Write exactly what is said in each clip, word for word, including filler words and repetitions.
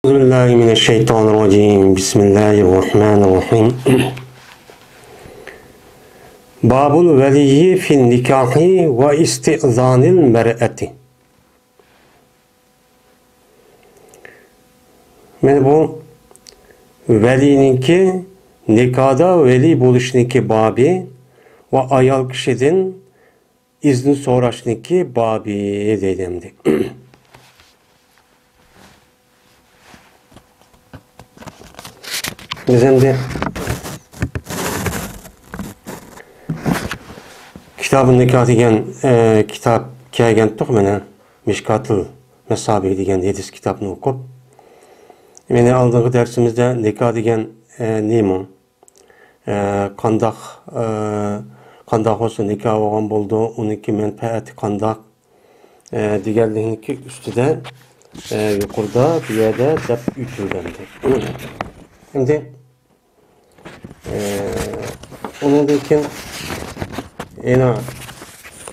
أعوذ بالله من الشيطان الرجيم. بسم الله الرحمن الرحيم. باب الولي في النكاح واستئذان المرأة. مانا بۇ ۋەلىينىڭكى، نىكاھدا ۋەلىي بولۇشنىڭكى بابى ۋە ئايال كىشىدىن ئىزىن سوراشنىڭكى بابى دەيدۇ ئەمدى. بىز ئەمدى كىتابۇن نىكاھ دېگەن، ئە، كىتاب كەلگەنتۇق مانا، مىشكاتىل مەسابىھ دېگەن ھەدىس كىتابنى ئوقۇپ. مانا ئالدىنقى دەرسىمىزدە نىكاھ دېگەن، ئە، نېمە؟ ئە، قانداق، ئە، قانداق بولسا نىكاھ بولغان بولىدۇ، ئۇنىڭكى مەنپەئەتى قانداق، ئە، دېگەنلىكنىڭكى ئۈستىدە، ئە، يۇقىرىدا بۇ يەردە دەپ ئۆتۈلگەنىدى. ئەمدى، ئە، ئۇنىڭدىن كېيىن يەنە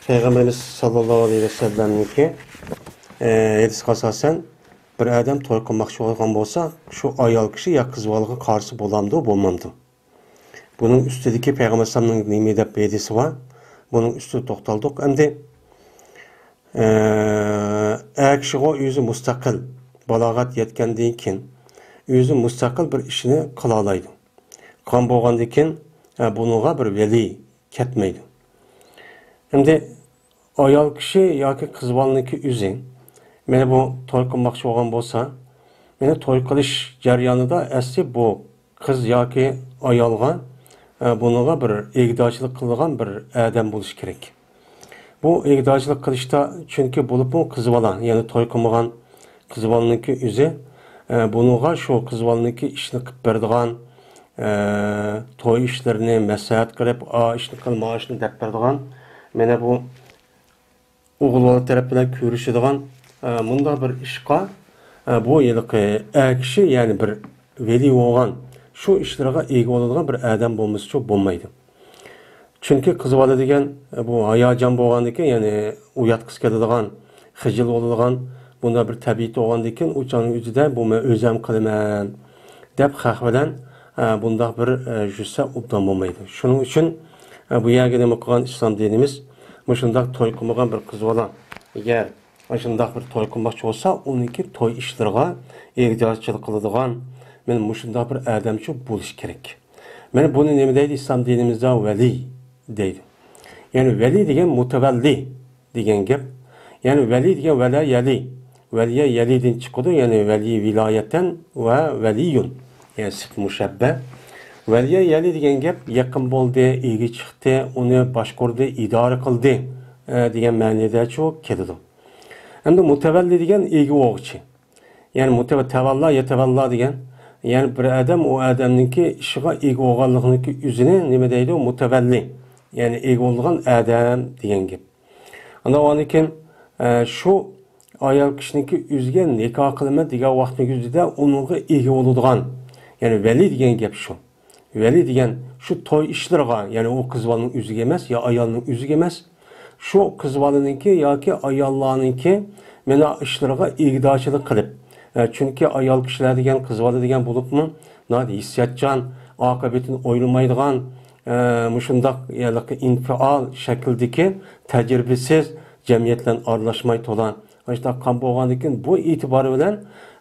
پەيغەمبىرىمىز ساللاللاھۇ ئەلەيھى ۋەسەللەمنىڭكى، ئە، ھەدىسىگە ئاساسەن، بىر ئادەم توي قىلماقچى بولغان بولسا، شۇ ئايال كىشى يا قىز بالىغا قارىسى بولامدۇ، بولمامدۇ؟ بۇنىڭ ئۈستىدىكى پەيغەمبەر ئەلەيھىسسالامنىڭ نېمە دەپ ھەدىسى بار؟ بۇنىڭ ئۈستىدە توختالدۇق. ئەمدى، ئە، ئەر كىشىغۇ ئۆزى مۇستەقىل، بالاغەت يەتكەندىن كېيىن ئۆزى مۇستەقىل بىر ئىشنى قىلالايدۇ. قىلغان بولغاندىن كېيىن، ئە، بۇنىڭغا بىر ۋەلىي كەتمەيدۇ. ئەمدى ئايال كىشى ياكى قىز بالىنىڭكى ئۆزى، مانا بۇ توي قىلماقچى بولغان بولسا، مانا توي قىلىش جەريانىدا ئەسلى بۇ قىز ياكى ئايالغا، ئە، بۇنىڭغا بىر ئىگىدارچىلىق قىلىدىغان بىر ئادەم بولۇشى كېرەك. بۇ ئىگىدارچىلىق قىلىشتا، چۈنكى بولۇپمۇ قىز بالا، يەنى توي قىلمىغان قىز بالىنىڭكى ئۆزى، ئە، بۇنىڭغا شۇ قىز بالىنىڭكى ئىشىنى قىلىپ بېرىدىغان، ئە، توي ئىشلىرىنى مەسلىھەت قىلىپ، ئا ئىشنى قىل، ما ئىشنى دەپ بېرىدىغان، مانا بۇ ئوغۇل بالا تەرەپ بىلەن كۆرۈشىدىغان، ئە، مۇنداق بىر ئىشقا، ئە، بۇ ھېلىقى ئەر كىشى، يەنى بىر ۋەلىي بولغان، شۇ ئىشلىرىغا ئىگە بولىدىغان بىر ئادەم بولمىسىچۇ بولمايدۇ. چۈنكى قىز بالا دېگەن، ئە، بۇ ھاياجان بولغاندىكىن، يەنى ئۇياتقۇسى كېلىدىغان، خىجىل بولىدىغان، بۇنداق بىر تەبىئىتى بولغاندىكىن، ئۇ چاغنىڭ ئۆزىدە بۇ مەن ئۆزۈم قىلىمەن دەپ خەق بىلەن، ئە، بۇنداق بىر، ئە، يۈرسە ئوبدان بولمايدۇ. شۇنىڭ ئۈچۈن، ئە، بۇ يەرگە نېمە قىلغان ئىسلام دىنىمىز؟ مۇشۇنداق توي قىلمىغان بىر قىز بالا، ئەگەر ئاشۇنداق بىر توي قىلماقچى بولسا، ئۇنىڭكى توي ئىشلىرىغا ئىگىدارچىلىق قىلىدىغان، مانا مۇشۇنداق بىر ئادەمچۇ بولۇشى كېرەك. مانا بۇنى نېمە دەيدۇ ئىسلام دىنىمىزدا؟ ۋەلىي دەيدۇ. يەنى ۋەلىي دېگەن مۇتەۋەللى دېگەن گەپ. يەنى ۋەلىي دېگەن ۋەلە يەلى. ۋەلىيە يەلىدىن چىقىدۇ، يەنى ۋەلىي ۋىلايەتەن ۋە ۋەلىيۇن. يەنى سىفت مۇشەببە. ۋەلىيە يەلى دېگەن گەپ يېقىن بولدى، ئىگە چىقتى، ئۇنى باشقۇردى، ئىدارە قىلدى، ئە، دېگەن مەنىدەچۇ كېلىدۇ. ئەمدى مۇتەۋەللى دېگەن ئىگە بولغۇچى. يەنى مۇتەۋە-، تەۋەللا، يەتەۋەللا دېگەن، يەنى بىر ئادەم ئۇ ئادەمنىڭكى ئىشىغا ئىگە بولغانلىقىنىڭكى ئۆزىنى نېمە دەيدۇ؟ مۇتەۋەللى. يەنى ئىگە بولغان ئادەم دېگەن گەپ. ئاندىن ئاندىن كېيىن، ئە، شۇ ئايال كىشىنىڭكى ئۆزىگە نىكاھ قىلىمەن دېگەن ۋاقتىنىڭ ئۆزىدە ئۇنىڭغا ئىگە بولىدىغان، يەنى ۋەلىي دېگەن گەپ شۇ. ۋەلىي دېگەن شۇ توي ئىشلىرىغا، يەنى ئۇ قىز بالىنىڭ ئۆزىگە ئەمەس، يا ئايالنىڭ ئۆزىگە ئەمەس، شۇ قىز بالىنىڭكى ياكى ئاياللارنىڭكى مانا ئىشلىرىغا ئىگىدارچىلىق قىلىپ، ئە، چۈنكى ئايال كىشىلەر دېگەن، قىز بالا دېگەن بولۇپمۇ ناھايىتى ھېسسىياتچان، ئاقىۋىتىنى ئويلىمايدىغان، ئە، مۇشۇنداق ھېلىقى ئىنفىئال شەكلىدىكى، تەجرىبىسىز، جەمئىيەت بىلەن ئارىلاشماي تولا. ئاشۇنداق قان بولغاندىن كېيىن بۇ ئېتىبارى بىلەن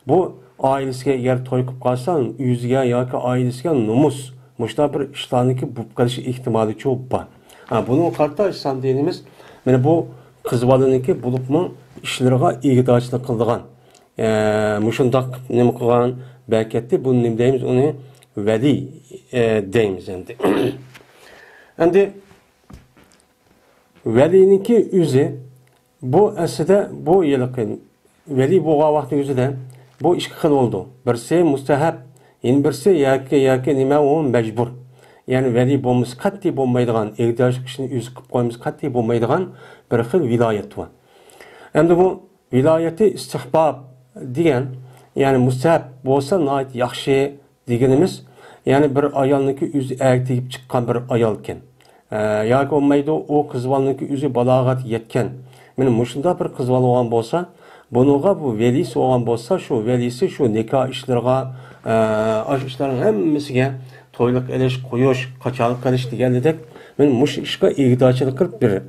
بۇ ئائىلىسىگە ئەگەر توي قىلىپ قالسا، ئۆزىگە ياكى ئائىلىسىگە نومۇس، مۇشۇنداق بىر ئىشلارنىڭكى بولۇپ قېلىشى ئېھتىمالىچۇ بار. ھە، بۇنىڭغا قارىتا ئىسلام دىنىمىز مانا بۇ قىز بالىنىڭكى بولۇپمۇ ئىشلىرىغا ئىگىدارچىلىق قىلىدىغان، ئە، مۇشۇنداق نېمە قىلغان بەرىكەتتە، بۇنى نېمە دەيمىز؟ ئۇنى ۋەلىي، ئە، دەيمىز ئەمدى. ئەمدى ۋەلىينىڭكى ئۆزى، بۇ ئەسلىدە بۇ ھېلىقى ۋەلىي بولغان ۋاقتى ئۆزىدە بۇ ئىككى خىل بولىدۇ. بىرسى مۇستەھەب، يەنە بىرسى ياكى، ياكى نېمە، ئۇ مەجبۇر. يەنى ۋەلىي بولمىسا قەتئىي بولمايدىغان، ئىگىدارچىلىق كىشىنى ئۆزى قىلىپ قويمىسا قەتئىي بولمايدىغان بىر خىل ۋىلايەت بار. ئەمدى بۇ ۋىلايەتى ئىستىھباب دېگەن، يەنى مۇستەھەب بولسا ناھايىتى ياخشى، دېگىنىمىز، يەنى بىر ئايالنىڭكى ئۆزى ئەرگە تېگىپ چىققان بىر ئايالكەن. ئە، ياكى بولمايدۇ، ئۇ قىز بالىنىڭكى ئۆزى بالاغەتكە يەتكەن. مانا مۇشۇنداق بىر قىز بالا بولغان بولسا، بۇنىڭغا بۇ ۋەلىسى بولغان بولسا، شۇ ۋەلىسى شۇ نىكاھ ئىشلىرىغا، ئە، ئاشۇ ئىشلارنىڭ ھەممىسىگە تويلۇق ئېلىش، قويۇش، قاچانلىق قىلىش دېگەندەك، مەن مۇشۇ ئىشقا ئىگىدارچىلىق قىلىپ بېرىپ،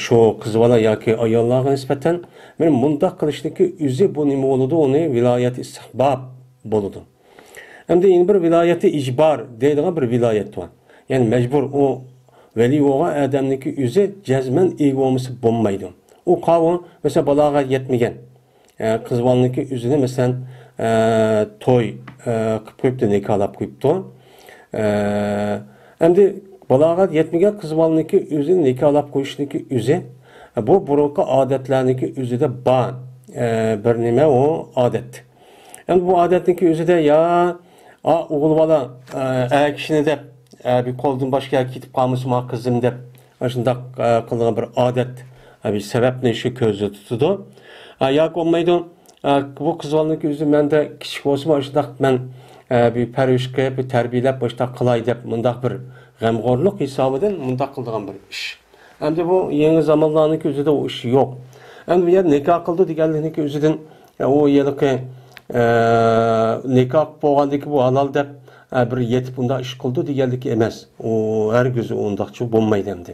شۇ قىز بالا ياكى ئاياللارغا نىسبەتەن مەن مۇنداق قىلىشنىڭكى ئۆزى بۇ نېمە بولىدۇ؟ ئۇنى ۋىلايەت ئىستىھباب بولىدۇ. ئەمدى يەنە بىر ۋىلايەتى ئىجبار دەيدىغان بىر ۋىلايەت بار. يەنى مەجبۇر، ئۇ ۋەلىي بولغان ئادەمنىڭكى ئۆزى جەزمەن ئىگە بولمىسا بولمايدۇ. ئۇ قاۋۇ، مەسىلەن، بالاغەت يەتمىگەن، ئە، قىز بالىنىڭكى ئۆزىنى، مەسىلەن، ئە، توي، ئە، قىلىپ قويۇپتۇ، نىكاھلاپ قويۇپتۇ. ئە، ئەمدى بالاغەت يەتمىگەن قىز بالىنىڭكى ئۆزىنى نىكاھلاپ قويۇشنىڭكى ئۆزى، ئە، بۇ بۇرۇنقى ئادەتلەرنىڭكى ئۆزىدە بار، ئە، بىر نېمە ئۇ ئادەت. ئەمدى بۇ ئادەتنىڭكى ئۆزىدە يا، ئا، ئوغۇل بالا، ئە، ئەر كىشىنى دەپ، ئە، بىر قولدىن باشقا يەرگە كېتىپ قالمىسۇن، ما قىزىم دەپ، ئاشۇنداق، ئە، قىلىدىغان بىر ئادەت، ئە، بىر سەۋەبنى شۇ كۆزدە تۇتىدۇ. ئە، ياكى بولمايدۇ، ئە، بۇ قىز بالىنىڭكى ئۆزى مەندە كىچىك بولسىمۇ، ئاشۇنداق مەن، ئە، بىر پەرۋىش قىلىپ، بىر تەربىيەلەپ، ئاشۇنداق قىلاي دەپ، مۇنداق بىر غەمخورلۇق ھېسابىدىن مۇنداق قىلىدىغان بىر ئىش. ئەمدى بۇ يېڭى زامانلارنىڭكى ئۆزىدە ئۇ ئىش يوق. ئەمدى بۇ يەر نىكاھ قىلدى دېگەنلىكنىڭكى ئۆزىدىن، ئە، ئۇ ھېلىقى، ئە، نىكاھ قىلىپ بولغاندىكى بۇ ھالال دەپ، ئە، بىر يېتىپ ئۇنداق ئىش قىلدى دېگەنلىكى ئەمەس. ئۇ ھەرگىز ئۇنداقچە بولمايدۇ ئەمدى.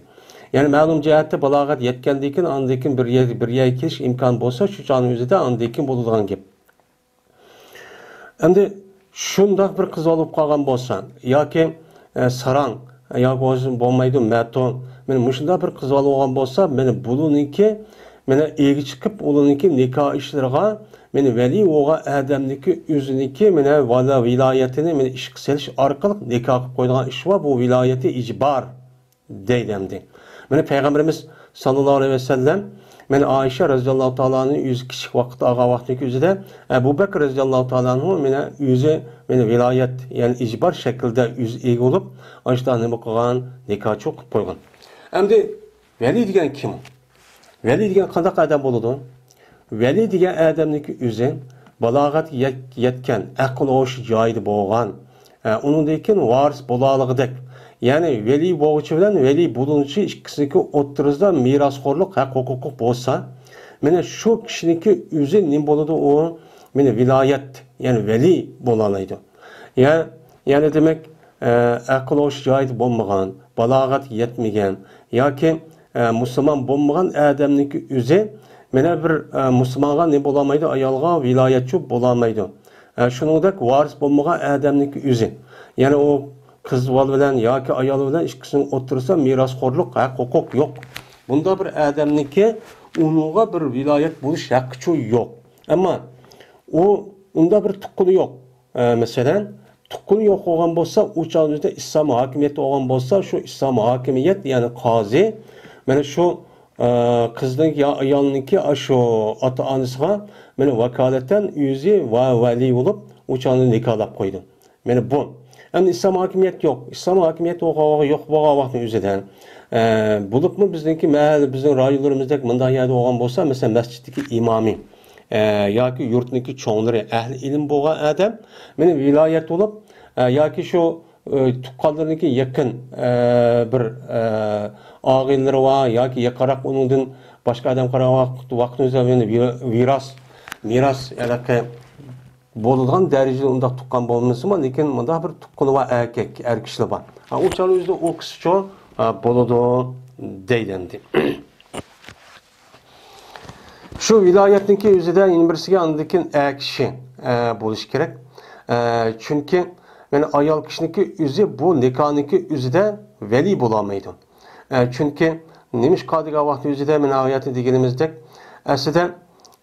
يەنى مەلۇم جەھەتتە بالاغەت يەتكەندىن كېيىن، ئاندىن كېيىن بىر يەر، بىر يەرگە كېلىش ئىمكانى بولسا، شۇ چاغنىڭ ئۆزىدە ئاندىن كېيىن بولىدىغان گەپ. ئەمدى شۇنداق بىر قىز بولۇپ قالغان بولسا، ياكى، ئە، ساراڭ، ياكى بولمىسا بولمايدۇ، مەتۇن، مانا مۇشۇنداق بىر قىز بولغان بولسا، مانا بۇلارنىڭكى، مانا ئىگە چىقىپ، ئۇلارنىڭكى نىكاھ ئىشلىرىغا، مانا ۋەلىي بولغان ئادەمنىڭكى ئۆزىنىڭكى، مانا ۋالا-، ۋىلايەتىنى، مانا ئىشقا سېلىش ئارقىلىق نىكاھ قىلىپ قويىدىغان ئىش بار، بۇ ۋىلايەتى ئىجبار. دەيدۇ ئەمدى. مانا پەيغەمبىرىمىز ساللاللاھۇ ئەلەيھى ۋەسەللەم، مانا ئائىشە رەزىياللاھۇ تائالا ئەنھا ئۆزى كىچىك ۋاقىتتا ئالغان ۋاقتىنىڭكى ئۆزىدە، ئەبۇ بەكرى رەزىياللاھۇ تائالا ئەنھۇ مانا ئۆزى، مانا ۋىلايەت، يەنى ئىجبار شەكلىدە ئۆزى ئىگە بولۇپ، ئاشۇنداق نېمە قىلغان، نىكاھچى قىلىپ قويغان. ئەمدى ۋەلىي دېگەن كىم؟ ۋەلىي دېگەن قانداق ئادەم بولىدۇ؟ ۋەلىي دېگەن ئادەمنىڭكى ئۆزى بالاغەتكە يەت-، يەتكەن، ئەقىل ھوشى جايىدا بولغان، ئە، ئۇنىڭدىن كېيىن ۋارىس بولالىغۇدەك، يەنى ۋەلىي بولغۇچى بىلەن ۋەلىي بولۇنغۇچى ئىككىسىنىڭكى ئوتتۇرىسىدا مىراس خورلۇق ھەق ھوقۇق بولسا، مانا شۇ كىشىنىڭكى ئۆزى نېمە بولىدۇ؟ ئۇ مانا ۋىلايەت، يەنى ۋەلىي بولالايدۇ. يە-، يەنى دېمەك، ئە، ئەقىل ھوشى جايىدا بولمىغان، بالاغەتكە يەتمىگەن ياكى، ئە، مۇسۇلمان بولمىغان ئادەمنىڭكى ئۆزى مانا بىر، ئە، مۇسۇلمانغا نېمە بولالمايدۇ، ئايالغا ۋىلايەتچى بولالمايدۇ. ئە، شۇنىڭدەك ۋارىس بولمىغان ئادەمنىڭكى ئۆزى. يەنى ئۇ قىز بالا بىلەن ياكى ئايال بىلەن ئىككىسىنىڭ ئوتتۇرىسىدا مىراس خورلۇق، ھەق ھوقۇق يوق. بۇنداق بىر ئادەمنىڭكى ئۇنىڭغا بىر ۋىلايەت بولۇش ھەققىچۇ يوق. ئەمما ئۇ ئۇنداق بىر تۇغقىنى يوق. ئە، مەسىلەن، تۇغقىنى يوق بولغان بولسا، ئۇ چاغدا ئىسلام ھاكىمىيەت بولغان بولسا، شۇ ئىسلام ھاكىمىيەت، يەنى قازى، مانا شۇ، ئە، قىزنىڭ يا ئايالنىڭكى ئاشۇ ئاتا-ئانىسىغا مانا ۋاكالىتەن ئۆزى ۋە ۋەلىي بولۇپ، ئۇ چاغدا نىكاھلاپ قويىدۇ. مانا بۇ. ئەمدى ئىسلام ھاكىمىيەت يوق. ئىسلام ھاكىمىيەت يوق، يوق بولغان ۋاقىتنىڭ ئۆزىدە، ئە، بولۇپمۇ بىزنىڭكى مەھەللە، بىزنىڭ رايونلىرىمىزدەك مۇنداق يەردە بولغان بولسا، مەسىلەن، مەسچىتتىكى ئىمامى، ئە، ياكى يۇرتنىڭكى چوڭلىرى، ئەھلى ئىلىم بولغان ئادەم، مانا ۋىلايەت بولۇپ، ئە، ياكى شۇ، ئە، تۇغقانلىرىنىڭكى يېقىن، ئە، بىر، ئە، ئاغىنىلىرى بار ياكى يېقىنراق ئۇنىڭدىن باشقا ئادەم قارىغان ۋاقىت، ۋاقىتنىڭ ئۆزىدە مانا ۋىرا-، ۋىراس، مىراس، ھېلىقى بولىدىغان دەرىجىدە ئۇنداق تۇغقان بولمىسىمۇ، لېكىن مۇنداق بىر تۇغقىنى بار ئەركەك، ئەر كىشىلەر بار. ھە، ئۇ چاغدا ئۆزىدە ئۇ قىزچۇ، ھە، بولىدۇ دەيدۇ ئەمدى. شۇ ۋىلايەتنىڭكى ئۆزىدە يەنە بىرسىگە ئاندىن كېيىن ئەر كىشى، ھە، بولۇشى كېرەك. ھە، چۈنكى، يەنى ئايال كىشىنىڭكى ئۆزى بۇ نىكاھنىڭكى ئۆزىدە ۋەلىي بولالمايدۇ. ئە، چۈنكى نېمىشقا دېگەن ۋاقىت ئۆزىدە مانا ھاياتى دېگىنىمىزدەك، ئەسلىدە،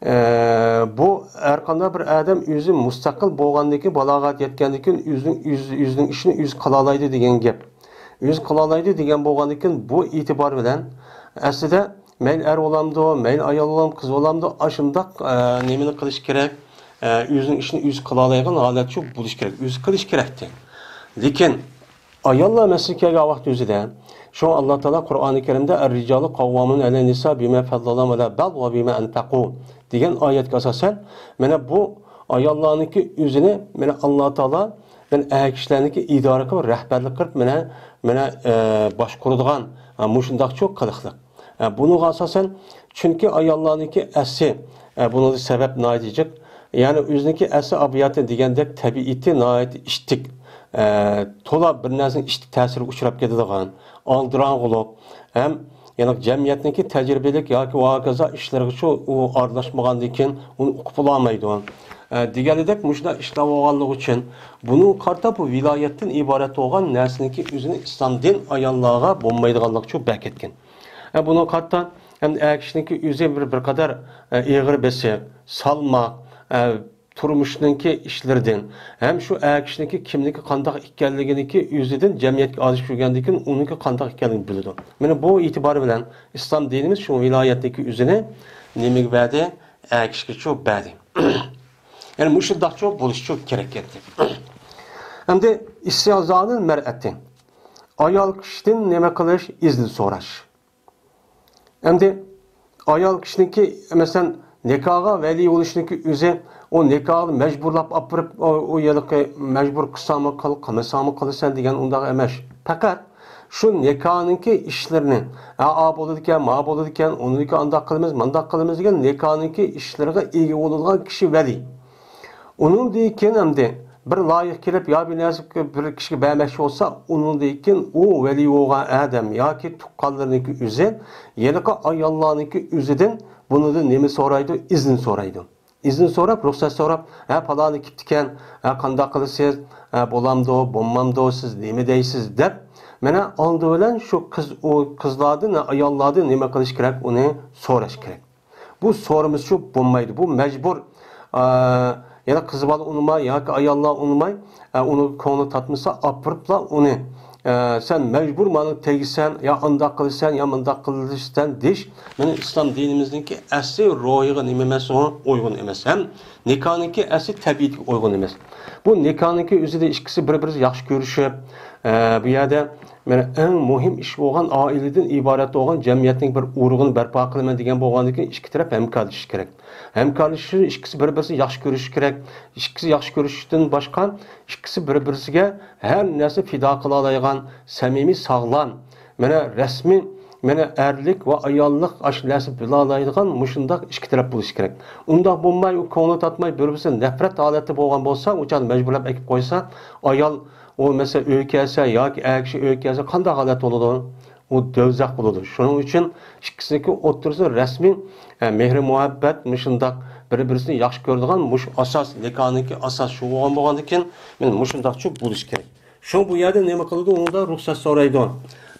ئە، بۇ ھەرقانداق بىر ئادەم ئۆزى مۇستەقىل بولغاندىن كېيىن، بالاغەت يەتكەندىن كېيىن ئۆزىنىڭ، ئۆز-، ئۆزىنىڭ ئىشىنى ئۆزى قىلالايدۇ دېگەن گەپ. ئۆزى قىلالايدۇ دېگەن بولغاندىن كېيىن، بۇ ئېتىبار بىلەن ئەسلىدە مەيلى ئەر بولامدۇ، مەيلى ئايال بولامدۇ، قىز بولامدۇ، ئاشۇنداق، ئە، نېمىنى قىلىش كېرەك؟ ئە، ئۆزىنىڭ ئىشىنى ئۆزى قىلالايدىغان ھالەت شۇ بولۇش كېرەك. ئۆزى قىلىش كېرەكتى. لېكىن ئاياللار مەسىلىسى كەلگەن ۋاقىت ئۆزىدە، شۇڭا ئاللا تائالا قۇرئانى كەرىمدە «ئەر-رىجالۇ قەۋۋامۇنە ئەلەن نىسا بىما فەززەللاھۇ ئەلەيھىم ۋە بىما ئەنفەقۇ» دېگەن ئايەتكە ئاساسەن، مانا بۇ ئاياللارنىڭكى ئۆزىنى، مانا ئاللا تائالا، مانا ئەر كىشىلەرنىڭكى ئىدارە قىلىپ، رەھبەرلىك قىلىپ، مانا، مانا، ئە، باشقۇرىدىغان، ئە، مۇشۇنداقچۇ قىلىقلىق. ئە، بۇنىڭغا ئاساسەن، چۈنكى ئاياللارنىڭكى ئەسلى، ئە، بۇنىڭدا سەۋەب ناھايىتى جىق. يەنى ئۆزىنىڭكى ئەسلى ئابىياتى دېگەندەك تەبىئىتى ناھايىتى ئىتتىك، ئە، تولا بىر نەرسىنىڭ ئىتتىك تەسىرىگە ئۇچراپ كېتىدىغان، ئالدىراڭغۇلۇق ھەم يەنى جەمئىيەتنىڭكى تەجرىبىلىك ياكى ۋە ھاكازا ئىشلىرىغىچۇ ئۇ ئارىلاشمىغاندىن كېيىن ئۇنى ئۇقۇپ بولالمايدۇ. ئە، دېگەندەك مۇشۇنداق ئىشلار بولغانلىقى ئۈچۈن بۇنىڭغا قارىتا بۇ ۋىلايەتتىن ئىبارەت بولغان نەرسىنىڭكى ئۆزىنى ئىسلام دىن ئاياللارغا بولمايدىغانلىقى شۇ بەك كەتكەن. ئە، بۇنىڭغا قارىتا ئەمدى ئەر كىشىنىڭكى ئۆزى بىر، بىر قەدەر، ئە، ئېغىر بېسىق، سالماق، ئە، تۇرمۇشنىڭكى ئىشلىرىدىن ھەم شۇ ئەر كىشىنىڭكى كىملىكى قانداق ئىكەنلىكىنىڭكى ئۆزىدىن جەمئىيەتكە ئادىشىپ يۈرگەندىن كېيىن ئۇنىڭكى قانداق ئىكەنلىكىنى بىلىدۇ. مانا بۇ ئېتىبار بىلەن ئىسلام دىنىمىز شۇ ۋىلايەتنىڭكى ئۆزىنى نېمىگە بەردى؟ ئەر كىشىگىچۇ بەردى. يەنى مۇشۇنداقچۇ بولۇشچۇ كېرەك ئىدى. ئەمدى ئىستىئزانىل مەرئەتى. ئايال كىشىدىن نېمە قىلىش؟ ئىزن سوراش. ئەمدى ئايال كىشىنىڭكى، مەسىلەن، نىكاھغا ۋەلىي بولۇشنىڭكى ئۆزى، ئۇ نىكاھنى مەجبۇرلاپ ئاپىرىپ، ئۇ، ئۇ ھېلىقى مەجبۇر قىلساڭمۇ قىل، قىلمىساڭمۇ قىلىسەن دېگەن ئۇنداق ئەمەس. پەقەت شۇ نىكاھنىڭكى ئىشلىرىنى، ھە، ئا بولىدىكەن، ما بولىدىكەن، ئۇنىڭكى ئانداق قىلىمىز، مانداق قىلىمىز دېگەن نىكاھنىڭكى ئىشلىرىغا ئىگە بولىدىغان كىشى ۋەلىي. ئۇنىڭدىن كېيىن ئەمدى بىر لايىق كېلىپ يا بىر نەرسە بىر كىشىگە بەرمەكچى بولسا، ئۇنىڭدىن كېيىن ئۇ ۋەلىي بولغان ئادەم ياكى تۇغقانلىرىنىڭكى ئۆزى، ھېلىقى ئاياللارنىڭكى ئۆزىدىن بۇنىڭدىن نېمە سورايدۇ؟ ئىزن سورايدۇ. ئىزن سوراپ، رۇخسەت سوراپ، ھە، پالانى كېپتىكەن، ھە، قانداق قىلىسىز، ھە، بولامدۇ، بولمامدۇ، سىز نېمە دەيسىز دەپ، مانا ئالدى بىلەن شۇ قىز، ئۇ قىزلاردىن، ئاياللاردىن نېمە قىلىش كېرەك، ئۇنى سوراش كېرەك. بۇ سورىمىسىچۇ بولمايدۇ. بۇ مەجبۇر، ئە، يەنى قىز بالا ئۇنىماي ياكى ئاياللار ئۇنىماي، ئە، ئۇنىڭ كۆڭلى تارتمىسا، ئاپىرىپلا ئۇنى، ئە، سەن مەجبۇر مانا تېگىسەن، يا ئانداق قىلىسەن، يا مۇنداق قىلىسەن دېيىش، مېنىڭ ئىسلام دىنىمىزنىڭكى ئەسلى روھىغا نېمە ئەمەس، ئۇ ئۇيغۇن ئەمەس. ھەم نىكاھنىڭكى ئەسلى تەبىئىتىگە ئۇيغۇن ئەمەس. بۇ نىكاھنىڭكى ئۆزىدە ئىككىسى بىر-بىرىگە ياخشى كۆرۈشۈپ، ئە، بۇ يەردە مانا ئەڭ مۇھىم ئىش بولغان ئائىلىدىن ئىبارەت بولغان جەمئىيەتنىڭ بىر ئۇرۇقىنى بەرپا قىلىمەن دېگەن بولغاندىن كېيىن ئىككى تەرەپ ھەمكارلىشىشى كېرەك. ھەمكارلىشىش ئۈچۈن ئىككىسى بىر-بىرسىنى ياخشى كۆرۈشى كېرەك. ئىككىسى ياخشى كۆرۈشۈشتىن باشقا، ئىككىسى بىر-بىرسىگە ھەر نەرسە پىدا قىلالايدىغان، سەمىمىي، ساغلام، مانا رەسمىي، مانا ئەرلىك ۋە ئاياللىق ئاشۇ نەرسە بىلالايدىغان مۇشۇنداق ئىككى تەرەپ بولۇشى كېرەك. ئۇنداق بولماي، ئۇ كۆڭلى تارتماي، بىر-بىرسىنى نەپرەت ھالەتتە بولغان بولسا، ئۇ چاغدا مەجبۇرلاپ ئەكىپ قويسا، ئايال ئۇ مەسىلەن ئۆيگە كەلسە ياكى ئەر كىشى ئۆيگە كەلسە قانداق ھالەت بولىدۇ؟ ئۇ دوزاخ بولىدۇ. شۇنىڭ ئۈچۈن ئىككىسىنىڭكى ئوتتۇرىسىدا رەسمىي، ئە، مېھرى مۇھەببەت، مۇشۇنداق بىر-بىرسىنى ياخشى كۆرىدىغان مۇشۇ ئاساس، نىكاھنىڭكى ئاساس شۇ بولغان بولغاندىكىن، مانا مۇشۇنداقچۇ بولۇشى كېرەك. شۇڭا بۇ يەردە نېمە قىلىدۇ؟ ئۇنىڭدا رۇخسەت سورايدۇ.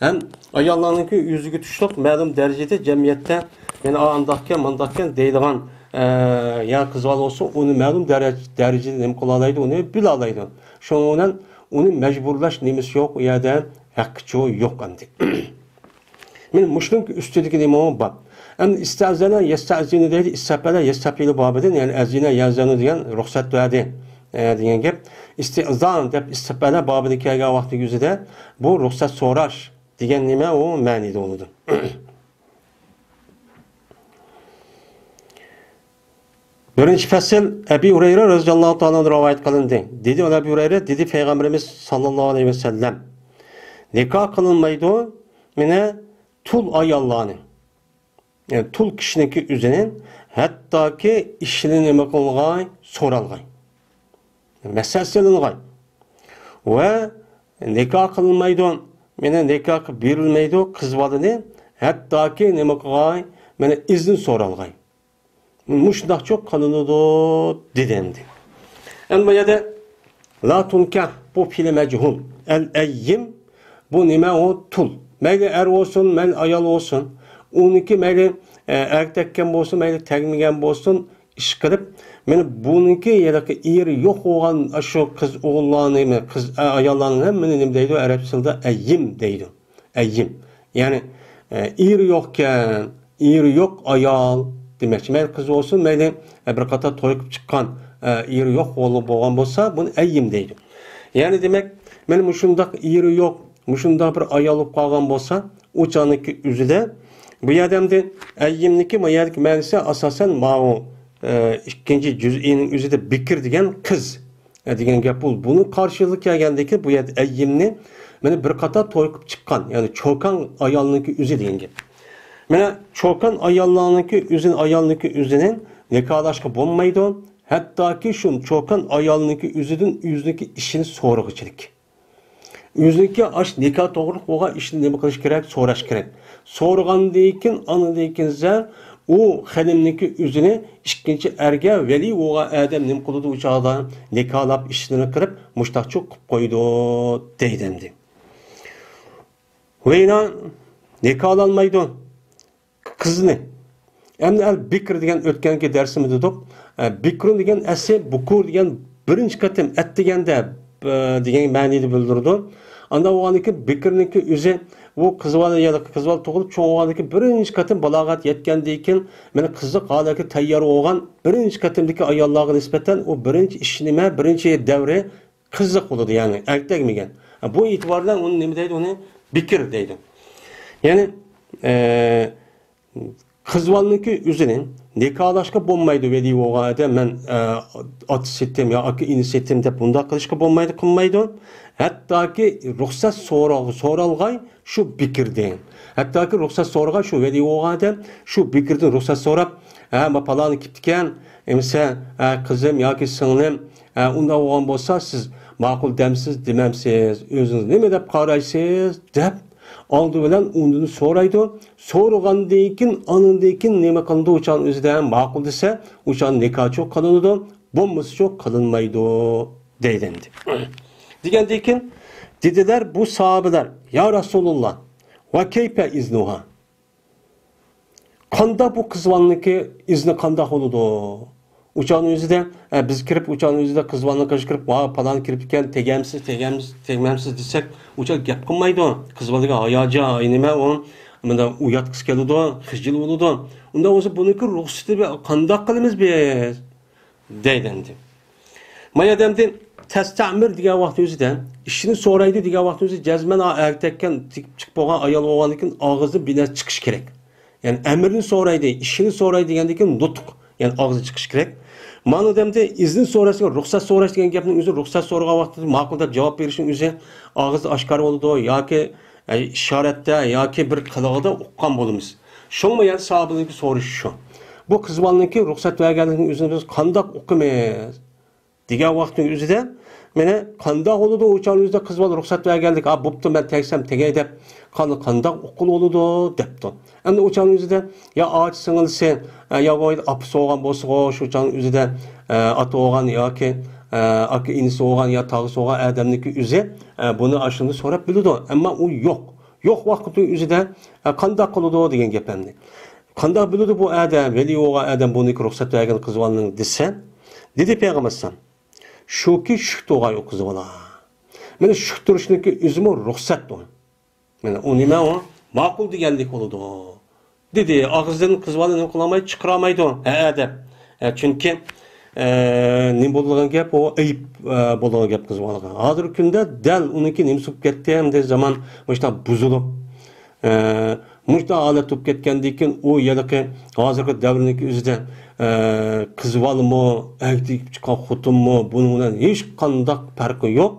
ھەم ئاياللارنىڭكى ئۆزىگە تۇشلۇق مەلۇم دەرىجىدە جەمئىيەتتە، يەنى ئانداقكەن، مانداقكەن دەيدىغان، ئە، يا قىز بالا بولسا، ئۇنى مەلۇم دەرەج-، دەرىجىدە نېمە قىلالايدۇ؟ ئۇنى بىلالايدۇ. شۇنىڭ بىلەن ئۇنى مەجبۇرلاش نېمىسى يوق، ئۇ يەردە ھەققىچۇ يوق ئەمدى. مانا مۇشۇنىڭ ئۈستىدىكى نېمە بار؟ ئەمدى ئىستەزەنە يەستەزىنۇ دەيدۇ، ئىستەپەلە يەستەپىلۇ بابىدىن، يەنى ئەزىنە يەزەنۇ دېگەن رۇخسەت بەردى، ئە، دېگەن گەپ. ئىستىزان دەپ ئىستەپەلە بابىدا كەلگەن ۋاقتى يۈزىدە بۇ رۇخسەت سوراش دېگەن نېمە ئۇ مەنىدە بولىدۇ. بىرىنچى پەسىل ئەبى ھۇرەيرە رەزىياللاھۇ تائالا ئەنھۇ رىۋايەت قىلىندى. دېدى ئەبى ھۇرەيرە، دېدى پەيغەمبىرىمىز ساللاللاھۇ ئەلەيھى ۋەسەللەم، نىكاھ قىلىنمايدۇ، مانا تۇل ئاياللارنى، يەنى تۇل كىشىنىڭكى ئۆزىنى، ھەتتاكى ئىشىنى نېمە قىلغاي، سورالغاي، مەسەل سېلىنغاي ۋە نىكاھ قىلىنمايدۇ، مانا نىكاھقا بېرىلمەيدۇ قىز بالىنى، ھەتتاكى نېمە قىلغاي، مانا ئىزنى سورالغاي. مۇشۇنداقچۇ قىلىنىدۇ دېدى ئەمدى. ئەمدى بۇ يەردە لا تۇنكەھ، بۇ پېئلى مەجھۇل. ئەل ئەييىم، بۇ نېمە؟ ئۇ تۇل. مەيلى ئەر بولسۇن، مەيلى ئايال بولسۇن. ئۇنىڭكى مەيلى، ئە، ئەر تەگكەن بولسۇن، مەيلى تەگمىگەن بولسۇن، ئىشقىلىپ، مانا بۇنىڭكى ھېلىقى ئېرى يوق بولغان شۇ قىز ئوغۇللارنى، قىز، ئە، ئاياللارنىڭ ھەممىنى نېمە دەيدۇ؟ ئەرەب تىلىدا ئەييىم دەيدۇ. ئەييىم. يەنى، ئە، ئېرى يوقكەن، ئېرى يوق ئايال دېمەكچى. مەيلى قىز بولسۇن، مەيلى، ئە، بىر قاتار توي قىلىپ چىققان، ئە، ئېرى يوق بولۇپ بولغان بولسا، بۇنى ئەييىم دەيدۇ. يەنى دېمەك، مانا مۇشۇنداق ئېرى يوق، مۇشۇنداق بىر ئايال بولۇپ قالغان بولسا، ئۇ چاغنىڭكى ئۆزىدە، بۇ يەردە ئەمدى ئەييىمنىڭكى ما يەردىكى مەنىسى ئاساسەن ماۋۇ، ئە، ئىككىنچى جۈزئىنىڭ ئۆزىدە بىكىر دېگەن قىز. ئە، دېگەن گەپ بۇ. بۇنىڭ قارشىلىقىغا كەلگەندىكى بۇ يەردە ئەييىمنى، مانا بىر قاتار توي قىلىپ چىققان، يەنى چوكان ئايالنىڭكى ئۆزى دېگەن گەپ. مانا چوكان ئاياللارنىڭكى ئۆزىنى، ئايالنىڭكى ئۆزىنى نىكاھلاشقا بولمايدۇ. ھەتتاكى شۇ چوكان ئايالنىڭكى ئۆزىدىن ئۆزىنىڭكى ئىشىنى سورىغۇچىلىك. ئۆزىنىڭكى ئاش نىكاھ توغرىلىق بولغان ئىشنى نېمە قىلىش كېرەك؟ سوراش كېرەك. سورىغاندىن كېيىن، ئاندىن كېيىن سە ئۇ خېنىمنىڭكى ئۆزىنى ئىككىنچى ئەرگە ۋەلىي بولغان ئادەم نېمە قىلىدۇ؟ ئۇ چاغدا نىكاھلاپ ئىشلىرىنى قىلىپ، مۇشتاقچۇ قىلىپ قويىدۇ دەيدۇ ئەمدى. ۋەينا نىكاھلانمايدۇ. قىزنى. ئەمدى ئەل بىكىر دېگەن ئۆتكەنكى دەرسىمىزدە دېدۇق. ئە، بىكرۇن دېگەن ئەسلى بۇكۇر دېگەن بىرىنچى قېتىم ئەت دېگەندە، ئە، دېگەن مەنىنى بىلدۈرىدۇ. ئاندىن بولغاندىن كېيىن بىكىرنىڭكى ئۆزى، ئۇ قىز بالا يا قىز بالا تۇغۇلۇپ چوڭ بولغاندىن كېيىن بىرىنچى قېتىم بالاغەت يەتكەندىن كېيىن، مانا قىزلىق ھالەتكە تەييار بولغان بىرىنچى قېتىمدىكى ئاياللارغا نىسبەتەن ئۇ بىرىنچى ئىش نېمە، بىرىنچى دەۋرى قىزلىق بولىدۇ، يەنى ئەر تەگمىگەن. بۇ ئېتىبار بىلەن ئۇنى نېمە دەيدۇ؟ ئۇنى بىكىر دەيدۇ. يەنى، ئە، قىز بالىنىڭكى ئۆزىنى نىكاھلاشقا بولمايدۇ، ۋەلىي بولغان ئادەم، مەن، ئە، ئاتىسى ئېتىم يا ئاكا ئىنىسى ئېتىم دەپ بۇنداق قىلىشقا بولمايدۇ، قىلمايدۇ. ھەتتاكى رۇخسەت سورا-، سورالغاي شۇ بىكىردىن. ھەتتاكى رۇخسەت سورىغان شۇ ۋەلىي بولغان ئادەم شۇ بىكىردىن رۇخسەت سوراپ، ھە، ما پالانى كېپتىكەن، ئەمىسە، ھە، قىزىم ياكى سىڭلىم، ھە، ئۇنداق بولغان بولسا، سىز ماقۇل دەمسىز، دېمەمسىز، ئۆزىڭىز نېمە دەپ قارايسىز، دەپ ئالدى بىلەن ئۇندىن سورايدۇ. سورىغاندىن كېيىن، ئاندىن كېيىن نېمە قىلىدۇ؟ ئۇچان ئۆزىدە ماقۇل دېسە، ئۇچان نىكاھچۇ قىلىنىدۇ، بولمىسىچۇ قىلىنمايدۇ، دەيدۇ ئەمدى. دېگەندىن كېيىن دېدىلەر بۇ ساھابىلەر، يا رەسۇلۇللا، ۋە كەيپە ئىزنۇھا؟ قانداق بۇ قىز بالىنىڭكى ئىزنى قانداق بولىدۇ؟ ئۇچان ئۆزىدە، ئە، بىز كىرىپ، ئۇچان ئۆزىدە قىز بالىنىڭ قېشىغا كىرىپ، ۋا، پالان كىرىپتىكەن، تېگەمسىز، تېگەمسىز، تېگمەمسىز دېسەك، ئۇچان گەپ قىلمايدۇ. قىز بالىغا ھاياجان، نېمە ئۇ، مۇنداق ئۇياتقۇسى كېلىدۇ، خىجىل بولىدۇ. ئۇنداق بولسا بۇنىڭكى رۇخسىتى قانداق قىلىمىز بىز؟ دەيدۇ ئەمدى. ما يەردە ئەمدى تەستەمىر دېگەن ۋاقىت ئۆزىدە، ئىشىنى سورايدۇ دېگەن ۋاقىت ئۆزى جەزمەن ئا-، ئەرتەككەن تىك-، چىقىپ بولغان ئايال بولغاندىن كېيىن ئاغزىدىن بىر نەرسە چىقىشى كېرەك. يەنى ئەمرىنى سورايدۇ، ئىشىنى سورايدۇ دېگەندىن كېيىن نۇتۇق، يەنى ئاغزى چىقىشى كېرەك. مانا دەمدە ئىزنى سوراش دېگەن، رۇخسەت سوراش دېگەن گەپنىڭ ئۆزى، رۇخسەت سورىغان ۋاقتىدا ماقۇل دەپ جاۋاب بېرىشنىڭ ئۆزى ئاغزىدا ئاشكارا بولىدۇ ياكى، ئە، ئىشارەتتە ياكى بىر قىلىقىدا ئۇققان بولىمىز. شۇڭا يەنە ساھابىنىڭكى سورىشى شۇ. بۇ قىز بالىنىڭكى رۇخسەت بەرگەنلىكىنىڭ ئۆزىنى بىز قانداق ئۇقىمىز؟ دېگەن ۋاقىتنىڭ ئۆزىدە، مانا، قانداق بولىدۇ، ئۇچان ئۆزىدە قىز بالا رۇخسەت بەرگەنلىك، «ئا، بوپتۇ، مەن تەگسەم تېگەي» دەپ، قان-، قانداق ئۇققىلى بولىدۇ، دەپتۇ. ئەمدى ئۇچان ئۆزىدە يا ئاچا سىڭىلسى، ئە، يا بولمىدا ئاپىسى بولغان بولسىغۇ، شۇ چان ئۆزىدە، ئە، ئاتا بولغان ياكى، ئە، ئاكا ئىنىسى بولغان يا تاغىسى بولغان ئادەمنىڭكى ئۆزى، ئە، بۇنى ئاشۇنداق سوراپ بىلىدۇ. ئەمما ئۇ يوق. يوق ۋاقىتنىڭ ئۆزىدە، ئە، قانداق قىلىدۇ دېگەن گەپ ئەمدى. قانداق بىلىدۇ بۇ ئادەم، ۋەلىي بولغان ئادەم بۇنىڭكى رۇخسەت بەرگەن قىز بالىنىڭ دېسە، دېدى پەيغەمبەر ئەلەيھىسسالام، شۇكى شۈك تۇرغاي ئۇ قىز بالا. مانا شۈك تۇرۇشنىڭكى ئۆزىمۇ رۇخسەتتۇر. مانا ئۇ نېمە ئۇ؟ ماقۇل دېگەنلىك بولىدۇ. دېدى، ئاغزىدىن قىز بالا نېمە قىلالمايدۇ، چىقىرالمايدۇ. ھە، دەپ. ھە، چۈنكى، ئە، نېمە بولىدىغان گەپ ئۇ؟ ئەيىب، ئە، بولىدىغان گەپ قىز بالىغا. ھازىرقى كۈندە دەل ئۇنىڭكى نېمىسى بولۇپ كەتتى، ئەمدى زامان مۇشۇنداق بۇزۇلۇپ، ئە، مۇشۇنداق ھالەت بولۇپ كەتكەندىن كېيىن ئۇ ھېلىقى ھازىرقى دەۋرنىڭكى ئۆزىدە، ئە، قىز بالىمۇ، ئەگدىگە چىققان خوتۇنمۇ بۇنىڭ بىلەن ھېچقانداق پەرقى يوق.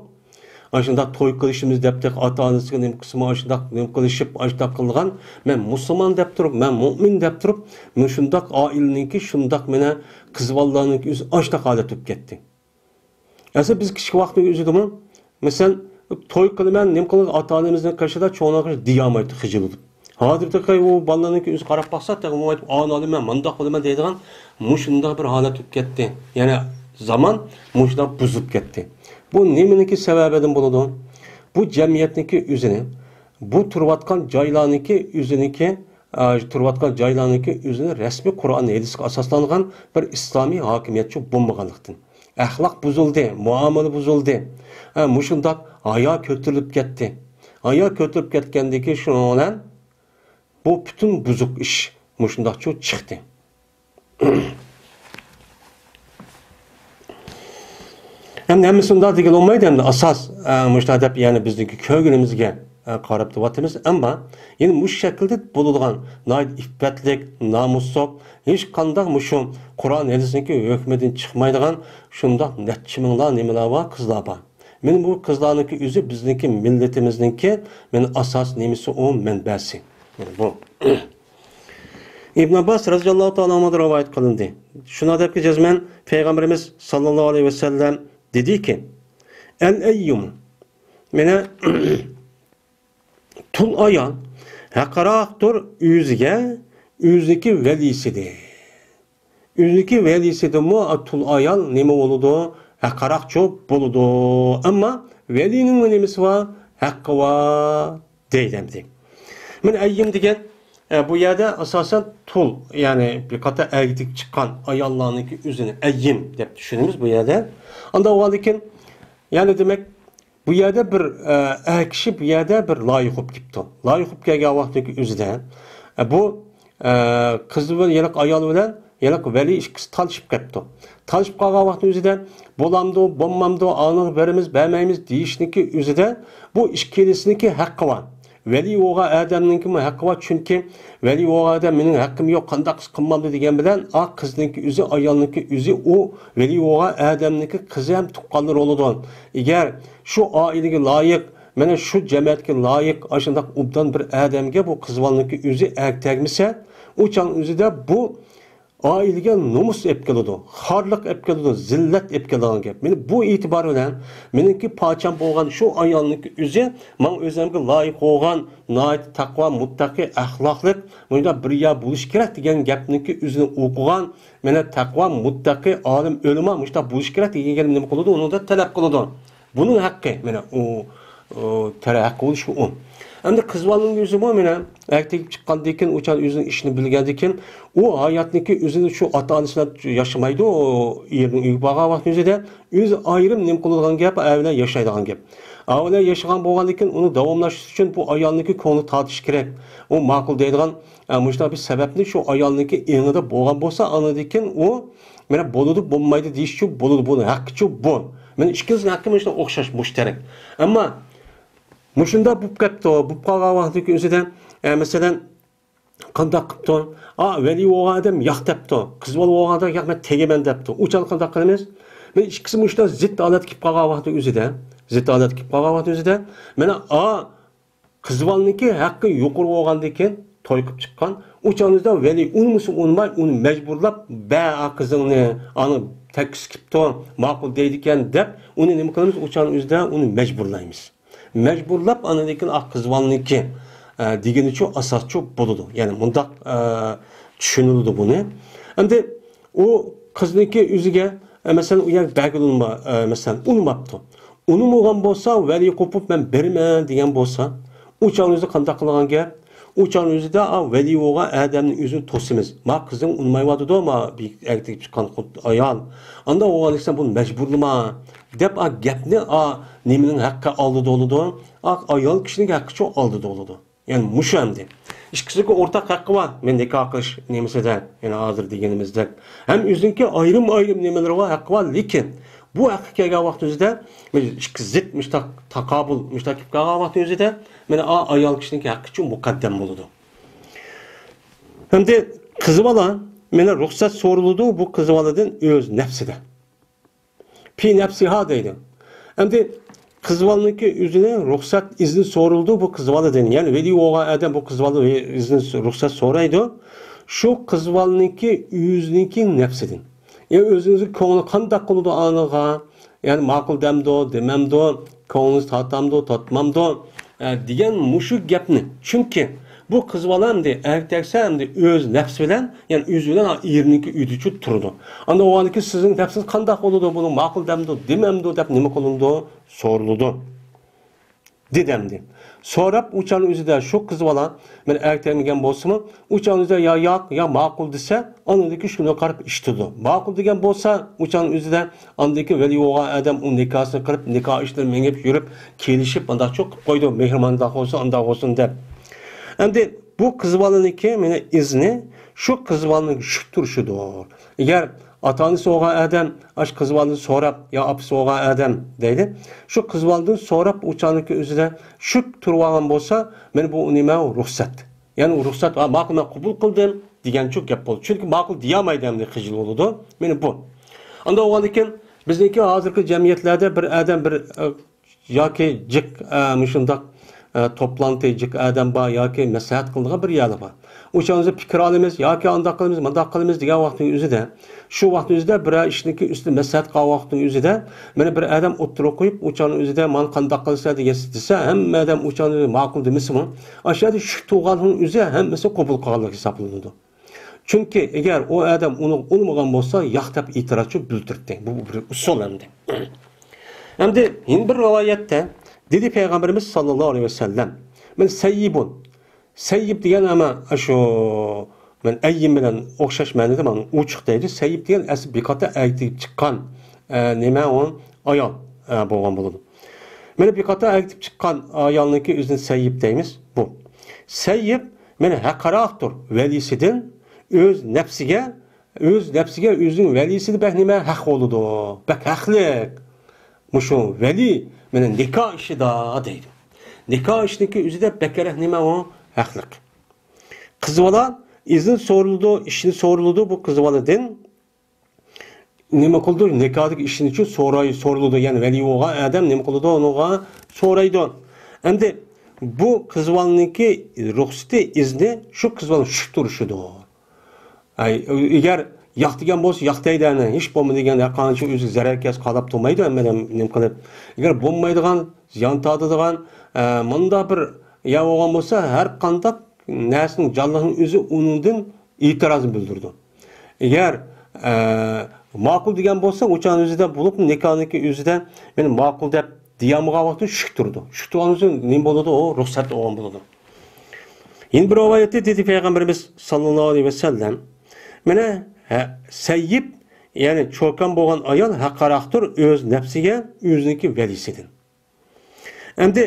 ئاشۇنداق توي قىلىشىمىز دەپ تېخى ئاتا-ئانىسىغا نېمە قىلسىمۇ، ئاشۇنداق نېمە قىلىشىپ، ئاشۇنداق قىلغان. مەن مۇسۇلمان دەپ تۇرۇپ، مەن مۇئمىن دەپ تۇرۇپ، مۇشۇنداق ئائىلىنىڭكى، شۇنداق مانا قىز بالىلارنىڭكى ئۆزى ئاشۇنداق ھالەت بولۇپ كەتتى. ئەسلى بىز كىچىك ۋاقىتنىڭ ئۆزىدىمۇ، مەسىلەن، توي قىلىمەن، نېمە قىلىمەن، ئاتا-ئانىمىزنىڭ قېشىدا، چوڭلارنىڭ قېشىدا دېيەلمەيتتى، خىجىل بولۇپ. ھازىر تېخى ئۇ بالىلارنىڭكى ئۆزى قاراپ باقسا، تېخى ئۇ ئانا ئالىمەن، مانداق بولىمەن دەيدىغان مۇشۇنداق بىر ھالەت بولۇپ كەتتى. يەنى زامان مۇشۇنداق بۇزۇلۇپ كەتتى. بۇ نېمىنىڭكى سەۋەبىدىن بولىدۇ؟ بۇ جەمئىيەتنىڭكى ئۆزىنى، بۇ تۇرۇۋاتقان جايلارنىڭكى ئۆزىنىڭكى، ئا، تۇرۇۋاتقان جايلارنىڭكى ئۆزىنى رەسمىي قۇرئان، ھەدىسكە ئاساسلانغان بىر ئىسلامىي ھاكىمىيەتچۇ بولمىغانلىقتىن. ئەخلاق بۇزۇلدى، مۇئامىلە بۇزۇلدى. ھە، مۇشۇنداق ھايا كۆتۈرۈلۈپ كەتتى. ھايا كۆتۈرۈلۈپ كەتكەندىكى شۇنىڭ بىلەن بۇ پۈتۈن بۇزۇق ئىش مۇشۇنداقچۇ چىقتى. ئەمدى ھەممىسى ئۇنداق دېگىلى بولمايدۇ، ئەمدى ئاساس، ئە، مۇشۇنداق دەپ، يەنى بىزنىڭكى كۆرگىنىمىزگە، ئە، قاراپ تۇرۇۋاتىمىز. ئەمما يەنە مۇشۇ شەكىلدە بولىدىغان ناھايىتى ئىپپەتلىك، نامۇسلۇق، ھېچقانداق مۇشۇ قۇرئان ھەدىسنىڭكى ھۆكمىدىن چىقمايدىغان شۇنداق نەچچە مىڭلار نېمىلەر بار، قىزلار بار. مانا بۇ قىزلارنىڭكى ئۆزى بىزنىڭكى مىللىتىمىزنىڭكى مانا ئاساس نېمىسى ئۇ مەنبەسى. مانا بۇ. ئىبن ئابباس رەزىياللاھۇ تائالا ئەنھۇدىن رىۋايەت قىلىندى. شۇنىڭدەككى جەزمەن پەيغەمبىرىمىز ساللاللاھۇ ئەلەيھى ۋەسەللەم دېدىكى، ئەل ئەييىم، مانا، تۇل ئايال ھەققىراقتۇر ئۆزىگە، ئۆزىنىڭكى ۋەلىسىدىن. ئۆزىنىڭكى ۋەلىسىدىنمۇ تۇل ئايال نېمە بولىدۇ؟ ھەققىراقچۇ بولىدۇ. ئەمما ۋەلىنىڭمۇ نېمىسى بار؟ ھەققى بار دەيدۇ ئەمدى. مانا ئەييىم دېگەن، ئە، بۇ يەردە ئاساسەن تۇل، يەنى بىر قاتار ئەگىپ چىققان ئاياللارنىڭكى ئۆزىنى ئەييىم دەپ چۈشىنىمىز بۇ يەردە. ئانداق بولغاندىكىن، يەنى دېمەك، بۇ يەردە بىر، ئە، ئەر كىشى بۇ يەردە بىر لايىق بولۇپ كېپتۇ. لايىق بولۇپ كەلگەن ۋاقتىدىكى ئۆزىدە، ئە، بۇ، ئە، قىز بىلەن، يەنە ئايال بىلەن، يەنە ۋەلى ئىككىسى تالىشىپ كەپتۇ. تالىشىپ قالغان ۋاقتىنىڭ ئۆزىدە، بولامدۇ، بولمامدۇ، ئانىغا بېرىمىز، بەرمەيمىز دېيىشنىڭكى ئۆزىدە بۇ ئىككىلىسىنىڭكى ھەققى بار. ۋەلى بولغان ئادەمنىڭكىمۇ ھەققى بار، چۈنكى ۋەلى بولغان ئادەم مېنىڭ ھەققىم يوق، قانداق قىلسا قىلمامدۇ دېگەن بىلەن، ئا قىزنىڭكى ئۆزى، ئايالنىڭكى ئۆزى، ئۇ ۋەلى بولغان ئادەمنىڭكى قىزى ھەم تۇغقانلىرى بولىدۇ. ئەگەر شۇ ئائىلىگە لايىق، مانا شۇ جەمەتكە لايىق، ئاشۇنداق ئوبدان بىر ئادەمگە بۇ قىز بالىنىڭكى ئۆزى ئەر تەگمىسە، ئۇ چاغنىڭ ئۆزىدە بۇ ئائىلىگە نومۇس ئېلىپ كېلىدۇ، خارلىق ئېلىپ كېلىدۇ، زىللەت ئېلىپ كېلىدىغان گەپ. مانا بۇ ئېتىبار بىلەن مېنىڭكى پاچام بولغان شۇ ئايالنىڭكى ئۆزى ماڭا ئۆزۈمگە لايىق بولغان، ناھايىتى تەقۋا، مۇتتەقى، ئەخلاقلىق، مۇنداق بىر يار بولۇشى كېرەك دېگەن گەپنىڭكى ئۆزىنى ئوقۇغان، مانا تەقۋا، مۇتتەقى، ئالىم، ئۆلىما مۇشۇنداق بولۇشى كېرەك دېگەن گەپنى نېمە قىلىدۇ؟ ئۇنىڭدا تەلەپ قىلىدۇ. بۇنىڭ ھەققى، مانا، ئۇ، ئۇ، تەرە ھەققى بولۇشى ئۇ. ئەمدى قىز بالىنىڭ ئۆزىمۇ، مانا، ئەر تېگىپ چىققاندىن كېيىن، ئۇ چاغ ئۆزىنىڭ ئىشىنى بىلگەندىن كېيىن، ئۇ ھاياتنىڭكى ئۆزىنى شۇ ئاتا-ئانىسى بىلەن ياشىمايدۇ، ئۇ ئېرىنىڭ ئۆيىگە بارغان ۋاقتىنىڭ ئۆزىدە، ئۆزى ئايرىم نېمە قىلىدىغان گەپ، ئەر بىلەن ياشايدىغان گەپ. ئەر بىلەن ياشىغان بولغاندىن كېيىن، ئۇنى داۋاملاشتۇرۇش ئۈچۈن بۇ ئايالنىڭكى كۆڭلى تارتىشى كېرەك. ئۇ ماقۇل دەيدىغان، ئە، مۇشۇنداق بىر سەۋەبنى شۇ ئايالنىڭكى ئېڭىدا بولغان بولسا، ئاندىن كېيىن ئۇ، مانا، بولىدۇ، بولمايدۇ دېيىشچۇ بولىدۇ، بۇنىڭ ھەققىچۇ بۇ. مانا ئىككىمىزنىڭ ھەققى مۇشۇنداق ئوخشاش، مۇشتەرەك. ئەمما مۇشۇنداق بولۇپ كەپتۇ، بولۇپ قالغان ۋاقىتتىكى ئۆزىدە، ئە، مەسىلەن، قانداق قىپتۇ؟ ئا، ۋەلى بولغان ئادەم ياق دەپتۇ، قىز بالا بولغان ئادەم ياق، مەن تېگىمەن دەپتۇ. ئۇ چاغدا قانداق قىلىمىز؟ مانا ئىككىسى مۇشۇنداق زىت ھالەتكە كېلىپ قالغان ۋاقىتنىڭ ئۆزىدە، زىت ھالەتكە كېلىپ قالغان ۋاقىتنىڭ ئۆزىدە، مانا، ئا، قىز بالىنىڭكى ھەققى يۇقىرى بولغاندىن كېيىن، توي قىلىپ چىققان، ئۇ چاغنىڭدا ۋەلى ئۇنىمىسا ئۇنىماي، ئۇنى مەجبۇرلاپ، بە، قىزىڭنى، ئانا تەكلىپ كېپتۇ، ماقۇل دەيدىكەن دەپ، ئۇنى نېمە قىلىمىز؟ ئۇ چاغنىڭ ئۆزىدە ئۇنى مەجبۇرلايمىز. مەجبۇرلاپ، ئاندىن كېيىن، ئا، قىز بالىنىڭكى، ئە، دېگىنىچۇ، ئاساسچۇ بولىدۇ. يەنى مۇنداق، ئە، چۈشىنىلىدۇ بۇنى. ئەمدى ئۇ قىزنىڭكى ئۆزىگە، ئە، مەسىلەن، ئۇ يەرگە بەرگىلى ئۇنىما-، ئە، مەسىلەن، ئۇنىماپتۇ. ئۇنىمىغان بولسا، ۋەلى قوپۇپ، مەن بېرىمەن دېگەن بولسا، ئۇ چاغنىڭ ئۆزىدە قانداق قىلىدىغان گەپ؟ ئۇ چاغنىڭ ئۆزىدە، ئا، ۋەلى بولغان ئادەمنىڭ ئۆزىنى توسىمىز. ما قىزىڭ ئۇنىمايۋاتىدۇ، ما بىر ئەركە تېگىپ چىققان خۇد ئايال. ئانداق بولغاندىكىن سەن بۇنى مەجبۇرلىما، دەپ، ئا، گەپنى، ئا، نېمىنىڭ ھەققى ئالدىدا بولىدۇ؟ ئا، ئايال كىشىنىڭ ھەققىچۇ ئالدىدا بولىدۇ. يەنى مۇشۇ ئەمدى. ئىككىسىنىڭكى ئورتاق ھەققى بار. مەن نىكاھ قىلىش نېمىسىدە، يەنە ھازىر دېگىنىمىزدەك. ھەم ئۆزىنىڭكى ئايرىم-ئايرىم نېمىلىرى بار، ھەققى بار. لېكىن بۇ ھەققە كەلگەن ۋاقىت ئۆزىدە، مانا ئىككى زىت مۇشتاق تاقابىل، مۇشتاق كېلىپ قالغان ۋاقىت ئۆزىدە، مانا ئا-، ئايال كىشىنىڭكى ھەققىچۇ مۇقەددەم بولىدۇ. ئەمدى قىز بالا، مانا رۇخسەت سورىلىدۇ بۇ قىز بالىدىن ئۆز نەپسىدە. پى نەپسىھا دەيدۇ. ئەمدى قىز بالىنىڭكى ئۆزىنى رۇخسەت ئىزنى سورىلىدۇ بۇ قىز بالىدىن. يەنى ۋەلى بولغان ئادەم بۇ قىز بالا ئىزنى، رۇخسەت سورايدۇ. شۇ قىز بالىنىڭكى ئۆزىنىڭكى نەپسىدىن. يا ئۆزىڭىزنىڭ كۆڭلى قانداق قىلىدۇ ئانىغا؟ يەنى ماقۇل دەمدۇ، دېمەمدۇ، كۆڭلىڭىز تارتامدۇ، تارتمامدۇ، ئە، دېگەن مۇشۇ گەپنى. چۈنكى بۇ قىز بالا ئەمدى ئەر تەگسە ئەمدى ئۆز نەپسى بىلەن، يەنى ئۆزى بىلەن ئېرىنىڭكى ئۆيىدىچۇ تۇرىدۇ. ئاندىن ئۇ ئاندىكى سىزنىڭ نەپسىڭىز قانداق بولىدۇ؟ بۇنى ماقۇل دەمدۇ، دېمەمدۇ دەپ نېمە قىلىنىدۇ؟ سورىلىدۇ. دېدى ئەمدى. سوراپ ئۇ چاغنىڭ ئۆزىدە شۇ قىز بالا، مەن ئەر تەگمىگەن بولسىمۇ، ئۇ چاغنىڭ ئۆزىدە يا ياق، يا ماقۇل دېسە، ئاندىن كېيىن شۇنى قاراپ ئىش تۇتىدۇ. ماقۇل دېگەن بولسا، ئۇ چاغنىڭ ئۆزىدە ئاندىن كېيىن ۋەلى بولغان ئادەم ئۇ نىكاھسىنى قىلىپ، نىكاھ ئىشلىرى مېڭىپ يۈرۈپ، كېلىشىپ، ئانداقچۇ قىلىپ قويىدۇ، مېھرىمانداق بولسۇن، ئانداق بولسۇن دەپ. ئەمدى بۇ قىز بالىنىڭكى مانا ئىزنى شۇ قىز بالىنىڭ شۈك تۇرۇشىدۇر. ئەگەر ئاتا-ئانىسى بولغان ئادەم ئاشۇ قىز بالىدىن سوراپ، يا ئاپىسى بولغان ئادەم دەيلى، شۇ قىز بالىدىن سوراپ، ئۇ چاغنىڭكى ئۆزىدە شۈك تۇرۇۋالغان بولسا، مانا بۇ نېمە؟ رۇخسەت. يەنى ئۇ رۇخسەت، «ھا، ماقۇل، مەن قوبۇل قىلدىم» دېگەنچۇ گەپ بولىدۇ. چۈنكى ماقۇل دېيەلمەيدۇ ئەمدى، خىجىل بولىدۇ. مانا بۇ. ئانداق بولغاندىكىن بىزنىڭكى ھازىرقى جەمئىيەتلەردە بىر ئادەم بىر، ئە، ياكى جىق، ئە، مۇشۇنداق ئە، توپلانتى، جىق ئادەم بار ياكى مەسلىھەت قىلىدىغان بىر يەرلەر بار. ئۇ چاغدا بىز پىكىر ئالىمىز ياكى ئانداق قىلىمىز، مۇنداق قىلىمىز دېگەن ۋاقىتنىڭ ئۆزىدە، شۇ ۋاقىتنىڭ ئۆزىدە بىرەر ئىشنىڭكى ئۈستىدە مەسلىھەت قىلغان ۋاقىتنىڭ ئۆزىدە، مانا بىر ئادەم ئوتتۇرىغا قويۇپ، ئۇ چاغنىڭ ئۆزىدە مانا قانداق قىلىسىلەر دېگەن دېسە، ھەممە ئادەم ئۇ چاغنىڭ ئۆزىدە ماقۇل دېمىسىمۇ، ئاشۇ يەردە شۈك تۇغاننىڭ ئۆزى ھەممىسى قوبۇل قىلغانلىق ھېسابلىنىدۇ. چۈنكى ئەگەر ئۇ ئادەم ئۇنى ئۇنىمىغان بولسا، ياق دەپ ئېتىرازچۇ بىلدۈرتتى. بۇ بىر ئۇسۇل ئەمدى. ئەمدى يەنە بىر رىۋايەتتە دېدى پەيغەمبىرىمىز ساللاللاھۇ ئەلەيھى ۋەسەللەم، مەن سەييىبۇن. سەييىب دېگەن ئەمە شۇ، مەن ئەييىم بىلەن ئوخشاش مەنىدە مانا ئوچۇق دەيدۇ. سەييىب دېگەن ئەسلى بىكاردا ئەگىتىپ چىققان، ئە، نېمە ئۇ؟ ئايال، ئە، بولغان بولىدۇ. مانا بىكاردا ئەگىتىپ چىققان ئايالنىڭكى ئۆزىنى سەييىب دەيمىز. بۇ سەييىب مانا ھەققىراقتۇر ۋەلىسىدىن، ئۆز نەپسىگە، ئۆز نەپسىگە ئۆزىنىڭ ۋەلىسىدە بەك نېمە ھەق بولىدۇ، بەك ھەقلىق. مۇشۇ ۋەلى مانا نىكاھ ئىشىدا دەيدۇ. نىكاھ ئىشىنىڭكى ئۆزىدە بەكرەك نېمە ئۇ؟ ھەقلىق. قىز بالا ئىزىن سورىلىدۇ، ئىشنى سورىلىدۇ بۇ قىز بالىدىن. نېمە قىلىدۇ؟ نىكاھدىكى ئىشىنى ئۈچۈن سوراي، سورىلىدۇ. يەنى ۋەلىي بولغان ئادەم نېمە قىلىدۇ؟ ئۇنىڭغا سورايدۇ. ئەمدى بۇ قىز بالىنىڭكى رۇخسىتى، ئىزنى شۇ قىز بالىنىڭ شۈك تۇرۇشىدۇ. ئەي، ئەگەر ياق دېگەن بولسا، ياق دەيدۇ، ئەنە، ھېچ بولمىدى دېگەن، ھەرقانچە ئۆزىگە زەرەر كەلسە قالاپ تۇرمايدۇ، ھەممە ئادەم نېمە قىلىپ. ئەگەر بولمايدىغان، زىيان تارتىدىغان، ئە، مۇنداق بىر يەر بولغان بولسا، ھەر قانداق نەرسىنىڭ جانلىقنىڭ ئۆزى ئۇنىڭدىن ئېتىرازنى بىلدۈرىدۇ. ئەگەر، ئە، ماقۇل دېگەن بولسا، ئۇ چاغنىڭ ئۆزىدە بولۇپ، نىكاھنىڭكى ئۆزىدە مېنى ماقۇل دەپ دېيەلمىگەن ۋاقىتتا شۈك تۇرىدۇ. شۈك تۇرغان ئۈچۈن نېمە بولىدۇ؟ ئۇ رۇخسەت بولغان بولىدۇ. يەنە بىر رىۋايەتتە دېدى پەيغەمبىرىمىز ساللاللاھۇ ئەلەيھى ۋەسەللەم، مانا، ھە، سەييىب، يەنى چوكان بولغان ئايال ھەققىراقتۇر ئۆز نەپسىگە ئۆزىنىڭكى ۋەلىسىدىن. ئەمدى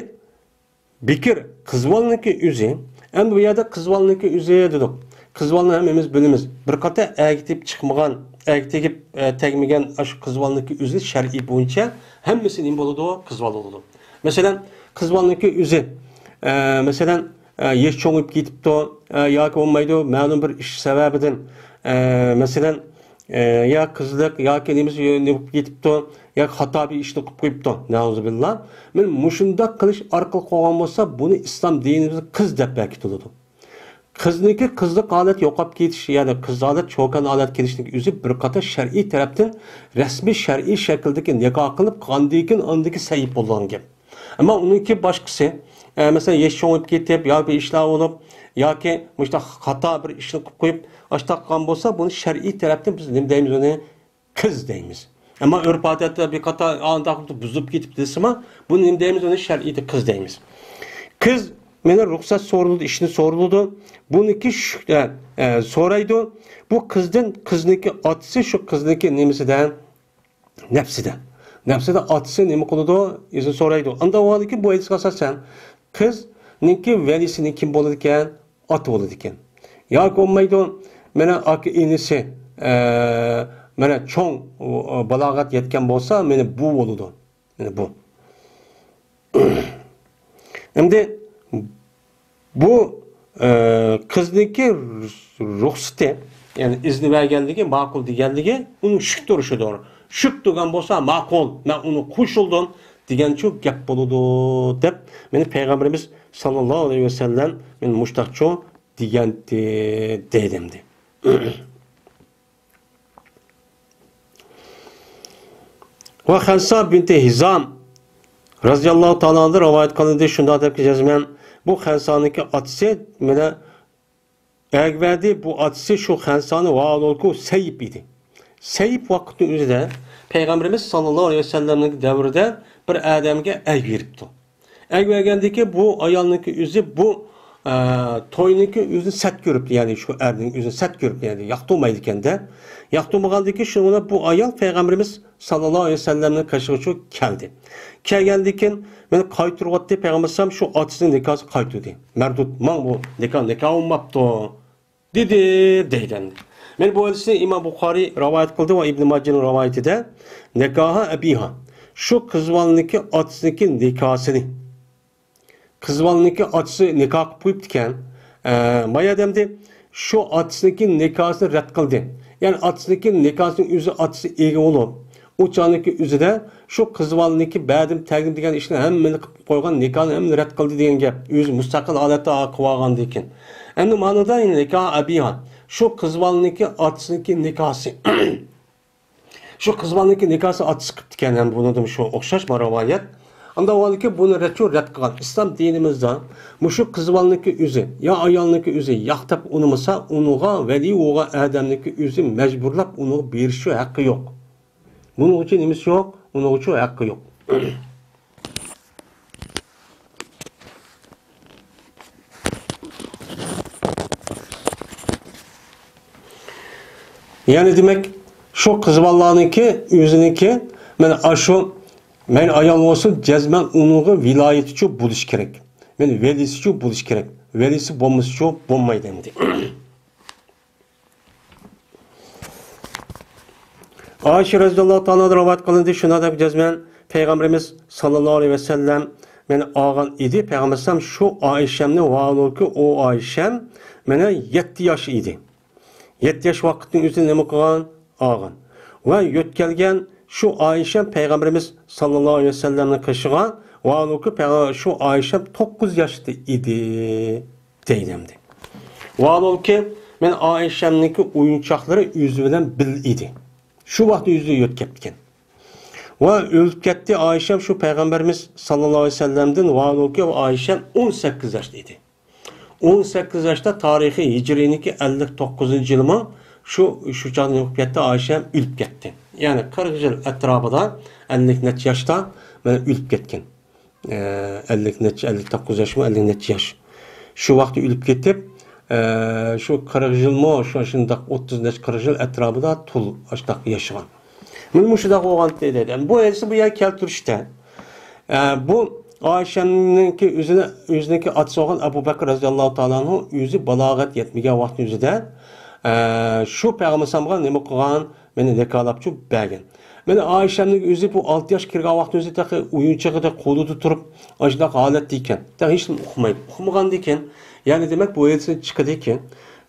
بىكىر قىز بالىنىڭكى ئۆزى، ئەمدى بۇ يەردە قىز بالىنىڭكى ئۆزى دېدۇق. قىز بالىنى ھەممىمىز بىلىمىز. بىر قاتا ئەگىپ چىقمىغان، ئەگىپ تېگىپ، ئە، تەگمىگەن ئاشۇ قىز بالىنىڭكى ئۆزى شەرئىي بويىچە ھەممىسى نېمە بولىدۇ؟ قىز بالا بولىدۇ. مەسىلەن، قىز بالىنىڭكى ئۆزى، ئە، مەسىلەن، ئە، يېشى چوڭىيىپ كېتىپتۇ، ئە، ياكى بولمايدۇ، مەلۇم بىر ئىش سەۋەبىدىن، ئە، مەسىلەن، ئە، يا قىزلىق ياكى نېمىسى نېمە بولۇپ كېتىپتۇ، ياكى خاتا بىر ئىشنى قىلىپ قويۇپتۇ، نەئۇزۇبىللا. مانا مۇشۇنداق قىلىش ئارقىلىق قويغان بولسا، بۇنى ئىسلام دىنىمىزدا قىز دەپ بەكىتىلىدۇ. قىزنىڭكى قىزلىق ھالەت يوقاپ كېتىش، يەنى قىز ھالەت چوكان ھالەت كېلىشنىڭ ئۆزى بىر قاتار شەرئىي تەرەپتىن رەسمىي شەرئىي شەكىلدىكى نىكاھ قىلىپ، قاندىن كېيىن ئاندىكى سەييىپ بولىدىغان گەپ. ئەمما ئۇنىڭكى باشقىسى، ئە، مەسىلەن، يېشى چوڭىيىپ كېتىپ، يا بىر ئىشلار بولۇپ، ياكى مۇشۇنداق خاتا بىر ئىشنى قىلىپ قويۇپ، ئاشۇنداق قىلغان بولسا، بۇنى شەرئىي تەرەپتىن بىز نېمە دەيمىز ئۇنى؟ قىز دەيمىز. ئەمما ئۆرپ-ئادەتتە بىر قاتار ئانداق بۇزۇلۇپ كېتىپ دېسىمۇ، بۇنى نېمە دەيمىز؟ ئۇنى شەرئىيدە قىز دەيمىز. قىز مانا رۇخسەت سورىلىدۇ، ئىشنى سورىلىدۇ. بۇنىڭكى شۈك-، ئە، ئە، سورايدۇ. بۇ قىزدىن، قىزنىڭكى ئاتىسى شۇ قىزنىڭكى نېمىسىدە؟ نەپسىدە. نەپسىدە ئاتىسى نېمە قىلىدۇ؟ ئىزىن سورايدۇ. ئانداق بولغاندىن كېيىن بۇ ھەدىسكە ئاساسەن، قىزنىڭكى ۋەلىسى كىم بولىدىكەن؟ ئاتا بولىدىكەن. ياكى بولمايدۇ، مانا ئاكا ئىنىسى، ئە، مانا چوڭ، ئۇ، بالاغەت يەتكەن بولسا، مانا بۇ بولىدۇ. مانا بۇ. ئەمدى بۇ، ئە، قىزنىڭكى رۇخسىتى، يەنى ئىزنى بەرگەنلىكى، ماقۇل دېگەنلىكى، ئۇنىڭ شۈك تۇرۇشىدۇر. شۈك تۇرغان بولسا، ماقۇل، مەن ئۇنى قوشۇلدۇم دېگەنچۇ گەپ بولىدۇ، دەپ، مانا پەيغەمبىرىمىز ساللاللاھۇ ئەلەيھى ۋەسەللەم، مانا مۇشتاقچۇ دېگەنتى، دەيدۇ ئەمدى. ۋە خەنسا بىنتى ھىزام رازىياللاھۇ تائالا ئانھا رىۋايەت قىلىندى، شۇنداق دەپ جەزمەن، بۇ خەنسانىڭكى ئاتىسى مانا ئەگىۋەردى، بۇ ئاتىسى شۇ خەنسانى ۋە ئۇنىڭكى سەييىپ ئىدى. سەييىپ ۋاقىتنىڭ ئۆزىدە پەيغەمبىرىمىز ساللاللاھۇ ئەلەيھى ۋەسەللەمنىڭ دەۋرىدە بىر ئادەمگە ئەگىۋېرىپتۇ. ئەگىۋەرگەندىكى بۇ ئايالنىڭكى ئۆزى بۇ، ئە، توينىڭكى ئۆزىنى سەت كۆرۈپتۇ، يەنى شۇ ئەرنىڭ ئۆزىنى سەت كۆرۈپتۇ، يەنى ياقتۇرمايدىكەندە. ياقتۇرمىغاندىكىن شۇنىڭ بىلەن بۇ ئايال پەيغەمبىرىمىز ساللاللاھۇ ئەلەيھى ۋەسەللەمنىڭ قېشىغىچۇ كەلدى. كەلگەندىكىن مېنى قايتۇرۇۋەتتى، پەيغەمبەر ئەلەيھىسسالام شۇ ئاتىسىنىڭ نىكاھىسىنى قايتۇردى. مەردۇد، ماڭ بۇ نىكاھ، نىكاھ بولماپتۇ. دېدى، دەيدۇ ئەمدى. مانا بۇ ھەدىسنى ئىمام بۇخارىي رىۋايەت قىلدى ۋە ئىبن ماجىنىڭ رىۋايىتىدە، نىكاھا ئەبىھا، شۇ قىز بالىنىڭكى ئاتىسىنىڭكى نىكاھسىنى، قىز بالىنىڭكى ئاتىسى نىكاھ قىلىپ قويۇپتىكەن. ئە، ما ئادەمدى شۇ ئاتىسىنىڭكى نىكاھسىنى رەت قىلدى. يەنى ئاتىسىنىڭكى نىكاھسىنىڭ ئۆزى ئاتىسى ئىگە بولۇپ، ئۇ چاغنىڭكى ئۆزىدە شۇ قىز بالىنىڭكى بەدىم تەگدىم دېگەن ئىشنى ھەممىنى قىلىپ قويغان، نىكاھنى ھەممىنى رەت قىلدى دېگەن گەپ. ئۆزى مۇستەقىل ھالەتتە قىلىۋالغاندىن كېيىن. ئەمدى مانىدا نىكاھ ئەبىھا، شۇ قىز بالىنىڭكى ئاتىسىنىڭكى نىكاھسى. شۇ قىز بالىنىڭكى نىكاھسى ئاتىسى قىپتىكەن، ھەم بۇنىڭدىمۇ شۇ ئوخشاش بار رىۋايەت. ئاندا ۋالىكى بۇنى رەتچۇ رەت قىلغان. ئىسلام دىنىمىزدا مۇشۇ قىز بالىنىڭكى ئۆزى يا ئايالنىڭكى ئۆزى ياق دەپ ئۇنىمىسا، ئۇنىڭغا ۋەلى بولغان ئادەمنىڭكى ئۆزى مەجبۇرلاپ ئۇنىڭغا بېرىشى ھەققى يوق. بۇنىڭ ئۈچۈن نېمىسى يوق؟ ئۇنىڭ ئۈچۈن ھەققى يوق. يەنى دېمەك، شۇ قىز بالىلارنىڭكى، ئۆزىنىڭكى، مانا ئاشۇ، مەيلى ئايال بولسۇن، جەزمەن ئۇنىڭغا ۋىلايىتىچۇ بولۇش كېرەك. مانا ۋەلىسىچۇ بولۇش كېرەك. ۋەلىسى بولمىسىچۇ بولمايدۇ ئەمدى. ئائىشە رەزىياللاھۇ تائالا ئانھادىن رىۋايەت قىلىندى، شۇنداق دەپ جەزمەن پەيغەمبىرىمىز ساللاللاھۇ ئەلەيھى ۋەسەللەم مېنى ئالغان ئىدى. پەيغەمبەر ئەلەيھىسسالام شۇ ئائىشەمنى، ۋاھالۇكى ئۇ ئائىشەم مېنى يەتتە ياش ئىدى. يەتتە ياش ۋاقىتنىڭ ئۆزىدە نېمە قىلغان؟ ئالغان. ۋە يۆتكەلگەن شۇ ئائىشەم پەيغەمبىرىمىز ساللاللاھۇ ئەلەيھى ۋەسەللەمنىڭ قېشىغا، ۋاھالۇكى پەيغە-، شۇ ئائىشەم توققۇز ياشتا ئىدى. دەيدۇ ئەمدى. ۋاھالۇكى، مەن ئائىشەمنىڭكى ئويۇنچاقلىرى ئۆزى بىلەن بىللە ئىدى. شۇ ۋاقىت ئۆزى يۆتكەپتىكەن. ۋە ئۆلۈپ كەتتى ئائىشەم شۇ پەيغەمبىرىمىز ساللاللاھۇ ئەلەيھى ۋەسەللەمدىن، ۋاھالۇكى، ئائىشەم ئون سەككىز ياشتا ئىدى. ئون سەككىز ياشتا، تارىخى ھىجرىينىڭكى ئەللىك توققۇزىنچى يىلىمۇ شۇ، شۇ چاغدا نېمە بولۇپ كەتتى؟ ئائىشەم ئۆلۈپ كەتتى. يەنى قىرىق يىل ئەتراپىدا، ئەللىك نەچچە ياشتا مانا ئۆلۈپ كەتكەن. ئە، ئەللىك نەچچە، ئەللىك توققۇز ياشمۇ، ئەللىك نەچچە ياش. شۇ ۋاقىتتا ئۆلۈپ كېتىپ، ئە، شۇ قىرىق يىلمۇ، شۇ، شۇنداق ئوتتۇز نەچچە، قىرىق يىل ئەتراپىدا تۇل ئاشۇنداق ياشىغان. مانا مۇشۇنداق بولغانتى دەيدۇ. بۇ ھەدىسنى بۇ يەردە كەلتۈرۈشتە، ئە، بۇ ئائىشەنىڭكى ئۆزىنى، ئۆزىنىڭكى ئاتىسى بولغان ئەبۇ بەكرى رەزىياللاھۇ تائالا ئەنھۇ ئۆزى بالاغەت يەتمىگەن ۋاقىتنىڭ ئۆزىدە، ئە، شۇ پەيغەمبەر ئەلەيھىسسالامغا نېمە قىلغان؟ مېنى نىكاھلاپچۇ بەرگەن. مانا ئائىشەمنىڭ ئۆزى بۇ ئالتە ياشقا كىرگەن ۋاقتى ئۆزى تېخى ئويۇنچۇقىدەك قولىدا تۇرۇپ، ئاشۇنداق ھالەتتە ئىكەن. تېخى ھېچنېمە ئۇقمايدۇ. ئۇقمىغاندىكىن، يەنى دېمەك، بۇ ھەدىستىن چىقىدىكى،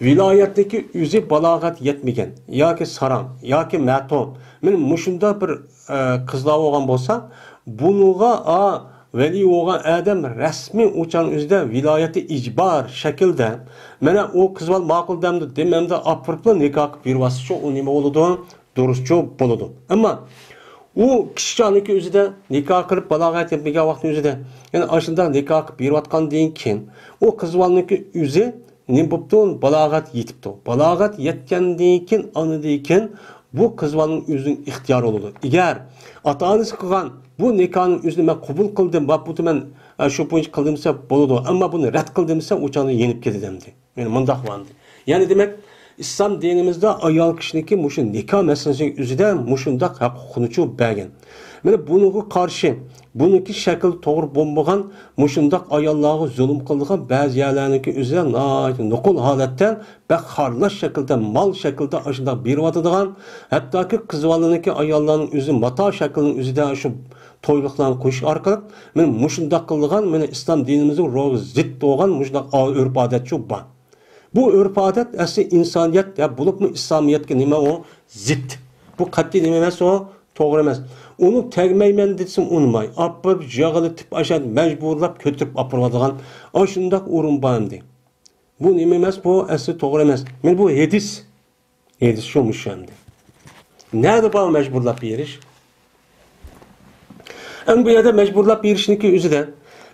ۋىلايەتتىكى ئۆزى بالاغەت يەتمىگەن ياكى ساراڭ ياكى مەتۇن، مانا مۇشۇنداق بىر، ئە، قىزلار بولغان بولسا، بۇنىڭغا، ئا، ۋەلى بولغان ئادەم رەسمىي ئۇ چاغنىڭ ئۆزىدە ۋىلايەتتە ئىجبار شەكىلدە، مانا ئۇ قىز بالا ماقۇل دەمدۇ دېمەمدۇ ئاپىرىپلا نىكاھ قىلىپ بېرىۋاتسىچۇ، ئۇ نېمە بولىدۇ؟ دۇرۇسچۇ بولىدۇ. ئەمما ئۇ كىچىك چاغنىڭكى ئۆزىدە نىكاھ قىلىپ بالاغەت يەتمىگەن ۋاقىتنىڭ ئۆزىدە، يەنى ئاشۇنداق نىكاھ قىلىپ بېرىۋاتقاندىن كېيىن، ئۇ قىز بالىنىڭكى ئۆزى نېمە بوپتۇ؟ بالاغەت يېتىپتۇ. بالاغەت يەتكەندىن كېيىن، ئاندىن كېيىن بۇ قىز بالىنىڭ ئۆزىنىڭ ئىختىيارى بولىدۇ. ئەگەر ئاتا-ئانىسى قىلغان بۇ نىكاھنىڭ ئۆزىنى مەن قوبۇل قىلدىم، ماپۇتى مەن، ئە، شۇ بويىچە قىلدىم دېسە بولىدۇ. ئەمما بۇنى رەت قىلدىم دېسە، ئۇ چاغدا يېنىپ كېتىدۇ ئەمدى. يەنى مۇنداق بولغانىدى. يەنى دېمەك، ئىسلام دىنىمىزدا ئايال كىشىنىڭكى مۇشۇ نىكاھ مەسىلىسىنىڭ ئۆزىدە مۇشۇنداق ھەق ھوقۇقنىچۇ بەرگەن. مانا بۇنىڭغا قارشى، بۇنىڭكى شەكلى توغرا بولمىغان مۇشۇنداق ئاياللارغا زۇلۇم قىلىدىغان بەزى يەرلەرنىڭكى ئۆزىدە ناھايىتى نوقۇل ھالەتتە بەك خارلاش شەكلىدە، مال شەكلىدە ئاشۇنداق بېرىۋاتىدىغان، ھەتتاكى قىز بالىنىڭكى ئاياللارنىڭ ئۆزى ماتا شەكلىنىڭ ئۆزىدە شۇ تويلۇقلارنى قويۇش ئارقىلىق، مانا مۇشۇنداق قىلىدىغان، مانا ئىسلام دىنىمىزنىڭ روھىغا زىت بولغان مۇشۇنداق ئا-، ئۆرپ-ئادەتچۇ بار. بۇ ئۆرپ-ئادەت ئەسلى ئىنسانىيەت ۋە بولۇپمۇ ئىسلامىيەتكە نېمە ئۇ؟ زىت. بۇ قەتئىي نېمە ئەمەس ئۇ؟ توغرا ئەمەس. ئۇنى تەگمەيمەن دېسىم ئۇنىماي. ئاپىرىپ، يىغلىتىپ، ئاشۇ مەجبۇرلاپ كۆتۈرۈپ ئاپىرىۋاتىدىغان ئاشۇنداق ئورۇن بار ئەمدى. بۇ نېمە ئەمەس؟ بۇ ئەسلى توغرا ئەمەس. مانا بۇ ھەدىس. ھەدىس شۇ مۇشۇ ئەمدى. نەدە بار مەجبۇرلاپ بېرىش؟ ئەمدى بۇ يەردە مەجبۇرلاپ بېرىشنىڭكى ئۆزىدە،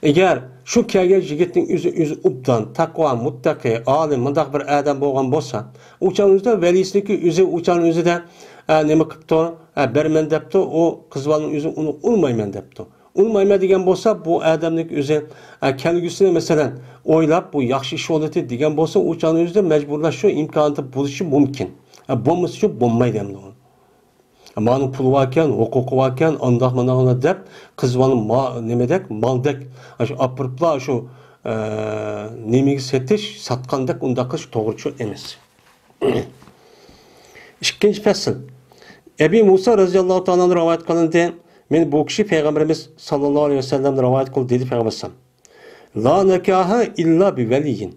ئەگەر شۇ كەلگەن يىگىتنىڭ ئۆزى، ئۆزى ئوبدان، تەقۋا، مۇتتەقى، ئالىم، مۇنداق بىر ئادەم بولغان بولسا، ئۇ چاغنىڭ ئۆزىدە ۋەلىسىنىڭكى ئۆزى، ئۇ چاغنىڭ ئۆزىدە، ئە، نېمە قىپتۇ؟ ئە، بەرمەن دەپتۇ، ئۇ قىز بالىنىڭ ئۆزى ئۇنى ئۇرمايمەن دەپتۇ. ئۇرمايمەن دېگەن بولسا، بۇ ئادەمنىڭ ئۆزى، ئە، كەلگۈسىنى، مەسىلەن، ئويلاپ، بۇ ياخشى ئىش بولىدۇ دېگەن بولسا، ئۇ چاغنىڭ ئۆزىدە مەجبۇرلاش شۇ ئىمكانىيىتى بولۇشى مۇمكىن. ئە، بولمىسا شۇ بولمايدۇ ئەمدى ئۇ. مانىڭ پۇلى باركەن، ھوقۇقى باركەن، ئانداق مانداق دەپ، قىز بالا ما-، نېمىدەك، مالدەك، ئاشۇ ئاپىرىپلا، شۇ، ئە، نېمىگە سېتىش، ساتقاندەك ئۇنداق قىلىش توغرىچۇ ئەمەس. ئىككىنچى پەسىل. ئەبى مۇسا رەزىياللاھۇ تائالا ئەنھۇ رىۋايەت قىلىندى. مېنى بۇ كىشى پەيغەمبىرىمىز ساللاللاھۇ ئەلەيھى ۋەسەللەمدىن رىۋايەت قىلدى، دېدى پەيغەمبەر ئەلەيھىسسالام. لا نىكاھە ئىللا بىۋەلىيين.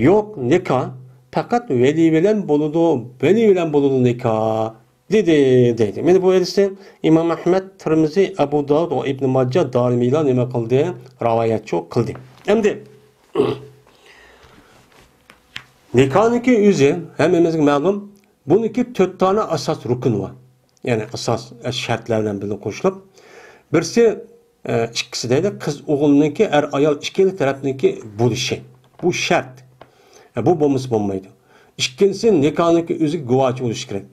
يوق نىكاھ، پەقەت ۋەلىي بىلەن بولىدۇ، ۋەلىي بىلەن بولىدۇ نىكاھ. دېدى، دەيدۇ. مانا بۇ ھەدىسنى ئىمام ئەھمەد، تىرمىزى، ئەبۇ داۋۇد ۋە ئىبن ماججا، دارىمىلا نېمە قىلدى؟ راۋايەتچۇ قىلدى. ئەمدى نىكاھنىڭكى ئۆزى ھەممىمىزگە مەلۇم، بۇنىڭكى تۆت دانە ئاساس رۇكۇنى بار. يەنى ئاساس، ئە، شەرتلەر بىلەن بىللە قوشۇلۇپ، بىرسى، ئە، ئىككىسى دەيدۇ، قىز ئوغۇلنىڭكى، ئەر ئايال ئىككىلا تەرەپنىڭكى بولۇشى. بۇ شەرت. ئە، بۇ بولمىسا بولمايدۇ. ئىككىنچىسى، نىكاھنىڭكى ئۆزى گۇۋاچى بولۇشى كېرەك.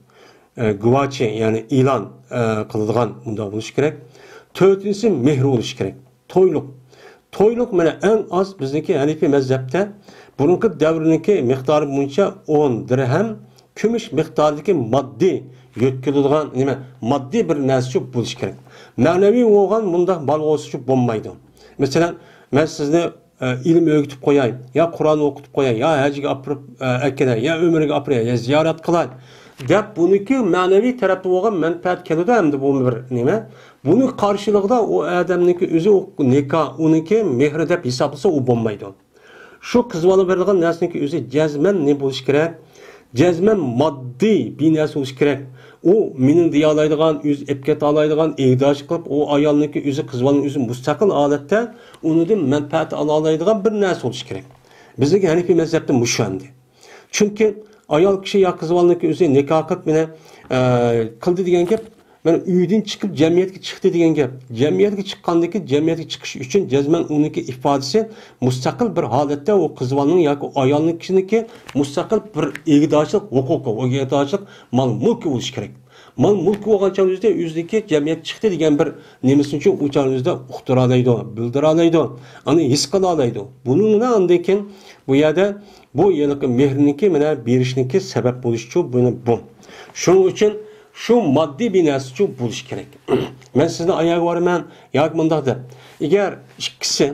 ئە، گۇۋاچى، يەنى ئېلان، ئە، قىلىدىغان مۇنداق بولۇشى كېرەك. تۆتىنچىسى، مېھرى بولۇشى كېرەك. تويلۇق. تويلۇق مانا ئەڭ ئاز بىزنىڭكى ھەنىفىي مەزھەپتە بۇرۇنقى دەۋرنىڭكى مىقدارى بويىچە ئون دىرھەم كۈمۈش مىقدارىدىكى ماددىي يۆتكىلىدىغان نېمە، ماددىي بىر نەرسىچۇ بولۇشى كېرەك. مەنىۋى بولغان مۇنداق مال بولسىچۇ بولمايدۇ. مەسىلەن، مەن سىزنى، ئە، ئىلىم ئۆگىتىپ قوياي، يا قۇرئان ئوقۇتۇپ قوياي، يا ھەجگە ئاپىرىپ، ئە، ئەكېلەي، يا ئۆمرىگە ئاپىرىي، يا زىيارەت قىلاي دەپ، بۇنىڭكى مەنىۋى تەرەپتە بولغان مەنپەئەت كېلىدۇ، ئەمدى بۇمۇ بىر نېمە. بۇنىڭ قارشىلىقىدا ئۇ ئادەمنىڭكى ئۆزى ئۇ نىكاھ، ئۇنىڭكى مېھرى دەپ ھېسابلىسا، ئۇ بولمايدۇ. شۇ قىز بالا بېرىدىغان نەرسىنىڭكى ئۆزى جەزمەن نېمە بولۇشى كېرەك؟ جەزمەن ماددىي بىر نەرسە بولۇشى كېرەك. ئۇ مېنى دېيەلەيدىغان، ئۆزى ئېلىپ كېتەلەيدىغان، ئىگىدارچىلىق قىلىپ، ئۇ ئايالنىڭكى ئۆزى، قىز بالىنىڭ ئۆزى مۇستەقىل ھالەتتە ئۇنىڭدىن مەنپەئەت ئالالايدىغان بىر نەرسە بولۇشى كېرەك. بىزنىڭكى ھەنىپىي مەزھەپتە مۇشۇ ئەمدى. چۈنكى ئايال كىشى يا قىز بالىنىڭكى ئۆزى نىكاھ قىلىپ، مېنى، ئە، قىلدى دېگەن گەپ، مانا ئۆيدىن چىقىپ جەمئىيەتكە چىقتى دېگەن گەپ. جەمئىيەتكە چىققاندىن كېيىن، جەمئىيەتكە چىقىش ئۈچۈن جەزمەن ئۇنىڭكى ئىپادىسى مۇستەقىل بىر ھالەتتە ئۇ قىز بالىنىڭ ياكى ئايالنىڭ كىشىنىڭكى مۇستەقىل بىر ئىگىدارچىلىق ھوقۇقى، ئىگىدارچىلىق مال مۈلكى بولۇشى كېرەك. مال مۈلكى بولغان چاغ ئۆزىدە ئۆزىنىڭكى جەمئىيەتكە چىقتى دېگەن بىر نېمىسىنىچۇ ئۇ چاغ ئۆزىدە ئۇقتۇرالايدۇ، بىلدۈرالايدۇ، ئۇنى ھېس قىلالايدۇ. بۇنىڭ بىلەن ئاندىن كېيىن بۇ يەردە بۇ ھېلىقى مېھرىنىڭكى مانا بېرىشنىڭكى سەۋەب بولۇشىچۇ بۇنى بۇ. شۇنىڭ ئۈچۈن شۇ ماددىي بىر نەرسىچۇ بولۇشى كېرەك. مەن سىزنى ئاياغا بارىمەن ياكى مۇنداق دەپ. ئەگەر ئىككىسى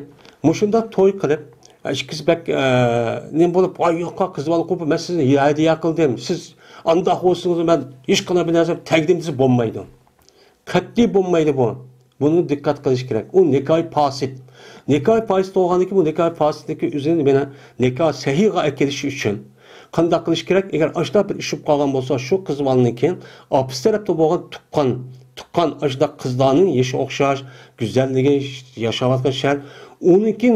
مۇشۇنداق توي قىلىپ، ئىككىسى بەك، ئە، نېمە بولۇپ، ۋاي يوققا قىز بالا قوپۇپ، مەن سىزنى ھەدىيە قىلدىم، سىز ئانداق بولسىڭىز، مەن ھېچقانداق بىر نەرسە تەگدىم دېسە بولمايدۇ. قەتئىي بولمايدۇ بۇ. بۇنى دىققەت قىلىش كېرەك. ئۇ نىكاھى پاسىت. نىكاھى پاسىت بولغاندىن كېيىن بۇ نىكاھى پاسىتنىڭكى ئۆزىنى يەنە نىكاھ سەھىھغا ئەكېلىش ئۈچۈن قانداق قىلىش كېرەك؟ ئەگەر ئاشۇنداق بىر ئىش بولۇپ قالغان بولسا، شۇ قىز بالىنىڭكى ئاپىسى تەرەپتە بولغان تۇغقان، تۇغقان ئاشۇنداق قىزلارنىڭ يېشى ئوخشاش، گۈزەللىكى، ياشاۋاتقان شەھەر، ئۇنىڭكى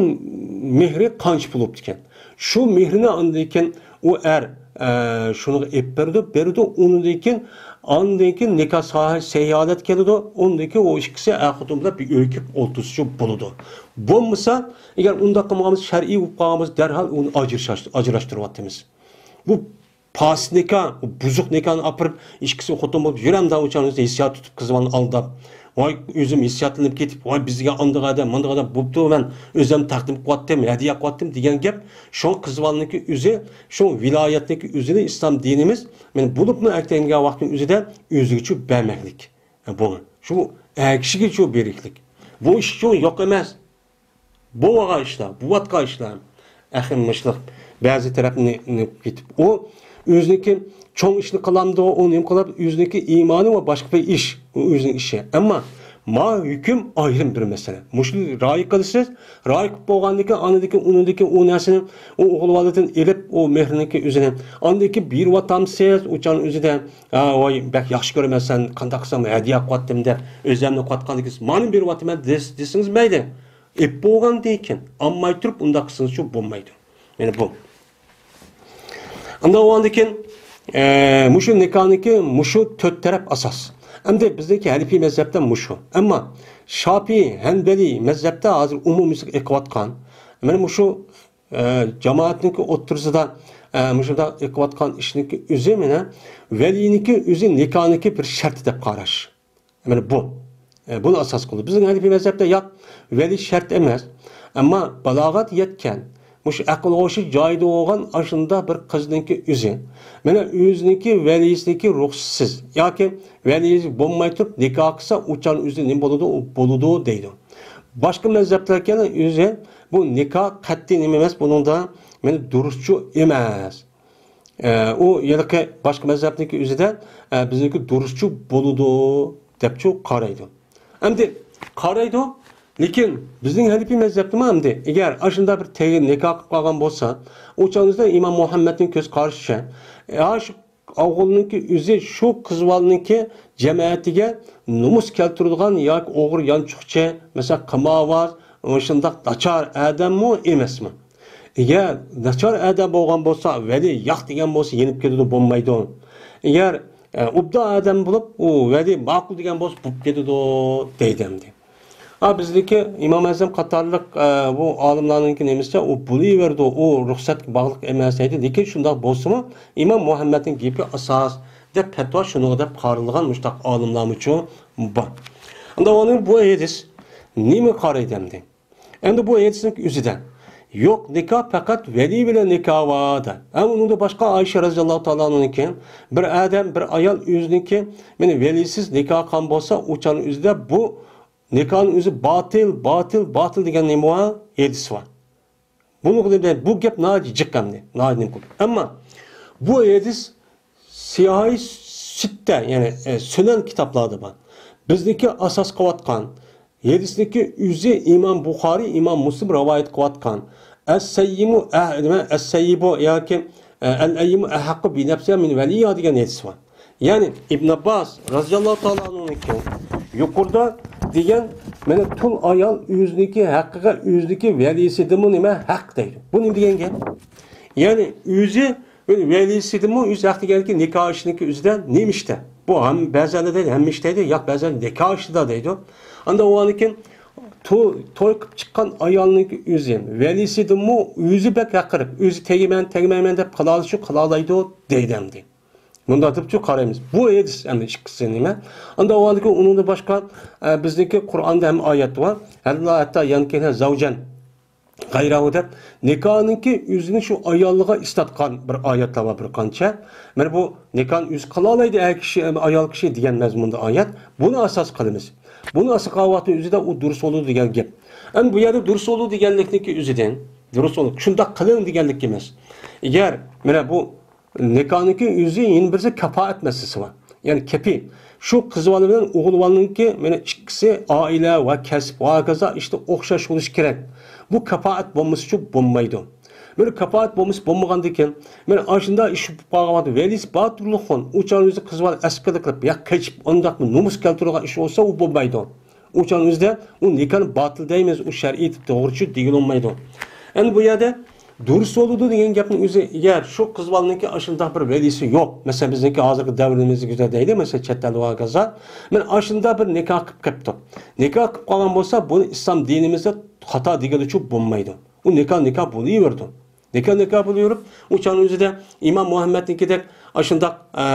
مېھرى قانچە پۇل بوپتىكەن؟ شۇ مېھرىنى ئاندىن كېيىن ئۇ ئەر، ئە، شۇنىڭغا ئېلىپ بېرىدۇ، بېرىدۇ، ئۇنىڭدىن كېيىن، ئاندىن كېيىن نىكاھ ساھە-، سەھىھالەت كېلىدۇ، ئۇندىن كېيىن ئۇ ئىككىسى ئەر-خوتۇن بىلەن بىر ئۆيگە كىرىپ ئولتۇرسىچۇ بولىدۇ. بولمىسا، ئەگەر ئۇنداق قىلمىغان بولسا، شەرئىي بولۇپ قالغان بولسا، دەرھال ئۇنى ئاجرىشاش-، ئاجراشتۇرۇۋاتىمىز. بۇ پاسىت نىكاھ، بۇ بۇزۇق نىكاھنى ئاپىرىپ، ئىككىسى خوتۇن بولۇپ يۈرەمدە ئۇچانىزدا ھېسسىيات تۇتۇپ، قىز بالىنى ئالداپ، ۋاي، ئۆزۈم ھېسسىياتلىنىپ كېتىپ، ۋاي، بىزگە ئانداق ئادەم، مانداق ئادەم بوپتۇ، مەن ئۆزۈم تەقدىم قىلىۋاتتىم، ھەدىيە قىلىۋاتتىم دېگەن گەپ، شۇڭا قىز بالىنىڭكى ئۆزى، شۇ ۋىلايەتنىڭكى ئۆزىنى ئىسلام دىنىمىز، مەن بولۇپمۇ ئەتەيگە ۋاقىتنىڭ ئۆزىدە ئۆزىگىچۇ بەرمەكلىك. بۇ، شۇ ئەر كىشىگىچۇ بېرىكلىك. بۇ ئىش ئۈچۈن يوق ئەمەس. بولغان ئىشلار، بولۇۋاتقان ئىشلار. ئەخىر مۇشۇلۇق بەزى تەرەپنى نېمە كېتىپ، ئۇ ئۆزىنىڭكى چوڭ ئىشنى قىلامدۇ، ئۇ نېمە قىلىپ، ئۆزىنىڭكى ئىمانى ۋە باشقا بىر ئىش، ئۇ ئۆزىنىڭ ئىشى. ئەمما ما ھۆكۈم ئايرىم بىر مەسىلە. مۇشۇنى رىئايە قىلىسىز، رىئايە قىلىپ بولغاندىن كېيىن، ئاندىن كېيىن ئۇنىڭدىن كېيىن ئۇ نەرسىنى ئۇ ئوغۇل بالىدىن ئېلىپ، ئۇ مېھرىنىڭكى ئۆزىنى ئاندىن كېيىن بېرىۋاتامسىز، ئۇ چاغنىڭ ئۆزىدە، ھە، ۋاي، بەك ياخشى كۆرىمەن، سەن قانداق قىلساڭ، ھەدىيە قىلىۋاتتىم دەپ، ئۆزۈمنى قىلىۋاتقاندىن كېيىن، مانا بېرىۋاتىمەن دېس-، دېسىڭىز مەيلى. ئېپ بولغاندىن كېيىن، ئالماي تۇرۇپ ئۇنداق قىلسىڭىزچۇ بولمايدۇ. يەنى بۇ. ئاندىن ئۇندىن كېيىن، ئە، مۇشۇ نىكاھنىڭكى مۇشۇ تۆت تەرەپ ئاساس. ئەمدى بىزنىڭكى ھەنىپىي مەزھەپتە مۇشۇ. ئەمما شاپىي، ھەنبەلىي مەزھەپتە ھازىر ئومۇمىي ئېقىۋاتقان، مانا مۇشۇ، ئە، جامائەتنىڭكى ئوتتۇرىسىدا، ئە، مۇشۇنداق ئېقىۋاتقان ئىشنىڭكى ئۆزى مانا ۋەلىينىڭكى ئۆزى نىكاھنىڭكى بىر شەرتى دەپ قاراش. مانا بۇ. ئە، بۇنى ئاساس قىلىدۇ. بىزنىڭ ھەنىپىي مەزھەپتە ياق، ۋەلىي شەرت ئەمەس. ئەمما بالاغەت يەتكەن، مۇشۇ ئەقىل ھوشى جايىدا بولغان ئاشۇنداق بىر قىزنىڭكى ئۆزى، مانا ئۆزىنىڭكى ۋەلىيسىنىڭكى رۇخسىتىسىز ياكى ۋەلىيى بولماي تۇرۇپ نىكاھ قىلسا، ئۇ چاغنىڭ ئۆزى نېمە بولىدۇ؟ ئۇ بولىدۇ دەيدۇ. باشقا مەزھەپلەرگە ئۆزى بۇ نىكاھ قەتئىي نېمە ئەمەس، بۇنىڭدا مانا دۇرۇسچۇ ئەمەس. ئە، ئۇ ھېلىقى باشقا مەزھەپنىڭكى ئۆزىدە، ئە، بىزنىڭكى دۇرۇسچۇ بولىدۇ دەپچۇ قارايدۇ. ئەمدى قارايدۇ، لېكىن بىزنىڭ ھەنىپىي مەزھەپتىمۇ ئەمدى ئەگەر ئاشۇنداق بىر تەگى نىكاھ قىلىپ قالغان بولسا، ئۇ چاغدا ئىمام مۇھەممەدنىڭ كۆز قارىشىچە، ئە، شۇ ئوغۇلنىڭكى ئۆزى شۇ قىز بالىنىڭكى جەمەتىگە نومۇس كەلتۈرىدىغان ياكى ئوغرى يانچۇقچى، مەسىلەن، قىمارۋاز، مۇشۇنداق ناچار ئادەممۇ ئەمەسمۇ؟ ئەگەر ناچار ئادەم بولغان بولسا، ۋەلى ياق دېگەن بولسا يېنىپ كېتىدۇ، بولمايدۇ. ئەگەر، ئە، ئوبدان ئادەم بولۇپ، ئۇ ۋەلى ماقۇل دېگەن بولسا بولۇپ كېتىدۇ دەيدۇ ئەمدى. ھا، بىزدىكى ئىمام ئەزەم قاتارلىق، ئە، بۇ ئالىملارنىڭكى نېمىسىچە، ئۇ بولۇۋېرىدۇ، ئۇ رۇخسەتكە باغلىق ئەمەس دەيدۇ. لېكىن شۇنداق بولسىمۇ، ئىمام مۇھەممەدنىڭ گېپى ئاساس دەپ پەتىۋا شۇنىڭغا دەپ قارىلىدىغان مۇشۇنداق ئالىملارمۇچۇ بار. ئەمدى ئۇنىڭ بۇ ھەدىس نېمە قارايدۇ ئەمدى؟ ئەمدى بۇ ھەدىسنىڭ ئۆزىدە، يوق، نىكاھ پەقەت ۋەلى بىلەن نىكاھ بار دەيدۇ. ھەم ئۇنىڭدىن باشقا ئائىشە رەزىياللاھۇ تائالا ئانھانىڭكى، بىر ئادەم، بىر ئايال ئۆزىنىڭكى، مېنى ۋەلىسىز نىكاھ قىلغان بولسا، ئۇ چاغنىڭ ئۆزىدە بۇ نىكاھنىڭ ئۆزى باتىل، باتىل، باتىل دېگەن نېمە بار؟ ھەدىس بار. بۇنىڭغا دېمەي، بۇ گەپ ناھايىتى جىق ئەمدى، ناھايىتى نېمە قىلىدۇ. ئەمما بۇ ھەدىس سىياھى سىتتە، يەنى، ئە، سۈنەن كىتابلاردا بار. بىزنىڭكى ئاساس قىلىۋاتقان ھەدىسنىڭكى ئۆزى ئىمام بۇخارىي، ئىمام مۇسلىم رىۋايەت قىلىۋاتقان ئەس-سەييىمۇ ئە-، نېمە، ئەس-سەييىبۇ ياكى، ئە، ئەل-ئەييىمۇ ئەھەققۇ بىنەپسىھا مىن ۋەلىييىھا دېگەن ھەدىس بار. يەنى ئىبن ئابباس رازىياللاھۇ تائالا ئەنھۇنىڭكى يۇقىرىدا دېگەن، مانا، تۇل ئايال ئۆزىنىڭكى ھەققىگە ئۆزىنىڭكى ۋەلىسىدىنمۇ نېمە ھەق دەيدۇ. بۇ نېمە دېگەن گەپ؟ يەنى ئۆزى ۋەلىسىدىنمۇ ئۆز ھەق دېگەنكى نىكاھ ئىشىنىڭكى ئۆزىدە نېمە ئىشتا؟ بۇ ھەم بەزىلەر دەيدۇ، ھەممە ئىش دەيدۇ، ياق، بەزىلەر نىكاھ ئىشىدا دەيدۇ. ئاندا ئۇنىڭكى تو-، توي قىلىپ چىققان ئايالنىڭكى ئۆزى ۋەلىسىدىنمۇ ئۆزى بەك ھەقىرىپ، ئۆزى تېگىمەن، تېگمەيمەن دەپ قىلالىشى قىلالايدۇ دەيدۇ ئەمدى. مۇنداق دەپچۇ قارايمىز. بۇ ھەدىس ئەمدى ئىككىسى نېمە؟ ئاندا ئۇنىڭدىن باشقا، ئە، بىزنىڭكى قۇرئاندا ھەم ئايەت بار. ھەتتا، ھەتتا يەنكىھنە زەۋجەن غەيراھۇ دەپ، نىكاھنىڭكى ئۆزىنى شۇ ئايالىغا ئىستاتقان بىر ئايەتلەر بار بىر قانچە. مانا بۇ نىكاھنى ئۆزى قىلالايدۇ ئەر كىشى، ئايال كىشى دېگەن مەزمۇندا ئايەت. بۇنى ئاساس قىلىمىز. بۇنى ئاساس قىلغان ۋاقىتنىڭ ئۆزىدە ئۇ دۇرۇس بولىدۇ دېگەن گەپ. ئەمدى بۇ يەردە دۇرۇس بولىدۇ دېگەنلىكنىڭكى ئۆزىدىن، دۇرۇس بولىدۇ، شۇنداق قىلىڭ دېگەنلىك ئەمەس. ئەگەر، مانا بۇ نىكاھنىڭكى ئۆزى يەنە بىرسى كاپائەت مەسىلىسى بار. يەنى كېپى. شۇ قىز بالا بىلەن ئوغۇل بالىنىڭكى، مانا، ئىككىسى ئائىلە ۋە كەسىپ ۋە ھاكازا ئىشتا ئوخشاش بولۇشى كېرەك. بۇ كاپائەت بولمىسىچۇ بولمايدۇ. مانا كاپائەت بولمىسا بولمىغاندىكىن، مانا ئاشۇنداق ئىش بولۇپ قالغان ۋاقىتتا ۋەلىسى بار تۇرۇلغان، ئۇ چاغنىڭ ئۆزى قىز بالا ئەسكىلىك قىلىپ، يا قېچىپ، ئۇنداقمۇ نومۇس كەلتۈرىدىغان ئىش بولسا، ئۇ بولمايدۇ. ئۇ چاغنىڭ ئۆزىدە ئۇ نىكاھنى باتىل دەيمىز، ئۇ شەرئىي توغرىچۇ دېگىلى بولمايدۇ. ئەمدى بۇ يەردە دۇرۇس بولىدۇ دېگەن گەپنىڭ ئۆزى، ئەگەر شۇ قىز بالىنىڭكى ئاشۇنداق بىر ۋەلىسى يوق، مەسىلەن، بىزنىڭكى ھازىرقى دەۋرىمىزدىكىدەك دەيلى، مەسىلەن، چەت ئەل ۋە ھاكازا، مانا ئاشۇنداق بىر نىكاھ قىلىپ قېپتۇ. نىكاھ قىلىپ قالغان بولسا، بۇنى ئىسلام دىنىمىزدا خاتا دېگىلىچۇ بولمايدۇ. ئۇ نىكاھ نىكاھ بولۇۋېرىدۇ. نىكاھ نىكاھ بولۇۋېرىپ، ئۇ چاغنىڭ ئۆزىدە ئىمام مۇھەممەدنىڭكىدەك ئاشۇنداق، ئە،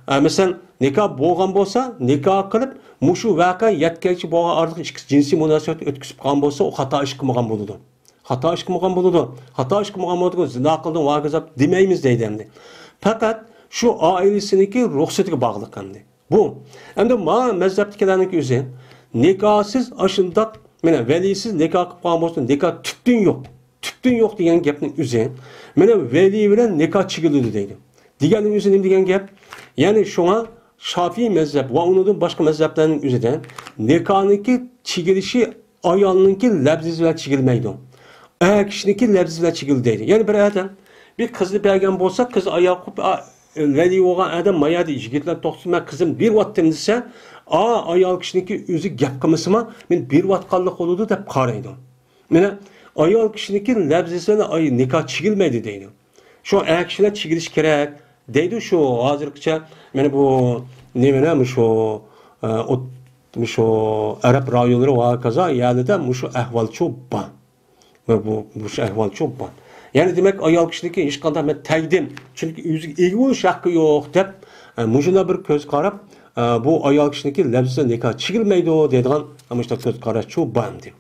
ئە، مەسىلەن، نىكاھ بولغان بولسا، نىكاھ قىلىپ، مۇشۇ ۋەقە يەتكەنچە بولغان ئارىلىق ئىككىسى جىنسىي مۇناسىۋەت ئۆتكۈزۈپ قالغان بولسا، ئۇ خاتا ئىش قىلمىغان بولىدۇ. خاتا ئىش قىلمىغان بولىدۇ. خاتا ئىش قىلمىغان بولىدۇ، زىنا قىلدىڭ، ۋاكىزاپ دېمەيمىز دەيدۇ ئەمدى. پەقەت شۇ ئائىلىسىنىڭكى رۇخسىتىگە باغلىق ئەمدى. بۇ. ئەمدى ما مەزھەپتىكىلەرنىڭكى ئۆزى نىكاھسىز ئاشۇنداق، مانا، ۋەلىسىز نىكاھ قىلىپ قالغان بولسا، نىكاھ تۈپتىن يوق. تۈپتىن يوق دېگەن گەپنىڭ ئۆزى، مانا، ۋەلى بىلەن نىكاھ چېكىلىدۇ دەيدۇ. دېگەننىڭ ئۆزى نېمە دېگەن گەپ؟ يەنى شۇڭا شافىئىي مەزھەپ ۋە ئۇنىڭدىن باشقا مەزھەپلەرنىڭ ئۆزىدە نىكاھنىڭكى چېكىلىشى ئايالنىڭكى لەپزىسى بىلەن چېكىلمەيدۇ. ئەر كىشىنىڭكى لەپزىسى بىلەن چېكىلدى دەيدۇ. يەنى بىر ئادەم بىر قىزنى بەرگەن بولسا، قىز ئاياغ قويۇپ، ئا، ۋەلى بولغان ئادەم ما يەردە يىگىتلەر توختىسۇن، مەن قىزىمنى بېرىۋاتتىم دېسە، ئا، ئايال كىشىنىڭكى ئۆزى گەپ قىلمىسىمۇ، مېنى بېرىۋاتقانلىق بولىدۇ دەپ قارايدۇ. مانا، ئايال كىشىنىڭكى لەپزىسى بىلەن ئاي-، نىكاھ چېكىلمەيدۇ دەيدۇ. شۇ ئەر كىشىلەر چېكىلىشى كېرەك دەيدۇ، شۇ ھازىرغىچە، مانا بۇ نېمىنى، مۇشۇ، ئە، ئوت-، مۇشۇ ئەرەب رايونلىرى ۋە ھاكازا يەرلىدە مۇشۇ ئەھۋالچۇ بار. ۋە بۇ، مۇشۇ ئەھۋالچۇ بار. يەنى دېمەك، ئايال كىشىنىڭكى ھېچقانداق مەن تەگدىم، چۈنكى ئۆزىگە ئىگە بولۇش ھەققى يوق دەپ، ئە، مۇشۇنداق بىر كۆز قاراپ، ئە، بۇ ئايال كىشىنىڭكى لەپزىسى نىكاھ چېكىلمەيدۇ دەيدىغان مۇشۇنداق كۆز قاراشچۇ بار ئەمدى.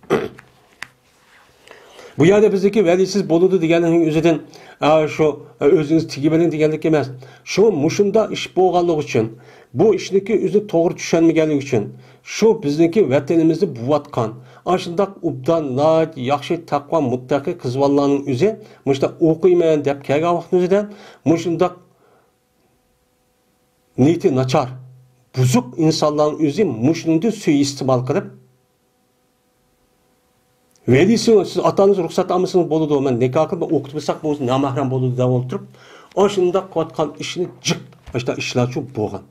بۇ يەردە بىزدىكى ۋەلىسىز بولىدۇ دېگەننىڭ ئۆزىدىن، ئا، شۇ، ئا، ئۆزىڭىز تېگىۋېلىڭ دېگەنلىك ئەمەس. شۇ مۇشۇنداق ئىش بولغانلىقى ئۈچۈن، بۇ ئىشنىكى ئۆزىنى توغرا چۈشەنمىگەنلىكى ئۈچۈن، شۇ بىزنىڭكى ۋەتىنىمىزدە بولۇۋاتقان ئاشۇنداق ئوبدان، ناھايىتى ياخشى، تەقۋا، مۇتتەقى قىز بالىلارنىڭ ئۆزى مۇشۇنداق ئوقۇيمەن دەپ كەلگەن ۋاقىتنىڭ ئۆزىدە مۇشۇنداق نىيىتى ناچار، بۇزۇق ئىنسانلارنىڭ ئۆزى مۇشۇنىڭدىن سۇيىئىستېمال قىلىپ، ۋەلىسى، سىز ئاتا-ئانىڭىز رۇخسەت ئالمىسىڭىز بولىدۇ، مەن نىكاھ قىلىپ ئوقۇتمىساق بولسا نامەھرەم بولىدۇ دەپ ئولتۇرۇپ، ئاشۇنداق قىلىۋاتقان ئىشىنى جىق ئاشۇنداق ئىشلارچۇ بولغان.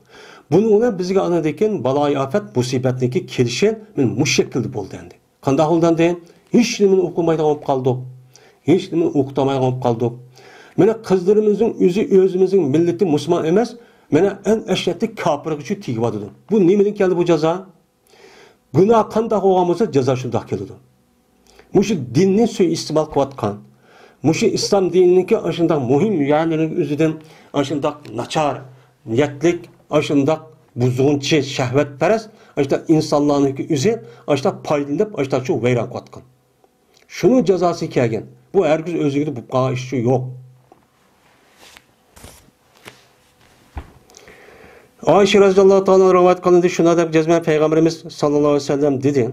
بۇنىڭ بىلەن بىزگە ئاندىن كېيىن بالايىئاپەت، مۇسىبەتنىڭكى كېلىشى مانا مۇشۇ شەكىلدە بولدى ئەمدى. قانداق بولدى ئەمدى؟ ھېچ نېمىنى ئۇقۇلمايدىغان بولۇپ قالدۇق. ھېچ نېمىنى ئوقۇتالمايدىغان بولۇپ قالدۇق. مانا قىزلىرىمىزنىڭ ئۆزى ئۆزىمىزنىڭ مىللىتى مۇسۇلمان ئەمەس، مانا ئەڭ ئەشەددىي كاپىرغىچە تېگىۋاتىدۇ. بۇ نېمىدىن كەلدى بۇ جازا؟ گۇناھ قانداق بولغان بولسا، جازا شۇنداق كېلىدۇ. مۇشۇ دىننى سۇيىئىستېمال قىلىۋاتقان، مۇشۇ ئىسلام دىنىنىڭكى ئاشۇنداق مۇھىم يەرلىرىنىڭ ئۆزىدىن ئاشۇنداق ناچار نىيەتلىك، ئاشۇنداق بۇزغۇنچى، شەھۋەتپەرەس، ئاشۇنداق ئىنسانلارنىڭكى ئۆزى ئاشۇنداق پايدىلىنىپ، ئاشۇنداق شۇ ۋەيران قىلىۋاتقان. شۇنىڭ جازاسى كەلگەن. بۇ ھەرگىز ئۆزلۈكىدە بولۇپ قالغان ئىش يوق. ئائىشە رەزىياللاھۇ تائالا رىۋايەت قىلىندى، شۇنداق دەپ جەزمەن پەيغەمبىرىمىز ساللاللاھۇ ئەلەيھى ۋەسەللەم دېدى،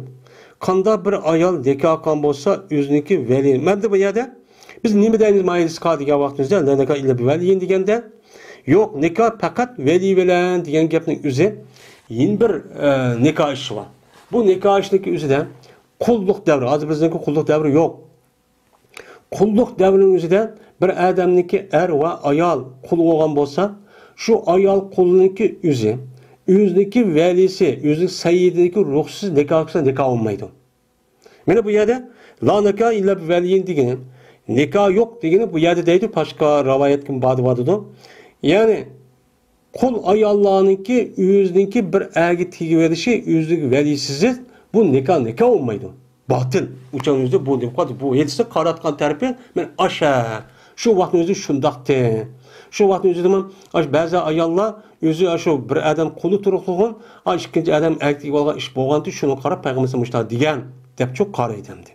قانداق بىر ئايال نىكاھ قىلغان بولسا، ئۆزىنىڭكى ۋەلى، مەندە بۇ يەردە بىز نېمە دەيمىز مايىلىسقا دېگەن ۋاقتىمىزدا، لا نىكاھ ئىللا بىۋەلىيىن دېگەندە، يوق، نىكاھ پەقەت ۋەلىي بىلەن دېگەن گەپنىڭ ئۆزى يەنە بىر، ئە، نىكاھ ئىشى بار. بۇ نىكاھ ئىشىنىڭكى ئۆزىدە قۇللۇق دەۋرى، ھازىر بىزنىڭكى قۇللۇق دەۋرى يوق. قۇللۇق دەۋرىنىڭ ئۆزىدە بىر ئادەمنىڭكى ئەر ۋە ئايال قۇل بولغان بولسا، شۇ ئايال قۇلنىڭكى ئۆزى، ئۆزىنىڭكى ۋەلىسى، ئۆزىنىڭ سەييىدىنىڭكى رۇخسىتىسىز نىكاھ قىلسا نىكاھ بولمايدۇ. مانا بۇ يەردە لا نىكاھ ئىللا بىۋەلىيين دېگىنى، نىكاھ يوق دېگىنى بۇ يەردە دەيدۇ، باشقا رىۋايەتكىمۇ بار دەۋاتىدۇ. يەنى قۇل ئاياللارنىڭكى ئۆزىنىڭكى بىر ئەرگە تېگىۋېلىشى، ئۆزىنىڭ ۋەلىسىز، بۇ نىكاھ، نىكاھ بولمايدۇ. باتىل. ئۇچان ئۆزى بۇ دەپ قالدى. بۇ ھەدىسنى قاراتقان تەرىپى مەن ئاشا. شۇ ۋاقىتنىڭ ئۆزى شۇنداقتى. شۇ ۋاقىتنىڭ ئۆزىدىمۇ ئاش بەزى ئاياللار ئۆزى شۇ بىر ئادەم قۇلى تۇرۇقلىغان، ئاش ئىككىنچى ئادەم ئەرگە تېگىۋالغان ئىش بولغانتى، شۇنىڭغا قاراپ پەيغەمبەر مۇشۇنداق دېگەن دەپ چوق قارايدۇ ئەمدى.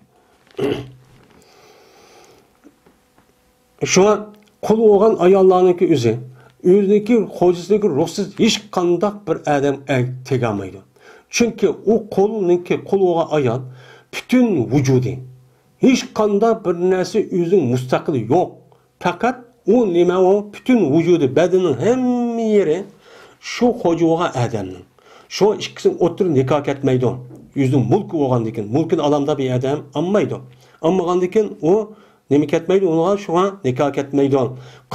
شۇڭا قۇل بولغان ئاياللارنىڭكى ئۆزى، ئۆزىنىڭكى خوجىسىنىڭكى رۇخسىتىسىز ھېچقانداق بىر ئادەم ئەر تېگەلمەيدۇ. چۈنكى ئۇ قۇلنىڭكى، قۇل بولغان ئايال پۈتۈن ۋۇجۇدى، ھېچقانداق بىر نەرسە ئۆزىنىڭ مۇستەقىلى يوق. پەقەت ئۇ نېمە ئۇ؟ پۈتۈن ۋۇجۇدى، بەدىنىنىڭ ھەممە يېرى شۇ خوجا بولغان ئادەمنىڭ. شۇ ئىككىسىنىڭ ئوتتۇرىدا نىكاھ كەتمەيدۇ. ئۆزىنىڭ مۇلكى بولغاندىكىن، مۇلكىنى ئالامدا بىر ئادەم ئالمايدۇ. ئالمىغاندىكىن ئۇ نېمە كەتمەيدۇ ئۇنىڭغا؟ شۇڭا نىكاھ كەتمەيدۇ.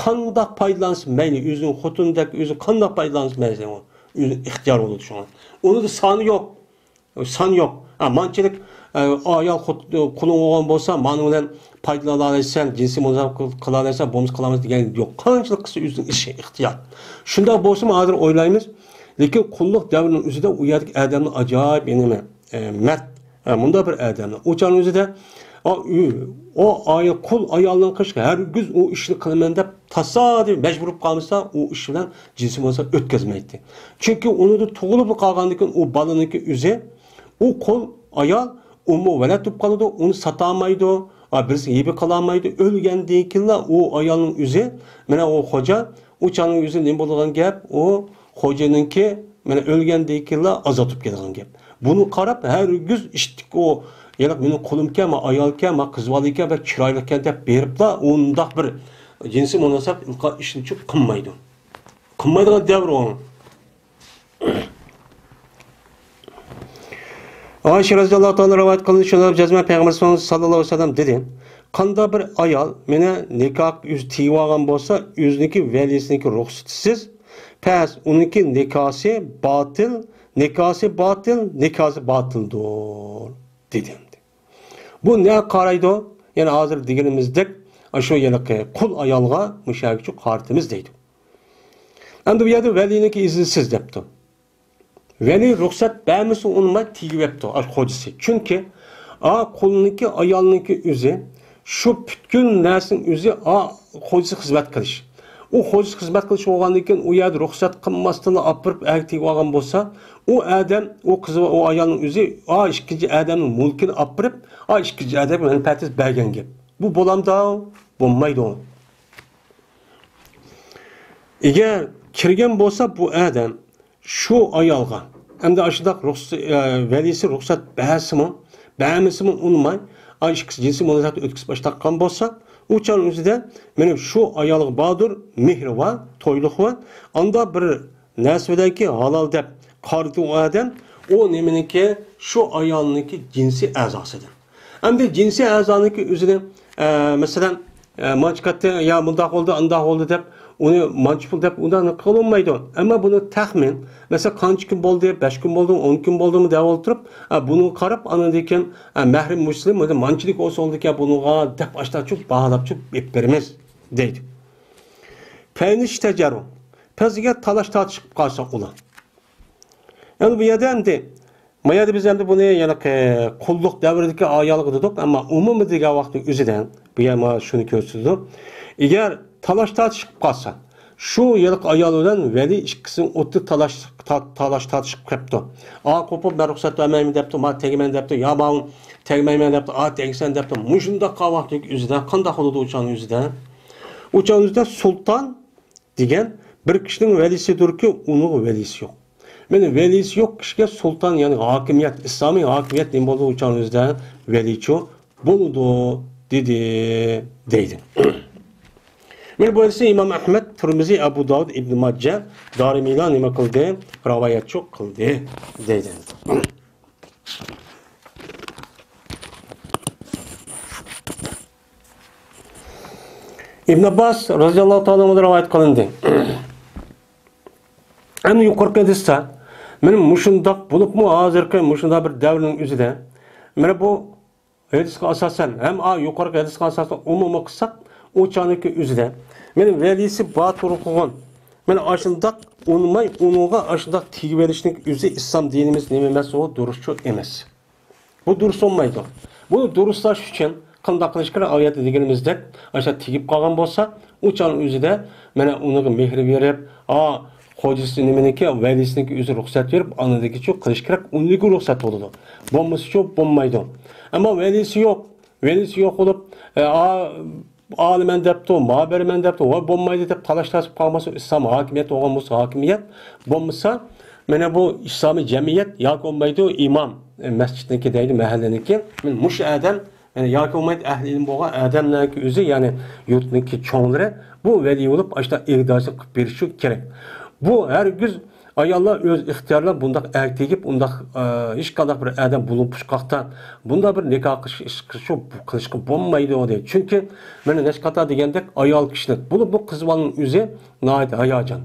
قانداق پايدىلانسا مەيلى، ئۆزىنىڭ خوتۇنىدەك ئۆزى قانداق پايدىلانسا مەيلى ئۇ. ئۆزىنىڭ ئىختىيارى بولىدۇ شۇڭا. ئۇنىڭدا سانى يوق. سان يوق. ھە، مانچىلىك، ئە، ئايال خوت-، قۇلۇڭ بولغان بولسا، مانىڭ بىلەن پايدىلالايسەن، جىنسىي مۇناسىۋەت قىل-، قىلالايسەن، بولمىسا قىلالمايسەن دېگەن يوق. قانچىلىك قىلسا ئۆزىنىڭ ئىشى، ئىختىيار. شۇنداق بولسىمۇ ھازىر ئويلايمىز، لېكىن قۇللۇق دەۋرىنىڭ ئۆزىدە ئۇ يەردىكى ئادەمنىڭ ئاجايىپ نېمە، ئە، مەرد. ھە، مۇنداق بىر ئادەمنى. ئۇ چاغنىڭ ئۆزىدە، ئا، ئۇ، ئۇ ئاي-، قۇل ئايالنىڭ قىلىشىغا ھەرگىز ئۇ ئىشنى قىلىمەن دەپ تاسادىپىي مەجبۇر بولۇپ قالمىسا، ئۇ ئىش بىلەن جىنسىي مۇناسىۋەت ئۆتكۈزمەيتتى. چۈنكى ئۇنىڭدا تۇغۇلۇپ قالغاندىن كېيىن ئۇ بالىنىڭكى ئۆزى، ئۇ قۇل ئايال، ئۇمۇ ۋەلەد بولۇپ قالىدۇ، ئۇنى ساتالمايدۇ، ئا، بىرسىگە ھەبە قىلالمايدۇ، ئۆلگەندىن كېيىنلا ئۇ ئايالنىڭ ئۆزى، مانا ئۇ خوجا، ئۇ چاغنىڭ ئۆزى نېمە بولىدىغان گەپ، ئۇ خوجىنىڭكى، مانا، ئۆلگەندىن كېيىنلا ئازاد بولۇپ كېتىدىغان گەپ. بۇنىڭغا قاراپ، ھەرگىز ئىشتىك ئۇ، يەنى مېنىڭ قۇلۇمكەن، ما ئايالكەن، ما قىز بالىكەن، بەك چىرايلىقكەن دەپ بېرىپلا، ئۇنداق بىر جىنسىي مۇناسىۋەت ئىشنى قىلمايدۇ. قىلمايدىغان دەۋر ئۇ. ئائىشە رەزىياللاھۇ تائالا رىۋايەت قىلىندى، شۇنىڭ جەزمەن پەيغەمبەر ساللاللاھۇ ئەلەيھى ۋەسەللەم دېدى، قانداق بىر ئايال مېنى نىكاھ ئۆزى تېگىۋالغان بولسا، ئۆزىنىڭكى ۋەلىسىنىڭكى رۇخسىتىسىز، پەس ئۇنىڭكى نىكاسى باتىل، نىكاسى باتىل، نىكاسى باتىلدۇر، دېدى. بۇ نەگە قارايدۇ؟ يەنە ھازىر دېگىنىمىزدەك، ئاشۇ ھېلىقى قۇل ئايالغا مۇشۇ يەرگىچە قارىتىمىز دەيدۇ. ئەمدى بۇ يەردە ۋەلىينىڭكى ئىزنىسىز دەپتۇ. ۋەلىي رۇخسەت بەرمىسە ئۇنىماي تېگىۋەپتۇ ئاشۇ خوجىسى. چۈنكى ئا قۇلنىڭكى، ئايالنىڭكى ئۆزى شۇ پۈتكۈل نەرسىنىڭ ئۆزى ئا خوجىسى خىزمەت قىلىش. ئۇ خوجىسى خىزمەت قىلىش بولغاندىن كېيىن، ئۇ يەردە رۇخسەت قىلماستىنلا ئاپىرىپ ئەرگە تېگىۋالغان بولسا، ئۇ ئادەم، ئۇ قىز ۋە ئۇ ئايالنىڭ ئۆزى ئا ئىككىنچى ئادەمنىڭ مۈلكىنى ئاپىرىپ، ئا ئىككىنچى ئادەمگە مەنپەئەتسىز بەرگەن گەپ. بۇ بولامدۇ؟ بولمايدۇ. ئەگەر كىرگەن بولسا بۇ ئادەم شۇ ئايالغا، ئەمدى ئاشۇنداق رۇخس-، ئە، ۋەلىسى رۇخسەت بەرسىمۇ، بەرمىسىمۇ ئۇنىماي، ئا ئىككىسى جىنسىي مۇناسىۋەتنى ئۆتكۈزۈپ باشلاپ بولسا، ئۇ چاغنىڭ ئۆزىدە مېنىڭ شۇ ئايالغا باردۇر، مېھرى بار، تويلۇقى بار، ئاندا بىر نەرسە بىلەنكى ھالال دەپ قارىدى ئۇ ئادەم، ئۇ نېمىنىڭكى، شۇ ئايالنىڭكى جىنسىي ئەزاسىدىن. ئەمدى جىنسىي ئەزانىڭكى ئۆزىنى، ئە، مەسىلەن، ئە، مانچە كاتتى، يا مۇنداق بولدى، ئانداق بولدى دەپ، ئۇنى مانچە پۇل دەپ ئۇنداق قىلىنمايدۇ. ئەمما بۇنى تەخمىن، مەسىلەن، قانچە كۈن بولدى، بەش كۈن بولدىمۇ، ئون كۈن بولدىمۇ دەپ ئولتۇرۇپ، ئە، بۇنىڭغا قاراپ، ئاندىن كېيىن، ئە، مەھرىم مۇسلىم، بۇنى مانچىلىك بولسا بولىدىكەن بۇنىڭغا دەپ ئاشتاچۇ باھالاپچۇ بېرىپ بېرىمىز، دەيدۇ. پەينىشتەجەرۇ. پەزىگە تالاش تارتىشىپ قالسا ئۇلار. ئەمدى بۇ يەردە ئەمدى، ما يەردە بىز ئەمدى بۇنى يەنى قۇللۇق دەۋرىدىكى ئايالغا دېدۇق، ئەمما ئومۇمىي دېگەن ۋاقىتنىڭ ئۆزىدە بۇ يەر مانا شۇنى كۆرسىتىدۇ. ئەگەر تالاش تارتىشىپ قالسا، شۇ ھېلىقى ئايال بىلەن ۋەلىي ئىككىسىنىڭ ئوتتۇرا تالاش، تا-، تالاش تارتىشىپ قېپتۇ. ئا، قوپۇپ، مەن رۇخسەت بەرمەيمەن دەپتۇ، ما تەگمەن دەپتۇ، يا ماۋۇ تەگمەيمەن دەپتۇ، ئا، تەگسەن دەپتۇ. مۇشۇنداق ۋاقىتنىڭ ئۆزىدە قانداق بولىدۇ ئۇ چاغنىڭ ئۆزىدە؟ ئۇ چاغنىڭ ئۆزىدە سۇلتان دېگەن بىر كىشىنىڭ ۋەلىسىدۇركى، ئۇنىڭ ۋەلىسى يوق. مانا ۋەلىسى يوق كىشىگە سۇلتان، يەنى ھاكىمىيەت، ئىسلامىي ھاكىمىيەت نېمە بولىدۇ ئۇ چاغنىڭ ئۆزىدە؟ ۋەلىچۇ بولىدۇ، دېدى، دەيدۇ. مانا بۇ ھەدىسنى ئىمام ئەھمەد، تۇرمۇزى، ئەبۇ داۋۇد، ئىبن ماجە، دارىمىلار نېمە قىلدى؟ رىۋايەتچۇ قىلدى، دەيدۇ. ئىبن ئابباس رازىياللاھۇ تائالا ئەنھۇدىن رىۋايەت قىلىندى. ئەنە يۇقىرىقى ھەدىستە، مانا مۇشۇنداق بولۇپمۇ ھازىرقى مۇشۇنداق بىر دەۋرنىڭ ئۆزىدە، مانا بۇ ھەدىسكە ئاساسەن، ھەم ئا، يۇقىرىقى ھەدىسكە ئاساسەن ئومۇمىي قىلساق، ئۇ چاغنىڭكى ئۆزىدە، مانا ۋەلىسى بار تۇرغۇن، مانا ئاشۇنداق ئۇنىماي، ئۇنىڭغا ئاشۇنداق تېگىۋېلىشنىڭ ئۆزى ئىسلام دىنىمىز نېمە ئەمەس، ئۇ دۇرۇسچۇ ئەمەس. بۇ دۇرۇس بولمايدۇ. بۇنى دۇرۇسلاش ئۈچۈن قانداق قىلىش كېرەك؟ ئايەتتە دېگىنىمىزدەك، ئاشۇ تېگىپ قالغان بولسا، ئۇ چاغنىڭ ئۆزىدە، مانا، ئۇنىڭغا مېھىر بېرىپ، ئا، خوجىسى نېمىنىڭكى، ۋەلىسىنىڭكى ئۆزى رۇخسەت بېرىپ، ئاندىن كېيىنچۇ قىلىش كېرەك، ئۇندىن كېيىن رۇخسەت بولىدۇ. بولمىسىچۇ بولمايدۇ. ئەمما ۋەلىسى يوق. ۋەلىسى يوق بولۇپ، ئە، ئا، ئالىمەن دەپتۇ، ما بېرىمەن دەپتۇ، ۋاي بولمايدۇ دەپ تالاش تارتىپ قالماسا، ئىسلام ھاكىمىيەت بولغان بولسا ھاكىمىيەت، بولمىسا، مانا بۇ ئىسلامىي جەمئىيەت ياكى بولمايدۇ، ئىمام، ئە، مەسچىتنىڭكى دەيدۇ، مەھەللىنىڭكى، مانا مۇشۇ ئادەم، يەنى ياكى بولمايدۇ، ئەھلى ئىلىم بولغان ئادەملەرنىڭكى ئۆزى، يەنى يۇرتنىڭكى چوڭلىرى بۇ ۋەلىي بولۇپ، ئاشۇنداق ئىگىدارچىلىق قىلىپ بېرىشى كېرەك. بۇ ھەرگىز ئاياللار ئۆز ئىختىيارى بىلەن بۇنداق ئەركە تېگىپ، ئۇنداق، ئە، ھېچقانداق بىر ئادەم بۇلۇڭ پۇچقاقتا بۇنداق بىر نىكاھ قىلىش، قىلىش، قىلىشقا بولمايدۇ، دەيدۇ. چۈنكى مانا نەچچە قېتىم دېگەندەك، ئايال كىشىلىك، بولۇپمۇ قىز بالىنىڭ ئۆزى ناھايىتى ھاياجان،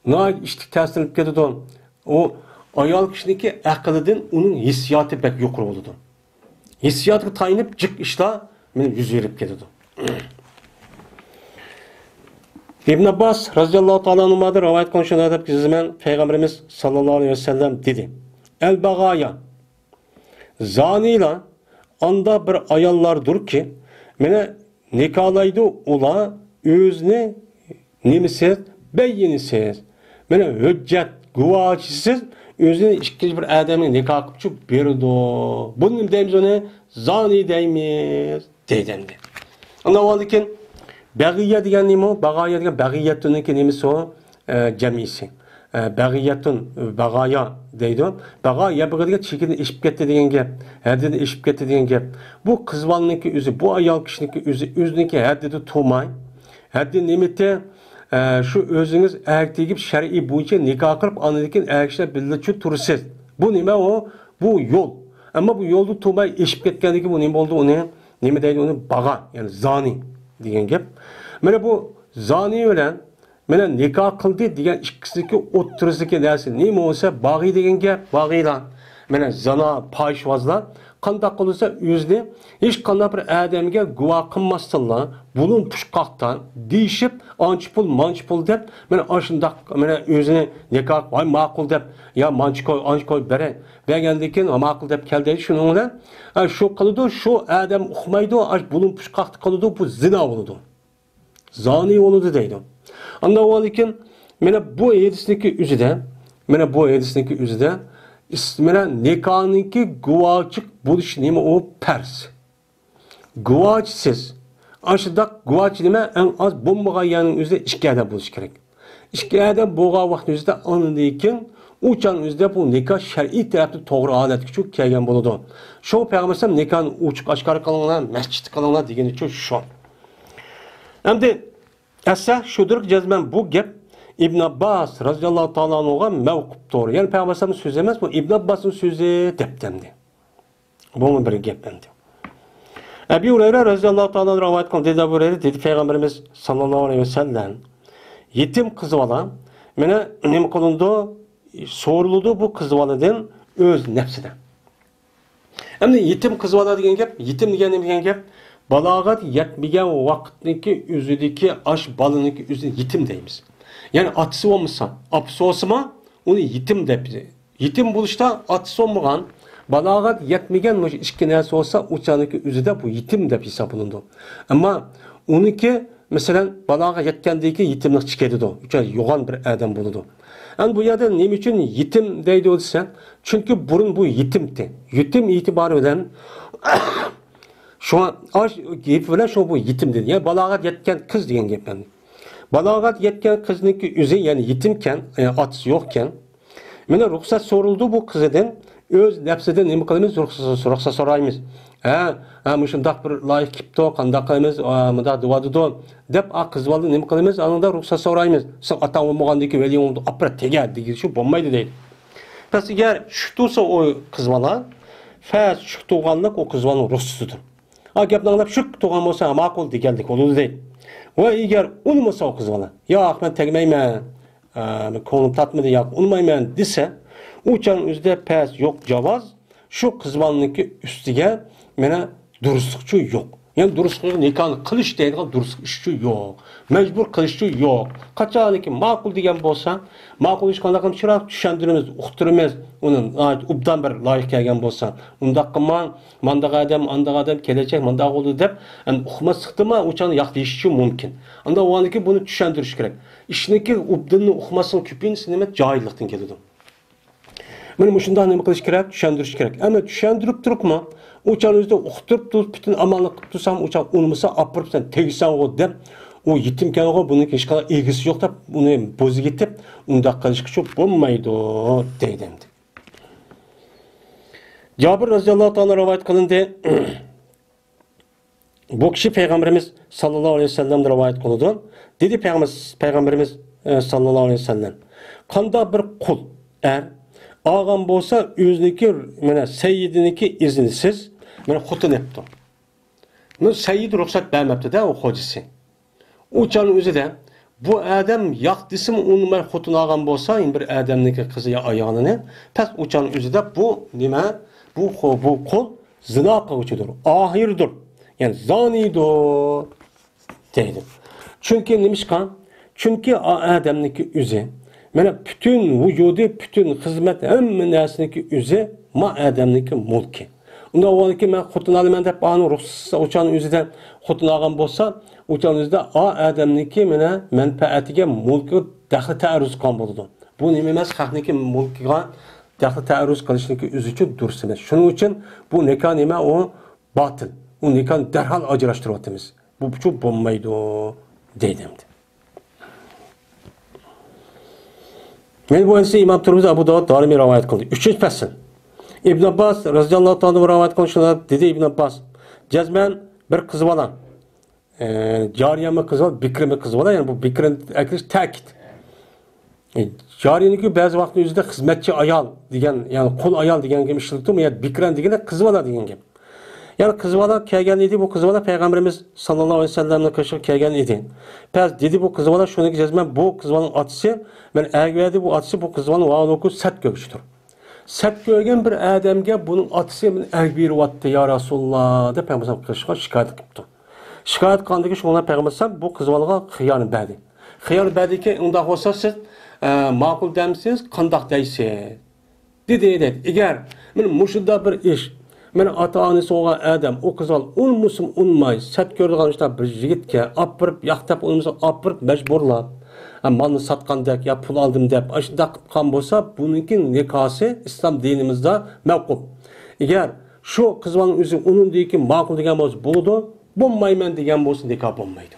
ناھايىتى ئىشتىك تەسىرلىنىپ كېتىدۇ. ئۇ ئايال كىشىنىڭكى ئەقلىدىن ئۇنىڭ ھېسسىياتى بەك يۇقىرى بولىدۇ. ھېسسىياتقا تايىنىپ جىق ئىشلار مېنى يۈز بېرىپ كېتىدۇ. ئىبن ئابباس رازىياللاھۇ تائالا ئەنھۇمادىن رىۋايەت قىلىنغان شۇنداق دەپ يېزىمەن، پەيغەمبىرىمىز ساللاللاھۇ ئەلەيھى ۋەسەللەم دېدى: ئەل باغايا، زانىيلار ئاندا بىر ئاياللاردۇركى، مېنى نىكاھلايدۇ ئۇلار ئۆزىنى نېمىسىز، بەيىنىسىز، مانا ھۆججەت، گۇۋاھچىسىز ئۆزىنى ئىككىنچى بىر ئادەمگە نىكاھ قىلىپ چۈشۈپ بېرىدۇ. بۇنى نېمە دەيمىز ئۇنى؟ زانى دەيمىز، دەيدۇ ئەمدى. ئاندىن كېيىن بەغىيە دېگەن نېمە ئۇ؟ باغايا دېگەن بەغىيەتۇننىڭكى نېمىسى ئۇ؟ ئە، جەمئىسى. ئە، بەغىيەتۇن، باغايا دەيدۇ. باغا، يەبغى دېگەن چېكىدىن ئېشىپ كەتتى دېگەن گەپ، ھەددىدىن ئېشىپ كەتتى دېگەن گەپ. بۇ قىز بالىنىڭكى ئۆزى، بۇ ئايال كىشىنىڭكى ئۆزى ئۆزىنىڭكى ھەددىدە تۇرماي، ھەددى نېمىتى، ئە، شۇ ئۆزىڭىز ئەركە تېگىپ شەرئىي بويىچە نىكاھ قىلىپ، ئاندىن كېيىن ئەر كىشىلەر بىللە چۈ تۇرىسىز. بۇ نېمە ئۇ؟ بۇ يول. ئەمما بۇ يولدا تۇرماي ئېشىپ كەتكەندىن كېيىن بۇ نېمە بولدى ئۇنى؟ نېمە دەيدۇ ئۇنى؟ باغا، يەنى زانى دېگەن گەپ. مانا بۇ زانى بىلەن مانا نىكاھ قىلدى دېگەن ئىككىسىنىڭكى ئوتتۇرىسىدىكى نەرسە نېمە بولسا، باغى دېگەن گەپ، باغىلار. مانا زانا، پاھىشۋازلار قانداق قىلسا ئۆزىنى ھېچقانداق بىر ئادەمگە گۇۋاھ قىلماستىنلا، بۇلۇڭ پۇچقاقتا دېيىشىپ، ئانچە پۇل، مانچە پۇل دەپ، مانا ئاشۇنداق، مانا ئۆزىنى نىكاھ، ۋاي ماقۇل دەپ، يا مانچە كوي، ئانچە كوي بېرەي، بەرگەندىن كېيىن ماقۇل دەپ كەل دەيدۇ، شۇنىڭ بىلەن، ئە، شۇ قىلىدۇ، شۇ ئادەم ئۇقمايدۇ، ئاش بۇلۇڭ پۇچقاقتا قىلىدۇ، بۇ زىنا بولىدۇ. زانى بولىدۇ دەيدۇ. ئاندىن كېيىن مانا بۇ ھەدىسنىڭكى ئۆزىدە، مانا بۇ ھەدىسنىڭكى ئۆزىدە ئىس-، مانا نىكاھنىڭكى گۇۋاھچى بولۇش نېمە ئۇ؟ پەرز. گۇۋاھچىسىز. ئاشۇنداق گۇۋاھچى نېمە؟ ئەڭ ئاز بولمىغان يەرنىڭ ئۆزىدە ئىككى ئادەم بولۇشى كېرەك. ئىككى ئادەم بولغان ۋاقىتنىڭ ئۆزىدە ئاندىن كېيىن ئۇ چاغنىڭ ئۆزىدە بۇ نىكاھ شەرئىي تەرەپتىن توغرا ھالەتكە چۈشۈپ كەلگەن بولىدۇ. شۇ پەيغەمبەر ئەلەيھىسسالام نىكاھنى ئوچۇق ئاشكارا قىلىڭلار، مەسچىتتە قىلىڭلار دېگىنىچۇ شۇ. ئەمدى ئەسەھ شۇدۇركى، جەزمەن بۇ گەپ ئىبن ئابباس رازىياللاھۇ تائالا ئەنھۇغا مەۋقۇپتۇر. يەنى پەيغەمبەر ئەلەيھىسسالامنىڭ سۆزى ئەمەس، بۇ ئىبن ئابباسنىڭ سۆزى دەپتۇ ئەمدى. بۇمۇ بىر گەپ ئەمدى. ئەبى ھۇرەيرە رازىياللاھۇ تائالا ئەنھۇ رىۋايەت قىلغان، دېدى ئەبۇ ھۇرەيرە، دېدى پەيغەمبىرىمىز ساللاللاھۇ ئەلەيھى ۋەسەللەم، يېتىم قىز بالا، مانا، نېمە قىلىنىدۇ؟ سورىلىدۇ بۇ قىز بالىدىن ئۆز نەپسىدە. ئەمدى يېتىم قىز بالا دېگەن گەپ، يېتىم دېگەن نېمە دېگەن گەپ؟ بالاغەت يەتمىگەن ۋاقىتنىڭكى ئۆزىدىكى ئاش بالىنىڭكى ئۆزىنى يېتىم دەيمىز. يەنى ئاتىسى بولمىسا، ئاپىسى بولسىمۇ، ئۇنى يېتىم دەپ، يېتىم بولۇشتا ئاتىسى بولمىغان، بالاغەت يەتمىگەن مۇشۇ ئىككى نەرسە بولسا، ئۇ چاغنىڭكى ئۆزىدە بۇ يېتىم دەپ ھېسابلىنىدۇ. ئەمما ئۇنىڭكى، مەسىلەن، بالاغەت يەتكەندىن كېيىن يېتىملىقچە كېتىدۇ. ئۇ چاغ يوغان بىر ئادەم بولىدۇ. ئەمدى بۇ يەردە نېمە ئۈچۈن يېتىم دەيدۇ دېسە، چۈنكى بۇرۇن بۇ يېتىمتى. يېتىم ئېتىبارى بىلەن شۇڭا ئاش گېپى بىلەن شۇ بۇ يېتىم دېدى. يەنى بالاغەت يەتكەن قىز دېگەن گەپ ئەمدى. بالاغەت يەتكەن قىزنىڭكى ئۆزى، يەنى يېتىمكەن، ئە، ئاتىسى يوقكەن. مانا رۇخسەت سورىلىدۇ بۇ قىزىدىن. ئۆز نەپسىدىن نېمە قىلىمىز؟ رۇخسەت، رۇخسەت سورايمىز. ھە، ھە، مۇشۇنداق بىر لايىق كېپتۇ، قانداق قىلىمىز؟ ئا، مۇنداق دېۋاتىدۇ، دەپ ئا قىز بالىدىن نېمە قىلىمىز؟ ئانىڭدا رۇخسەت سورايمىز. سەن ئاتاڭ بولمىغاندىن كېيىن ۋەلىيىڭ بولۇپ ئاپىرىپ تېگە دېگىنى شۇ بولمايدۇ دەيدۇ. پەس ئەگەر چۈشۈپ تۇرسا ئۇ قىز بالا، پەس چۈشۈپ تۇرغانلىق ئۇ قىز بالىنىڭ رۇخسىتىدۇر. ئا گەپنى ئاڭلاپ شۈك تۇرغان بولسا، ماقۇل دېگەنلىك بولىدۇ دەيدۇ. ۋە ئەگەر ئۇنىمىسا ئۇ قىز بالا، ياق، مەن تەگمەيمەن، ئە، كۆڭلۈم تارتمىدى، ياق، ئۇنىمايمەن دېسە، ئۇ چاغنىڭ ئۆزىدە پەس يوق جاۋاز، شۇ قىز بالىنىڭكى ئۈستىگە مانا دۇرۇسلۇقچۇ يوق. يەنى دۇرۇسلۇق، نىكاھنى قىلىش دەيدىغان دۇرۇسلۇق ئىشچۇ يوق. مەجبۇر قىلىشچۇ يوق. قاچانكى ماقۇل دېگەن بولسا، ماقۇل ئىش قانداق قىلىمىز؟ چىرايلىق چۈشەندۈرىمىز، ئۇقتۇرىمىز. ئۇنى ناھايىتى ئوبدان بىر لايىق كەلگەن بولسا، ئۇنداق قىلماڭ، مانداق ئادەم، ئانداق ئادەم، كېلەچەك مانداق بولىدۇ دەپ، ئەمدى ئۇقماسلىقتىنمۇ ئۇ چاغنى ياق دېيىشىچۇ مۇمكىن. ئاندا ئۇنىڭكى بۇنى چۈشەندۈرۈش كېرەك. ئىشنىڭكى ئوبدىنىنى ئۇقماسلىقنىڭ كۆپىنچىسى نېمە؟ جاھىللىقتىن كېلىدۇ. مانا مۇشۇنداق نېمە قىلىش كېرەك؟ چۈشەندۈرۈش كېرەك. ئەمما چۈشەندۈرۈپ تۇرۇپمۇ، ئۇ چاغنىڭ ئۆزىدە ئۇقتۇرۇپ تۇرۇپ، پۈتۈن ئامانلىق قىلىپ تۇرسام، ئۇ چاغ ئۇنىمىسا، ئاپىرىپ سەن تېگىسەنغۇ دەپ، ئۇ يېتىمكەنغۇ، بۇنىڭ ھېچقانداق ئىگىسى يوق دەپ، ئۇنى بوزۇۋېتىپ، ئۇنداق قىلىشقىچۇ بولمايدۇ، دەيدۇ ئەمدى. جابىر رەزىياللاھۇ تائالا رىۋايەت قىلىندى. بۇ كىشى پەيغەمبىرىمىز ساللاللاھۇ ئەلەيھى ۋەسەللەمدىن رىۋايەت قىلىدۇ. دېدى پەيغەمبىر-، پەيغەمبىرىمىز، ئە، ساللاللاھۇ ئەلەيھى ۋەسەللەم، قانداق بىر قۇل ئەر ئالغان بولسا ئۆزىنىڭكى، مانا، سەييىدىنىڭكى ئىزنىسىز، مانا، خوتۇن ئېپتۇ. بۇ سەييىد رۇخسەت بەرمەپتۇ-دە، ئۇ خوجىسى. ئۇ چاغنىڭ ئۆزىدە بۇ ئادەم ياق دېسىمۇ ئۇنىماي خوتۇن ئالغان بولسا، يەنە بىر ئادەمنىڭكى قىزى يا ئايالىنى، پەس ئۇ چاغنىڭ ئۆزىدە بۇ نېمە؟ بۇ خو-، بۇ قۇل زىنا قىلغۇچىدۇر، ئاھىرىدۇر. يەنى زانىيدۇر دەيدۇ. چۈنكى نېمىشقا؟ چۈنكى ئا-، ئادەمنىڭكى ئۆزى، مانا پۈتۈن ۋۇجۇدى، پۈتۈن خىزمەت، ھەممە نەرسىنىڭكى ئۆزى ما ئادەمنىڭكى مۈلكى. ئۇنداق بولغاندىكىن مەن خوتۇن ئالىمەن دەپ ئانىڭ رۇخسىتى ئۇچان ئۆزىدە خوتۇن ئالغان بولسا، ئۇچان ئۆزىدە ئا ئادەمنىڭكى مانا مەنپەئەتىگە، مۈلكىگە دەخلى تەئەررۇز قىلغان بولىدۇ. بۇ نېمە ئەمەس، خەقنىڭكى مۈلكىگە دەخلى تەئەررۇز قىلىشنىڭكى ئۆزىچۇ دۇرۇس ئەمەس. شۇنىڭ ئۈچۈن بۇ نىكاھ نېمە؟ ئۇ باتىل. ئۇ نىكاھنى دەرھال ئاجراشتۇرۇۋاتىمىز. بۇچۇ بولمايدۇ دەيدۇ ئەمدى. مانا بۇ ھەدىسنى ئىمام تۇرمۇزى، ئەبۇ داۋۇد، دارىمى رىۋايەت قىلدى. ئۈچىنچى پەسىل. ئىبن ئابباس رەزىياللاھۇ تائالا ئانھۇ رىۋايەت قىلغان شۇنداق دېدى ئىبن ئابباس، جەزمەن بىر قىز بالا، ئە، جارىيەمۇ قىز بالا، بىكرىمۇ قىز بالا، يەنى بۇ بىكرىنى ئەكىرىش تەكىت. ئە، جارىيەنىڭكى بەزى ۋاقىتنىڭ ئۆزىدە خىزمەتچى ئايال دېگەن، يەنى قۇل ئايال دېگەن گەپ ئىشلىتىلدى. يەنى بىكرەن دېگەندە قىز بالا دېگەن گەپ. يەنى قىز بالا كەلگەن ئىدى، بۇ قىز بالا پەيغەمبىرىمىز ساللاللاھۇ ئەلەيھى ۋەسەللەمنىڭ قېشىغا كەلگەن ئىدى. پەس دېدى بۇ قىز بالا، شۇنىڭكى جەزمەن بۇ قىز بالىنىڭ ئاتىسى، مەن ئەگىۋەردى بۇ ئاتىسى بۇ قىز بالىنى ۋاۋلۇكۇ سەت كۆرگۈچىدۇر. سەت كۆرگەن بىر ئادەمگە بۇنىڭ ئاتىسى مېنى ئەگىۋېرىۋاتتى، يا رەسۇلاللا، دەپ پەيغەمبەر قېشىغا شىكايەت قىپتۇ. شىكايەت قىلغاندىكىن شۇڭا پەيغەمبەر بۇ قىز بالىغا خىيارنى بەردى. خىيار بەردىكى، ئۇنداق بولسا سىز، ئە، ماقۇل دەمسىز، قانداق دەيسىز؟ دېدى، دەيدۇ. ئەگەر مانا مۇشۇنداق بىر ئىش، مانا ئاتا-ئانىسى بولغان ئادەم، ئۇ قىز بالا ئۇنىمىسىمۇ ئۇنىماي، سەت كۆرىدىغان شۇنداق بىر يىگىتكە ئاپىرىپ، ياق دەپ ئۇنىمىسا ئاپىرىپ، مەجبۇرلاپ، ھە، مالنى ساتقاندەك يا پۇل ئالدىم دەپ، ئاشۇنداق قىلىپ قالغان بولسا، بۇنىڭكى نىكاھسى ئىسلام دىنىمىزدا مەۋقۇپ. ئەگەر شۇ قىز بالىنىڭ ئۆزى ئۇنىڭدىن كېيىن ماقۇل دېگەن بولسا بولىدۇ، بولمايمەن دېگەن بولسا نىكاھ بولمايدۇ.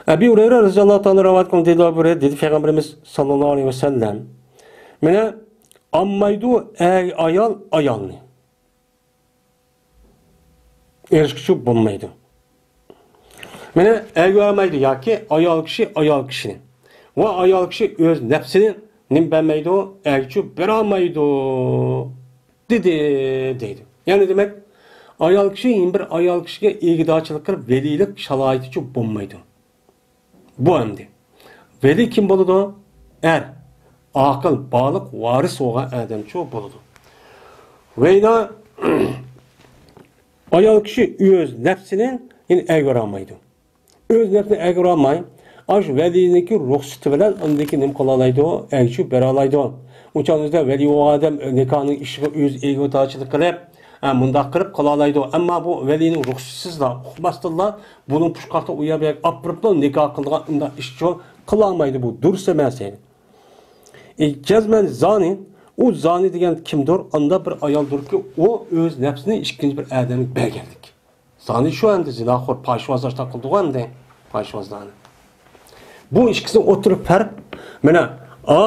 ئەبى ھۇرەيرە رەزىياللاھۇ تائالا رىۋايەت قىلغان دېدى، ئەبۇ ھۇرەيرە دېدى، پەيغەمبىرىمىز ساللاللاھۇ ئەلەيھى ۋەسەللەم، مانا، ئالمايدۇ ئەر ئايال ئايالنى. ئېرىشكۈچى بولمايدۇ. مانا، ئەرگە بەرمەيدۇ ياكى ئايال كىشى ئايال كىشىنى. ۋە ئايال كىشى ئۆز نەپسىنى نېمە بەرمەيدۇ؟ ئەرگىچۇ بېرەلمەيدۇ. دېدى، دەيدۇ. يەنى دېمەك، ئايال كىشى يەنە بىر ئايال كىشىگە ئىگىدارچىلىق قىلىپ، ۋەلىيلىك شارائىتىچۇ بولمايدۇ. بۇ ئەمدى. ۋەلىي كىم بولىدۇ؟ ئەر. ئاقىل، بالىغ، ۋارىس بولغان ئادەمچۇ بولىدۇ. ۋەينا ئايال كىشى ئۆز نەپسىنى يەنە ئەگىۋالمايدۇ. ئۆز نەپسىنى ئەگىۋالماي، ئاشۇ ۋەلىينىڭكى رۇخسىتى بىلەن ئاندىن كېيىن نېمە قىلالايدۇ؟ ئەگىشىپ بېرەلايدۇ. ئۇ چاغدا ۋەلىي بولغان ئادەم نىكاھنىڭ ئىشىغا ئۆزى ئىگىدارچىلىق قىلىپ، ھە، مۇنداق قىلىپ قىلالايدۇ. ئەمما بۇ ۋەلىينىڭ رۇخسىتىسىزلا، ئۇقماستىنلا بۇنىڭ پۇچقاقتا ئۇ يەر بۇ يەرگە ئاپىرىپلا نىكاھ قىلىدىغان ئۇنداق ئىشچۇ قىلالمايدۇ. بۇ دۇرۇس ئەمەس دەيدۇ. ئى، جەزمەن زانى، ئۇ زانى دېگەن كىمدۇر؟ ئاندا بىر ئايالدۇركى، ئۇ ئۆز نەپسىنى ئىككىنچى بىر ئادەمگە بەرگەنلىك. زانى شۇ ئەمدى زىناخور، پاھىشۋاز ئاشۇنداق قىلىدىغۇ ئەمدى، پاھىشۋازلارنى. بۇ ئىككىسىنىڭ ئوتتۇرا پەرق، مانا، ئا،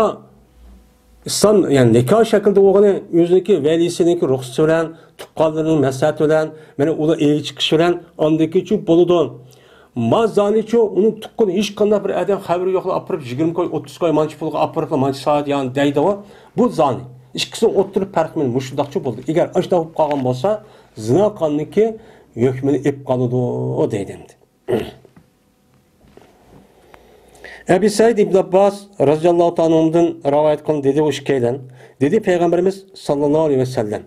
ئىسلام، يەنى نىكاھ شەكلىدە بولغىنى، ئۆزىنىڭكى ۋەلىسىنىڭكى رۇخسىتى بىلەن، تۇغقانلىرىنىڭ مەسلىھەتى بىلەن، مانا، ئۇلار ئېلىپ چىقىش بىلەن ئاندىن كېيىنچۇ بولىدۇ. ما زانىچۇ، ئۇنىڭ تۇغقىنى ھېچقانداق بىر ئادەم خەۋىرى يوقلا ئاپىرىپ، يىگىرمە كوي، ئوتتۇز كوي، مانچە پۇلغا ئاپىرىپلا، مانچە سائەت يان دەيدىغۇ. بۇ زانى. ئىككىسىنىڭ ئوتتۇرا پەرقى مانا مۇشۇنداقچۇ بولدى. ئەگەر ئاشۇنداق بولۇپ قالغان بولسا، زىنا قانۇنىكى ھۆكمىنى ئېلىپ قالىدۇ دەيدۇ ئەمدى. ئەبى سەئىد ئىبن ئابباس رازىياللاھۇ تائالا ئەنھۇدىن رىۋايەت قىلىندى، دېدى ئۇ ئىككىيلەن. دېدى پەيغەمبىرىمىز ساللاللاھۇ ئەلەيھى ۋەسەللەم.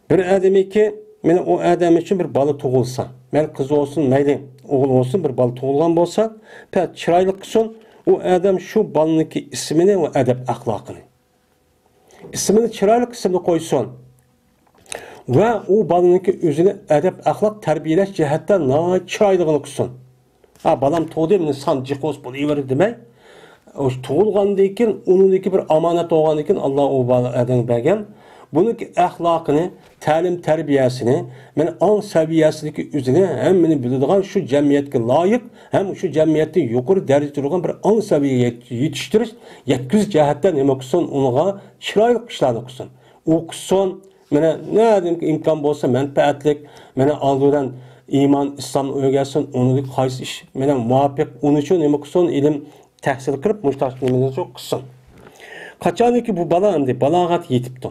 بىر ئادەمكى، مانا ئۇ ئادەم ئۈچۈن بىر بالا تۇغۇلسا، مەيلى قىز بولسۇن، مەيلى ئوغۇل بولسۇن، بىر بالا تۇغۇلغان بولسا، پەقەت چىرايلىق قىلسۇن، ئۇ ئادەم شۇ بالىنىڭكى ئىسمىنى ۋە ئەدەپ ئەخلاقىنى. ئىسمىنى چىرايلىق ئىسىمنى قويسۇن. ۋە ئۇ بالىنىڭكى ئۆزىنى ئەدەپ ئەخلاق تەربىيەلەش جەھەتتە ناھايىتى چىرايلىقىنى قىلسۇن. ھا، بالام تۇغدى، مېنى سان جىق بولسا بولۇۋېرىدۇ دېمەي، ئۇ تۇغۇلغاندىن كېيىن، ئۇنىڭدىكى بىر ئامانەت بولغاندىن كېيىن، ئاللا ئۇ بالا ئادەمگە بەرگەن. بۇنىڭكى ئەخلاقىنى، تەلىم تەربىيەسىنى، مانا ئاڭ سەۋىيەسىدىكى ئۆزىنى ھەممىنى بىلىدىغان، شۇ جەمئىيەتكە لايىق ھەم شۇ جەمئىيەتتە يۇقىرى دەرىجىدە تۇرغان بىر ئاڭ سەۋىيەگە يېتىشتۈرۈش، يەتكۈزۈش جەھەتتە نېمە قىلسۇن، ئۇنىڭغا چىرايلىق ئىشلارنى قىلسۇن. ئوقۇسۇن، مانا نەدىن ئىمكان بولسا مەنپەئەتلىك، مانا ئالدى بىلەن ئىمان، ئىسلامنى ئۆگەتسۇن، ئۇنىڭدىكى قايسى ئىش مانا مۇۋاپىق، ئۇنى شۇ نېمە قىلسۇن، ئىلىم تەھسىل قىلىپ، مۇشۇنداق نېمىنى شۇ قىلسۇن. قاچانكى بۇ بالا ئەمدى بالاغەت يېتىپتۇ.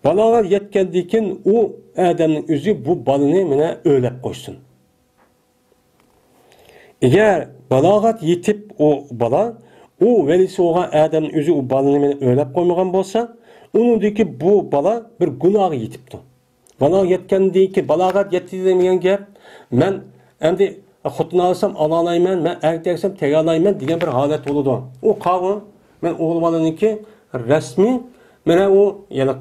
بالاغەت يەتكەندىن كېيىن ئۇ ئادەمنىڭ ئۆزى بۇ بالىنى مانا ئۆيلەپ قويسۇن. ئەگەر بالاغەت يېتىپ ئۇ بالا، ئۇ ۋەلىسى بولغان ئادەمنىڭ ئۆزى ئۇ بالىنى مانا ئۆيلەپ قويمىغان بولسا، ئۇنىڭدىكى بۇ بالا بىر گۇناھقا يېتىپتۇ. بالاغەت يەتكەندىن كېيىن، بالاغەت يەتتى دېگەن گەپ، مەن ئەمدى خوتۇن ئالسام ئالالايمەن، مەن ئەركەك ئالسام تېگەلايمەن دېگەن بىر ھالەت بولىدۇ. ئۇ قاۋۇ، مەن ئوغۇل بالىنىڭكى رەسمىي، مانا ئۇ، يەنى،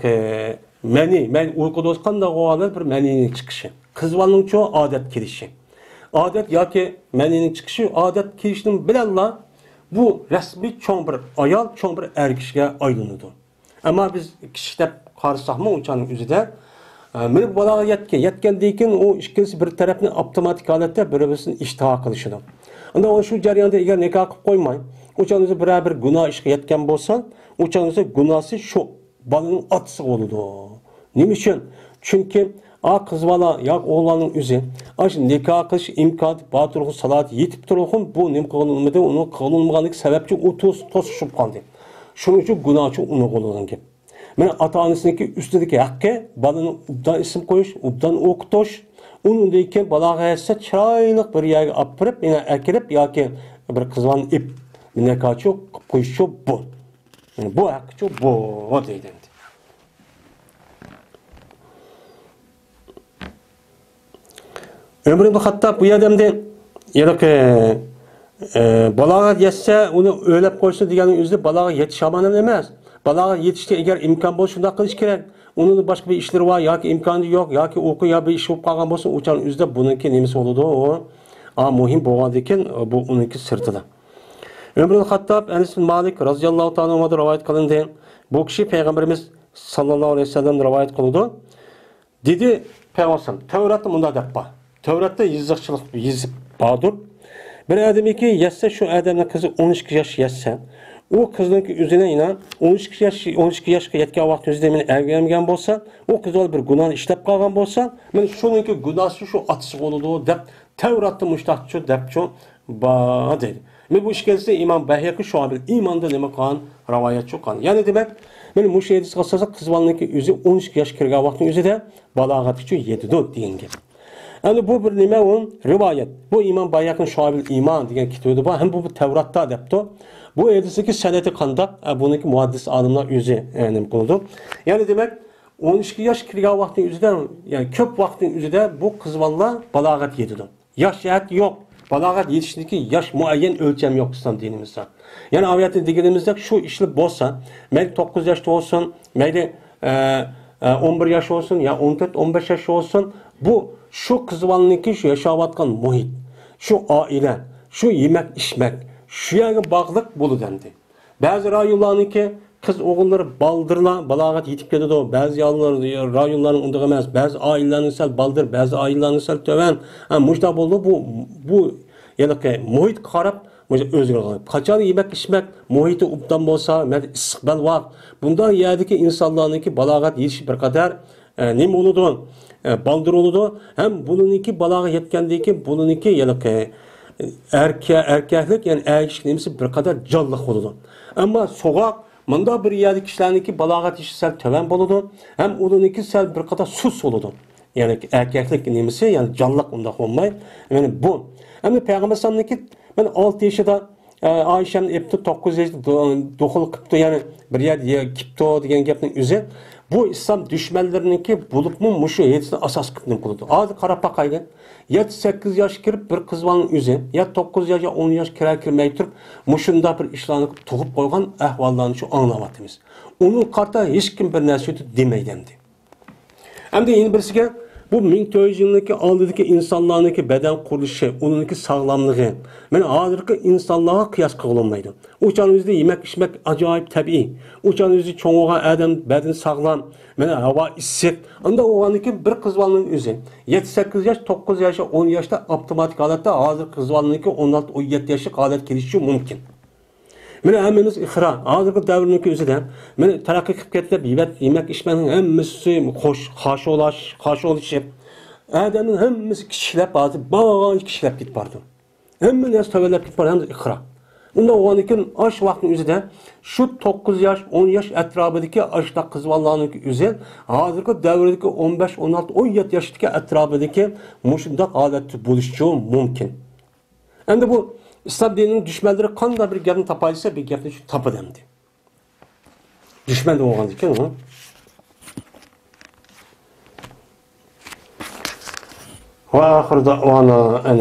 مەنى، مەن ئۇيقۇدا قانداق بولغاندا بىر مەنىنىڭ چىقىشى. قىز بالىنىڭچۇ ئادەت كېلىشى. ئادەت ياكى مەنىنىڭ چىقىشى، ئادەت كېلىشىنىڭ بىلەنلا بۇ رەسمىي چوڭ بىر ئايال، چوڭ بىر ئەر كىشىگە ئايلىنىدۇ. ئەمما بىز كىشى دەپ قارىساقمۇ ئۇ چاغنىڭ ئۆزىدە، ئە، مېنى بالاغا يەتكەن، يەتكەندىن كېيىن ئۇ ئىككىلىسى بىر تەرەپنى ئاپتوماتىك ھالەتتە بىر-بىرسىنى ئىشتىھا قىلىشىدۇ. ئەمدى ئۇ شۇ جەرياندا ئەگەر نىكاھ قىلىپ قويماي، ئۇ چاغدا بىرەر بىر گۇناھ ئىشقا يەتكەن بولسا، ئۇ چاغدا گۇناھسى شۇ بالىنىڭ ئاتىسىغا بولىدۇ. نېمە ئۈچۈن؟ چۈنكى ئا قىز بالا ياكى ئوغلاننىڭ ئۆزى ئاشۇ نىكاھ قىلىش ئىمكانىيىتى بار تۇرغۇن، سالاھىيىتى يېتىپ تۇرغۇن، بۇ نېمە قىلغىنىمىدى، ئۇنىڭ قىلغىنىمىغانلىقى سەۋەبچى ئۇ توس-، توسۇشۇپ قالدى. شۇنىڭ ئۈچۈن گۇناھچى ئۇنىڭغا بولىدىغان گەپ. مانا ئاتا-ئانىسىنىڭكى ئۈستىدىكى ھەققى، بالىنى ئوبدان ئىسىم قويۇش، ئوبدان ئوقۇتۇش، ئۇنىڭدىن كېيىن بالاغا يەتسە چىرايلىق بىر يەرگە ئاپىرىپ، يەنە ئەكىرىپ ياكى بىر قىز بالىنى ئېلىپ نىكاھچى قىلىپ قويۇشچۇ بۇ. بۇ ھەققىچۇ بۇ دەيدۇ ئەمدى. ئۆمەر ئىبن خەتتاب بۇ يەردە ئەمدى، يەنى، ئە، بالاغەت يەتسە ئۇنى ئۆيلەپ قويسۇن دېگەننىڭ ئۆزى بالاغەت يېتىش ھامان ئەمەس. بالاغەت يېتىشتە ئەگەر ئىمكان بولسا شۇنداق قىلىش كېرەك. ئۇنىڭ باشقا بىر ئىشلىرى بار ياكى ئىمكانى يوق ياكى ئوقۇ يا بىر ئىش بولۇپ قالغان بولسا، ئۇ چاغنىڭ ئۆزىدە بۇنىڭكى نېمىسى بولىدۇ؟ ئۇ، ئا، مۇھىم بولغاندىكىن بۇ ئۇنىڭكى سىرتىدا. ئۆمەر ئىبن خەتتاب ئەنەس بىن مالىك رازىياللاھۇ تائالا ئەنھۇدىن رىۋايەت قىلىندى. بۇ كىشى پەيغەمبىرىمىز ساللاللاھۇ ئەلەيھى ۋەسەللەمدىن رىۋايەت قىلىدۇ. دېدى پەيغەمبەر، تەۋراتتا مۇنداق دەپ بار. تەۋراتتا يېزىقچىلىق يېزىپ باردۇر. بىر ئادەمكى يەتسە، شۇ ئادەمنىڭ قىزى ئون ئىككى ياش يەتسە، ئۇ قىزنىڭكى ئۆزىنى يەنە ئون ئىككى ياش، ئون ئىككى ياشقا يەتكەن ۋاقىت ئۆزىدە مېنى ئەگەنمىگەن بولسا، ئۇ قىز بىر گۇناھنى ئىشلەپ قالغان بولسا، مانا شۇنىڭكى گۇناھسى شۇ ئاتىسىغا بولىدۇ دەپ تەۋراتتا مۇشتاقچۇ دەپچۇ بار دەيدۇ. مانا بۇ ئىككىلىسى ئىمام بەيھەقى شۇئەبۇل ئىماندا نېمە قىلغان؟ رىۋايەتچۇ قىلغان. يەنى دېمەك، مانا مۇشۇ ھەدىسكە ئاساسەن قىز بالىنىڭكى ئۆزى ئون ئىككى ياش كىرگەن ۋاقىتنىڭ ئۆزىدە بالاغەتكىچە يېتىدۇ دېگەن گەپ. ئەمدى بۇ بىر نېمە ئۇ؟ رىۋايەت. بۇ ئىمام بايھەقىنىڭ شۇئەبۇل ئىمان دېگەن كىتابىدا بار، ھەم بۇ تەۋراتتا دەپتۇ. بۇ ھەدىسنىڭكى سەنەدى قانداق؟ ئە، بۇنىڭكى مۇھەددىس ئالىملار ئۆزى، ئە، نېمە قىلىدۇ؟ يەنى دېمەك، ئون ئىككى ياش كىرگەن ۋاقىتنىڭ ئۆزىدە، يەنى كۆپ ۋاقىتنىڭ ئۆزىدە بۇ قىز بالىلار بالاغەت يېتىدۇ. ياش جەھەتتە يوق. بالاغەت يېتىشتىكى ياش مۇئەييەن ئۆلچەم يوق ئىسلام دىنىمىزدا. يەنى ئايەتتە دېگىنىمىزدەك شۇ ئىشلار بولسا، مەيلى توققۇز ياشتا بولسۇن، مەيلى، ئە، ئە، ئون بىر ياش بولسۇن يا ئون تۆت، ئون بەش ياش بولسۇن، بۇ شۇ قىز بالىنىڭكى شۇ ياشاۋاتقان مۇھىت، شۇ ئائىلە، شۇ يېمەك-ئىچمەك، شۇ يەرگە باغلىق بولىدۇ ئەمدى. بەزى رايونلارنىڭكى قىز ئوغۇللىرى بالدۇرلا بالاغەت يېتىپ كېتىدۇ. بەزى ياللار-، رايونلارنىڭ ئۇنداق ئەمەس. بەزى ئائىلىلەرنىڭ سەل بالدۇر، بەزى ئائىلىلەرنىڭ سەل تۆۋەن. ھە، مۇشۇنداق بولىدۇ. بۇ، بۇ ھېلىقى مۇھىتقا قاراپ مۇشۇ ئۆزگىرىدۇ. قاچان يېمەك-ئىچمەك مۇھىتى ئوبدان بولسا، مەيلى ئىسسىق بەلباغ، بۇنداق يەردىكى ئىنسانلارنىڭكى بالاغەت يېتىشى بىر قەدەر ئە، نېمە بولىدۇ؟ ئە، بالدۇر بولىدۇ. ھەم بۇنىڭكى بالاغا يەتكەندىن كېيىن بۇنىڭكى ھېلىقى ئەركە-، ئەركەكلىك، يەنى ئەركىشىك نېمىسى بىر قەدەر جانلىق بولىدۇ. ئەمما سوغۇق، مۇنداق بىر يەردە كىشىلەرنىڭكى بالاغەت يېشى سەل تۆۋەن بولىدۇ. ھەم ئۇنىڭكى سەل بىر قەدەر سۇس بولىدۇ. يەنى ئەركەكلىك نېمىسى، يەنى جانلىق ئۇنداق بولماي. يەنى بۇ. ئەمدى پەيغەمبەر ئەلەيھىسسالامنىڭكى مانا ئالتە يېشىدا، ئە، ئائىشەمنى ئېپتۇ، توققۇز يېشىدا دو-، دۇخۇل قىپتۇ، يەنى بىر يەردە يە-، كىپتۇ دېگەن گەپنىڭ ئۆزى، بۇ ئىسلام دۈشمەنلىرىنىڭكى بولۇپمۇ مۇشۇ ھەدىسنى ئاساس قىلىپ نېمە قىلىدۇ. ھازىر قاراپ باقايلى. يەتتە، سەككىز ياش كىرىپ بىر قىز بالىنىڭ ئۆزى، يا توققۇز ياش، يا ئون ياش كىرەر كىرمەي تۇرۇپ، مۇشۇنداق بىر ئىشلارنى تۇغۇپ قويغان ئەھۋاللارنى شۇ ئاڭلاۋاتىمىز. ئۇنىڭغا قارىتا ھېچكىم بىر نەرسە دېمەيدۇ ئەمدى. ئەمدى يەنە بىرسىگە، بۇ مىڭ تۆت يۈز يىلنىڭكى ئالدىدىكى ئىنسانلارنىڭكى بەدەن قۇرۇلۇشى، ئۇنىڭكى ساغلاملىقى، مانا ھازىرقى ئىنسانلارغا قىياس قىلغىلى بولمايدۇ. ئۇ چاغنىڭ ئۆزىدە يېمەك-ئىچمەك ئاجايىپ تەبىئىي. ئۇ چاغنىڭ ئۆزىدە چوڭ بولغان ئادەم بەدىنى ساغلام، مانا ھاۋا ئىسسىق. ئانداق بولغاندىن كېيىن بىر قىز بالىنىڭ ئۆزى يەتتە، سەككىز ياش، توققۇز ياش، ئون ياشتا ئاپتوماتىك ھالەتتە ھازىرقى قىز بالىنىڭكى ئون ئالتە، ئون يەتتە ياشلىق ھالەتكە كېلىشى مۇمكىن. مانا ھەممىمىز ئىقرار. ھازىرقى دەۋرنىڭكى ئۆزىدە، مانا تەرەققىي قىلىپ كەتتى دەپ، يېمەك، يېمەك ئىچمەكنىڭ ھەممىسى خوش، خاشۇلاش، خاشۇلىشىپ، ئادەمنىڭ ھەممىسى كىچىكلەپ، ھازىر بارغانچە كىچىكلەپ كېتىپ بارىدۇ. ھەممە نەرسە تۆۋەنلەپ كېتىپ بارىدۇ، ھەممىسى ئىقرار. ئۇنداق بولغاندىن كېيىن، ئاشۇ ۋاقىتنىڭ ئۆزىدە شۇ توققۇز ياش، ئون ياش ئەتراپىدىكى ئاشۇنداق قىز بالىلارنىڭكى ئۆزى ھازىرقى دەۋردىكى ئون بەش، ئون ئالتە، ئون يەتتە ياشتىكى ئەتراپىدىكى مۇشۇنداق ھالەتتە بولۇشىچۇ مۇمكىن. ئەمدى بۇ ئىسلام دىنىنىڭ دۈشمەنلىرى قانداق بىر گەپنى تاپايلىسا، بىر گەپنى شۇ تاپىدۇ ئەمدى. دۈشمەن بولغاندىكىن ئۇ. وآخر دعوانا أن